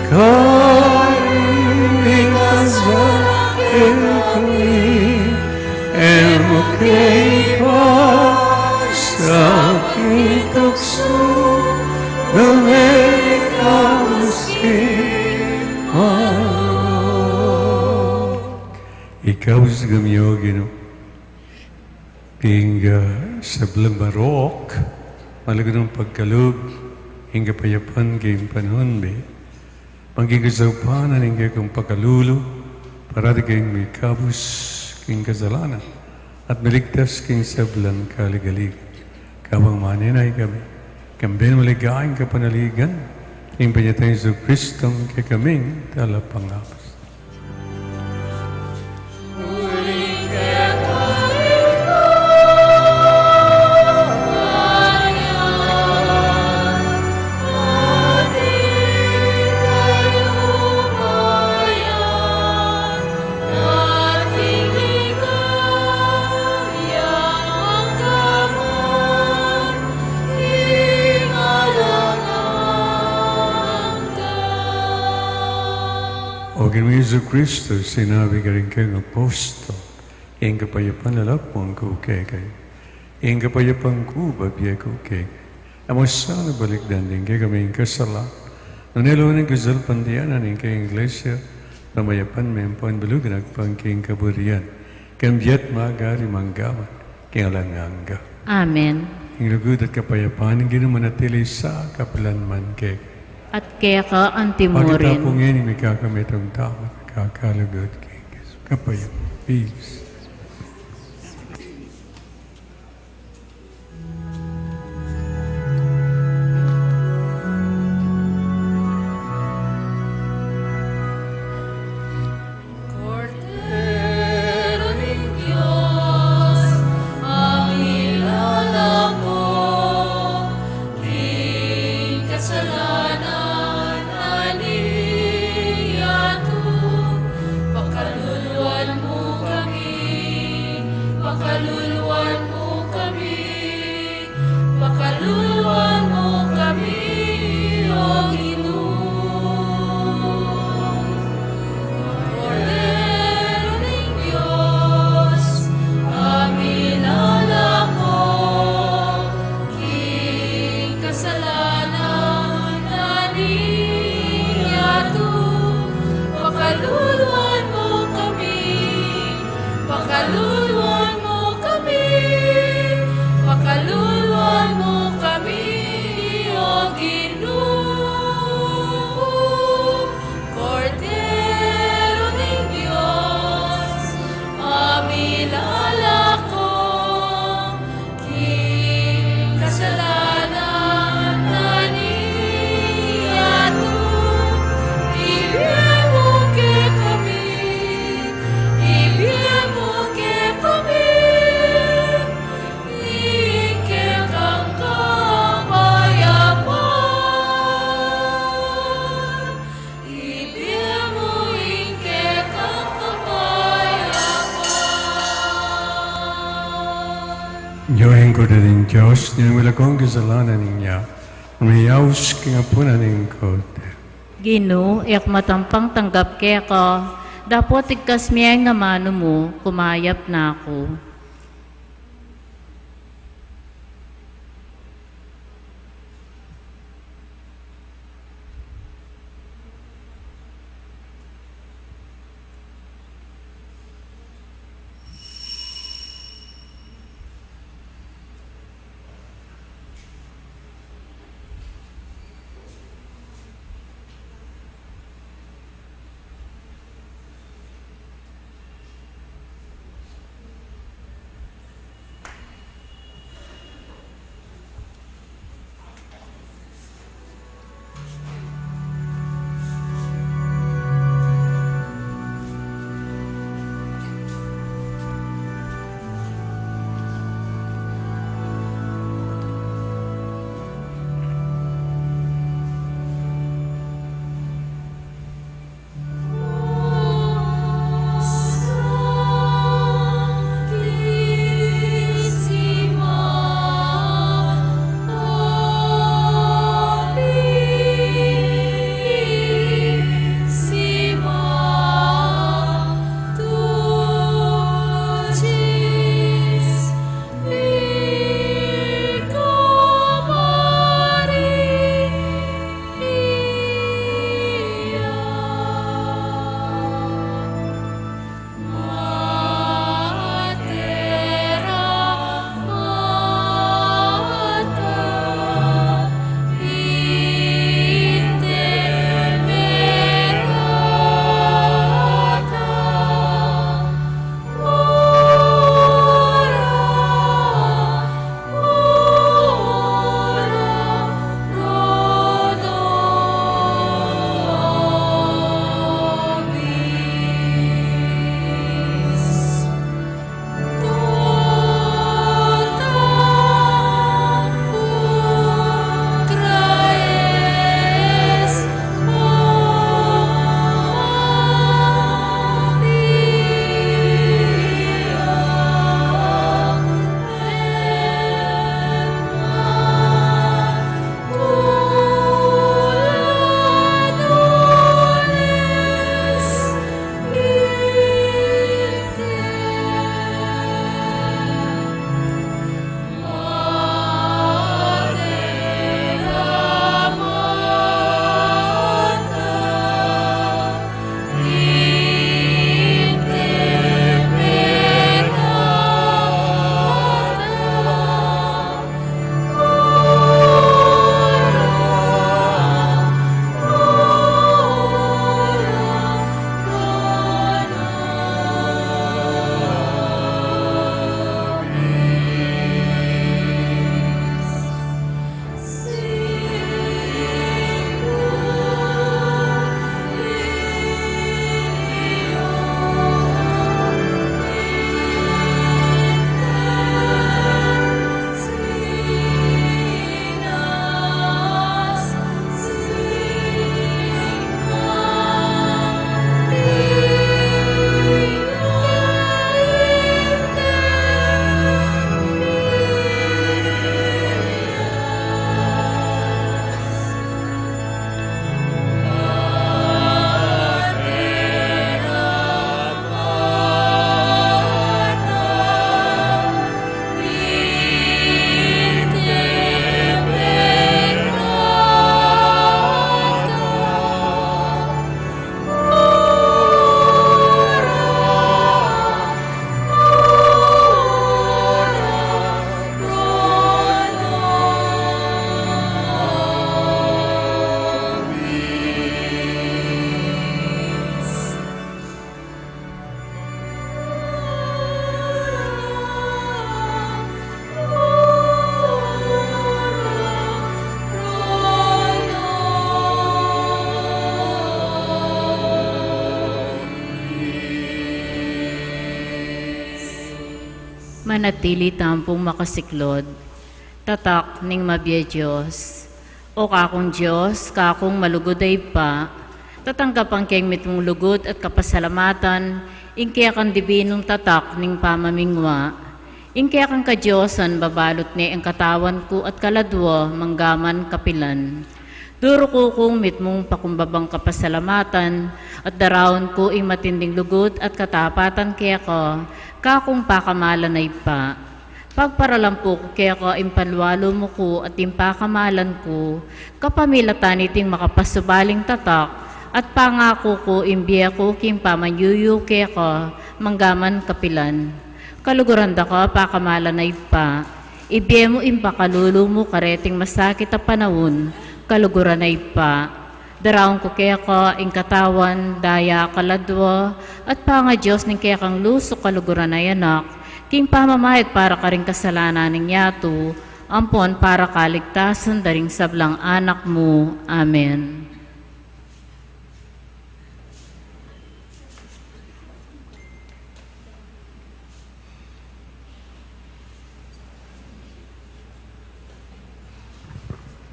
karing mikasala kekami, e mu ke ipasa king tuksu, nune ikabus kami king marok. Ikabus kami, O Ginu, king, ah, sablang marok, malugud nang pagkalub ing kapayapan king panaun mi. Maging kasaupan ning kekang pakalulu, parati kaming mikabus king kasalanan at miligtas king sablang kaligaligan. Kabang manenaya kami, kambe ning maligayang kapanaligan ning Panyatang Jesucristo, kekaming Talapangabus. Jesucristo, sinabi karing kayang apostol, "Ing kapayapan lalakwan ku kekayu, ing kapayapan ku bibie ku kekayu." E mu sana balikdan ding kekaming kasalan, nune lawan ing kasalpantayanan ning kayang Iglesia, pamayapan me ampon balugan agpang king kaburian, kambe at magari mangga man king alang angga. Amen. Ing lugud at kapayapan ning Ginu manatili sa kapilan man kekayu. At keka antimurin. Pakita pu ngeni ing mikakametung tama, kakalugud king kapayapan. Peace. Kordero ning Dios, a milalako king kasalanan na ning yatu, pakaluluan mu kami, pakaluluan mu kami. Pakaluluan mu kami, O Ginu. Kordero ning Dios, a milalako king kasalanan na ning yatu, pakaluluan mu kami, pakaluluan mu kami, pakaluluan mu kami, O Ginu. Kordero ning Dios, a milalako king kasalanan na ning yatu, ibie mu kekami, ibie mu kekami ing kekang kapayapan. Ibie mu ing kekang kapayapan. Nya ing Kordero ning Dios, a milalako king kasalanan ning yatu, miyaus king apunan ning Kordero. Ginu, e ku matampang tanggap keka, dapot igkas me ing amanu mu, kumayap na ku. Manatili tampung makasiklod. Tatak ning mabie Dios. O kakung Dios, kakung malugud a Ibpa, tatanggapan keng mitmung lugud at kapasalamatan ing kekang dibinung tatak ning pamamingwa. Ing kekang kadiosan babalut ne ing katawan ku at kaladwa manggaman kapilan. Duruku kung mitmung pakumbabang kapasalamatan at daraun ku ing matinding lugud at katapatan keka, kakung pakamalan a Ibpa. Pagparalampu ku keka ing palualumu ku at ing pakamalan ku, kapamilatan niting makapasubaling tatak, at pangaku ku ing bie ku king pamanyuyu keka manggaman kapilan. Kaluguran da ka pakamalan a Ibpa. Ibie mu ing pakalulu mu kareting masakit a panaun, kaluguran a Ibpa. Daraun ku keka ing katawan, daya, kaladwa, at pangadios ning kekang lusuk kaluguran a Anak, king pamamayad para karing kasalanan ning yatu, ampon para kaligtasan da ring sablang anak mu. Amen.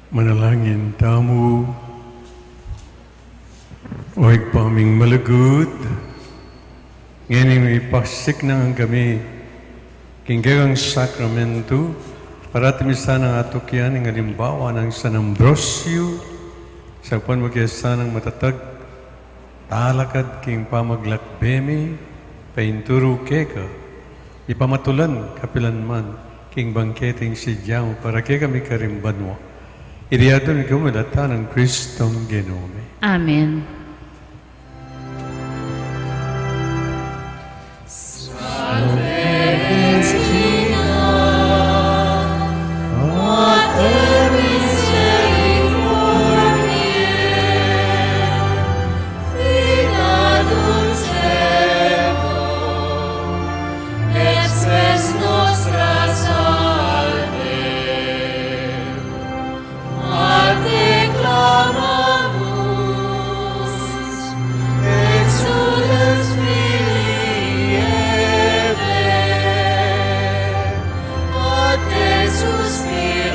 Manalangin tamu. O Ibpa ming malugud, ngeni mipasiknangan kami king kekang sakramentu, parati mi sanang atukyan ing alimbawa nang San Ambrosio, saupan mu ke sanang matatag talakad king pamaglakbe mi, painturu keka, ipamatulan kapilan man king bangketeng sidya mu para kekami karing banua. Iti aduan mi king lagyu nang Kristong Ginu mi. Amen. A te clamamus, exsules Filii Evae, a te suspiramus,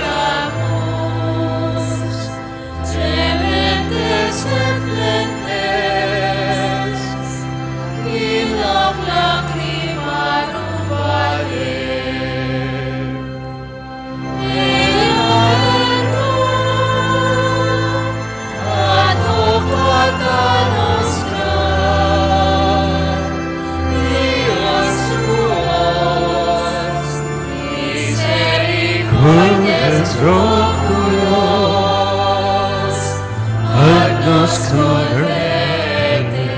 gementes et laentes, in hoc lacrimarum valle. Misericordias oculos, ad nos converte.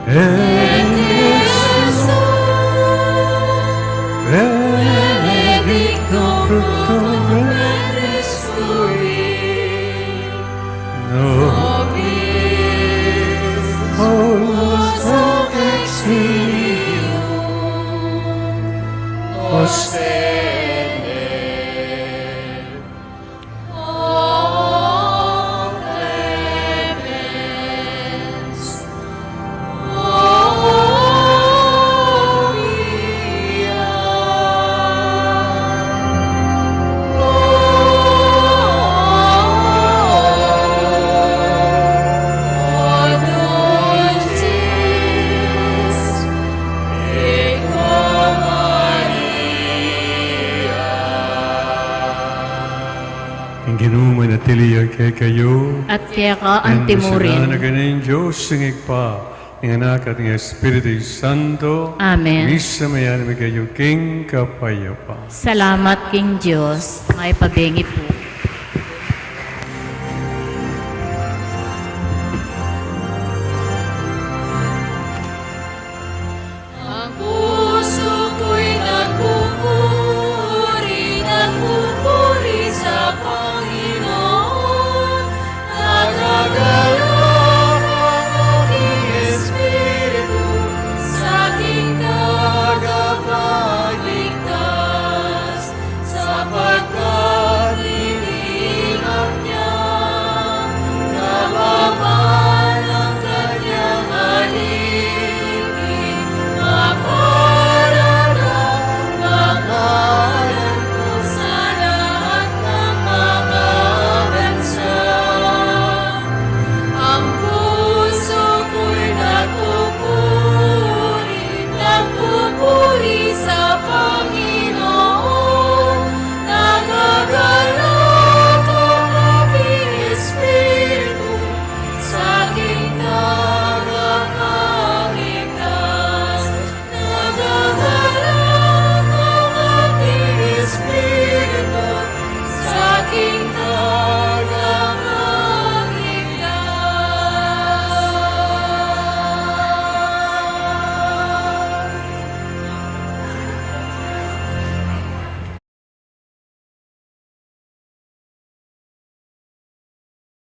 Et Iesus, benedictum fructum ventris tui, nobis, nobis hoc exilium ostende. Ing Ginu manatili ya kekayu. At keka antimurin. Ing kasalpantagan ning Dios, ing Ibpa, ing Anak, at ing Espiritu Santo. Amen. Misa mayan mi kayu king kapayapan. Salamat king Dios. Mayap a bengi pu.